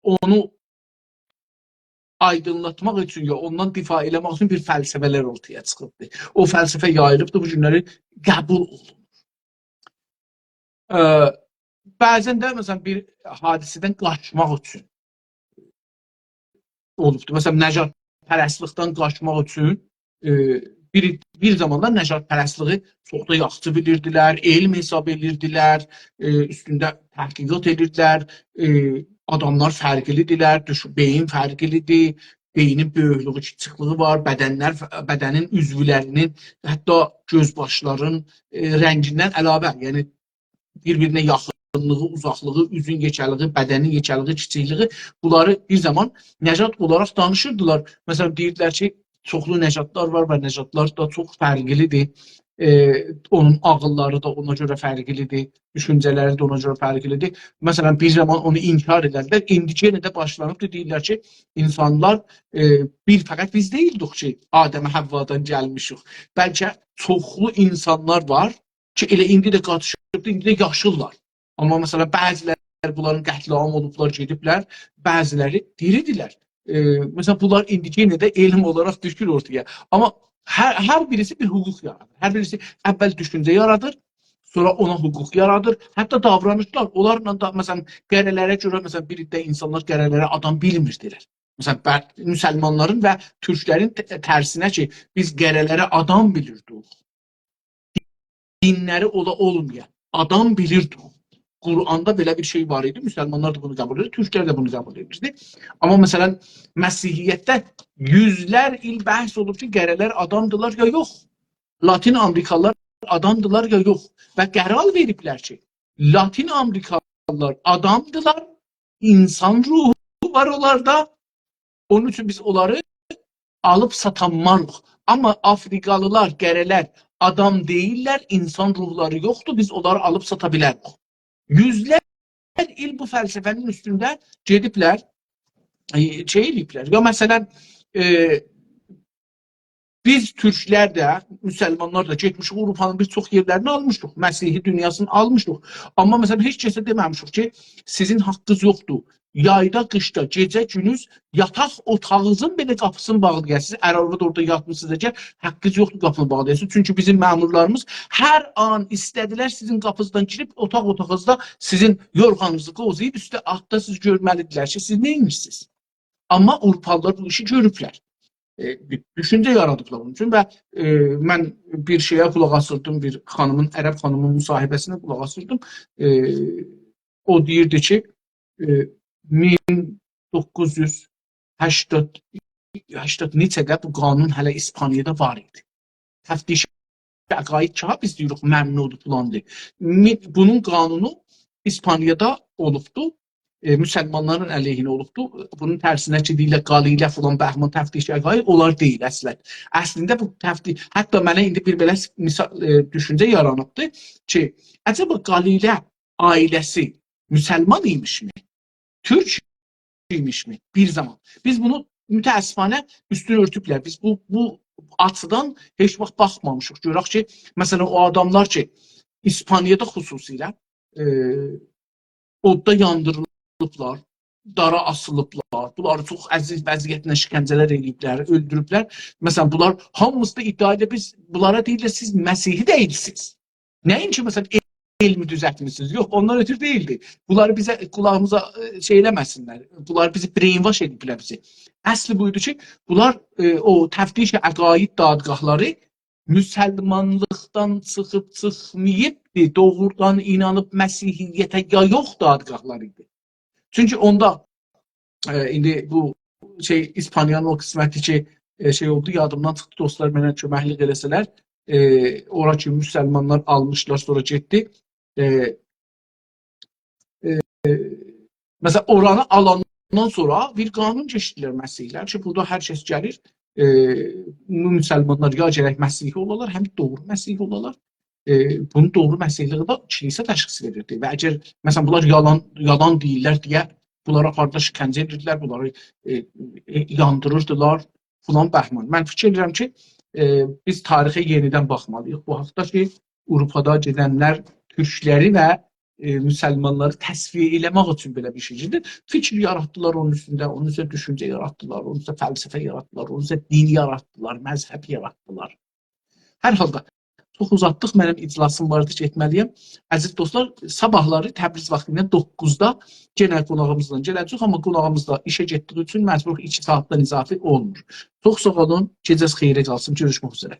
اونو آیدینلاتماق اوچون یا اوندان دفاع ائله‌مک اوچون بیر فلسفه‌لر اورتایا چیخیبدی. او فلسفه یاییلیبدی، بو گونلری قبول اولونور. ائ، بعضا ده، مثلا، بیر حادثه‌دن قاچماق اوچون اولوبدور. مثلا، نژادپرستلیکدن قاچماق اوچون، ائ، بیر، بیر زامانلار نژادپرستلیگی چوخ دا یاخشی بیلیردیلر، علم حساب ائدیردیلر، ائ، اوستونده تحقیقات ائدیردیلر، ائ، آداملار فرقلی‌دیرلر، دوش-، بئیین فرقلی‌دیر، بئینین بؤیوکلویو، کیچیکلیگی وار، بدنلر، بدنین عضولرینین، حتی گؤز باشلارین، ائ، رنگیندن علاوه، یعنی بیر-بیرینه یاخینلیغی، اوزاقلیغی، اوزون یئکه‌لیگی، بدنین یئکه‌لیگی، کیچیکلیگی، بونلاری بیر زامان نژاد اولاراق دانیشیردیلار. مثلا، دئییردیلر کی، چوخلو نژادلار وار و نژادلار دا چوخ فرقلی‌دیر. ائ، اونون عاغیللاری دا اونا گؤره فرقلی‌دیر، دوشونجه‌لری ده اونا گؤره فرقلی‌دیر. مثلا، بیر زامان اونو انکار ائدردیلر. ایندی یئنه ده باشلانیبدیر، دئییرلر کی، اینسانلار، ائ، بیر، فقط بیز دئییلدیک کی، آدم و حوادان گلمیشیک. بلکه چوخلو اینسانلار وار کی، ائله ایندی ده قاتیشیبدیر، ایندی ده یاشیرلار. آمما، مثلا، بعضی‌لری بونلارین قتل‌عام اولوبلار، گئدیبلر، بعضی‌لری دیری‌دیرلر. ائ، مثلا، بونلار ایندی یئنه ده علم اولاراق دوشور اورتایا. آمما هر، هر بیریسی بیر حقوق یارادیر. هر بیریسی اول دوشونجه یارادیر، سونرا اونا حقوق یارادیر. حتی داورانیشلار، اونلارلا دا، مثلا، قره‌لره گؤره، مثلا، بیر عده اینسانلار قره‌لره آدام بیلمیردیلر. مثلا، بر-، مسلمانلارین و تورکلرین ت-، ترسینه کی، بیز قره‌لره آدام بیلیردیک. دینلری اولا اولمایا، آدام بیلیردیک. قرآندا بئله بیر شئی وار ایدی، مسلمانلار دا بونو قبول ائدیر، تورکلر ده بونو قبول ائدیردی. آمما، مثلا، مسیحیتده یوزلر ایل بحث اولوب کی، قره‌لر آدامدیلار یا یوخ، لاتین آمریکالیلار آدامدیلار یا یوخ. و قرار وئریبلر کی، لاتین آمریکالیلار آدامدیلار، اینسان روحو وار اونلاردا. اونون اوچون بیز اونلاری آلیب ساتانماریق. آمما آفریقالیلار، قره‌لر آدام دئییللر، اینسان روحلاری یوخدور، بیز اونلاری آلیب ساتا بیلریک. یوزلر ایل بو فلسفه‌نین اوستونده گئدیبلر، ائ، شئی ائله‌ییبلر. یا، مثلا، ائ، بیز تورکلر ده، مسلمانلار دا گئتمیشیک آوروپانین بیر چوخ یئرلرینی آلمیشیق، مسیحی دونیاسینی آلمیشیق. آمما، مثلا، هئچ کسه دئمه‌میشیک کی، سیزین حاققینیز یوخدور. یایدا، قیشدا، گئجه، گوندوز یاتاق اوتاغینیزین بئله قاپیسینی باغلایاسینیز. ار آرواد اورادا یاتمیسینیز اگر، حاققینیز یوخدور قاپینی باغلایاسینیز. چونکی بیزیم مأمورلاریمیز هر آن ایسته‌دیلر سیزین قاپینیزدان گیریب اوتاق اوتاغینیزدا سیزین یورغانینیزی قووزاییب اوسته آلتدا سیز گؤرمه‌لی‌دیرلر کی، سیز نه ائدیرسینیز. آمما آوروپالیلار بو ایشی گؤروبلر. ائ، بیر دوشونجه یارادیبلار اونون اوچون و، ائ، من بیر شئیه قولاق آسیردیم، بیر خانیمین، عرب خانیمین مصاحبه‌سینه قولاق آسیردیم. ائ، او دئییردی کی، ائ، مین دوققوز یوز هشتاد، هشتاد نئچه‌ده بو قانون هله ایسپانیادا وار ایدی. تفتیش عقاید کی، بیز دئییریک، ممنوعدور، فلاندیر. می-، بونون قانونو ایسپانیادا اولوبدو، ائ، مسلمانلارین علیهینه اولوبدو. بونون ترسینه کی، دئییرلر، قالیله فلان، بهمان، تفتیش عقاید، اونلار دئییل اصلا. اصلینده بو تفتیش، حتی منه ایندی بیر بئله مثال، ائ، دوشونجه یارانیبدی کی، عجبا قالیله عائله‌سی مسلمان ایمیشمی؟ تورک ایمیشمی بیر زامان؟ بیز بونو متأسفانه اوستونو اؤرتوبلر. بیز بو، بو آچیدان هئچ واخت باخمامیشیق. گؤرک کی، مثلا، او آداملار کی، ایسپانیادا خصوصیله، ائ، اوددا یاندیریلیبلار، دارا آسیلیبلار، بونلاری چوخ عذاب و اذیتله شکنجه‌لر ائله‌ییبلر، اؤلدوروبلر. مثلا، بونلار هامیسی دا ادعا ائدیر، بیز، بونلارا دئییرلر، سیز مسیحی دئییلسینیز. نه‌اینکی، مثلا، علمی دوزلتمیسینیز. یوخ، اوندان اؤترو دئییلدی. بونلاری بیزه، قولاغیمیزا، ائ، شئی ائله‌مه‌سینلر. بونلار بیزی brainwash ائدیبلر بیزی. اصلی بویدو کی، بونلار، ائ، او تفتیش عقاید دادگاهلاری مسلمانلیقدان چیخیب چیخماییبدی، دوغرودان اینانیب مسیحیته یا یوخ دادگاهلار ایدی. چونکی اوندا، ائ، ایندی بو شئی، ایسپانیانین او قسمتی کی، ائ، شئی اولدو، یادیمدان چیخدی، دوستلار منه کؤمکلیک ائله‌سه‌لر، ائ، اورا کی، مسلمانلار آلمیشلار، سونرا گئتدی. ائ، ائ، مثلا، اورانی آلاندان سونرا بیر قانون کئچیردیلر مسیحی‌لر کی، بورادا هر کس گلیر، ائ، مسلمانلار یا گرک مسیحی اولالار، هم دوغرو مسیحی اولالار. ائ، بونون دوغرو مسیحی‌لیگی ده کلیسا تشخیص وئریردی. و اگر، مثلا، بونلار یالان، یالان دئییرلر دئیه بونلارا آپاریردیلار، شکنجه ائدیردیلر، بونلاری، ائ، ائ، یاندیریردیلار، فلان بهمان. من فیکیر ائدیرم کی، ائ، بیز تاریخه یئنیدن باخمالی‌ییق. بو حاقدا کی، آوروپادا گئدنلر تورکلری و، ائ، مسلمانلاری تصفیه ائله‌مک اوچون بئله بیر شئی گئدیر. فیکیر یاراتدیلار اونون اوستونده، اونون اوستونده دوشونجه یاراتدیلار، اونون اوستونده فلسفه یاراتدیلار، اونون اوستونده دین یاراتدیلار، مذهب یاراتدیلار. هر حالدا، چوخ اوزاتدیق، منیم اجلاسیم واردی، گئتمه‌لی‌یم. عزیز دوستلار، صاباحلاری تبریز واختی ایله دوققوزدا یئنه قوناغیمیزلا گله‌جه‌ییک، آمما قوناغیمیز دا ایشه گئتدیگی اوچون مجبور ایکی ساعاتدان اضافه اولمور. چوخ ساغ اولون، گئجه‌ز خئیره قالسین، گؤروشمک اوزره.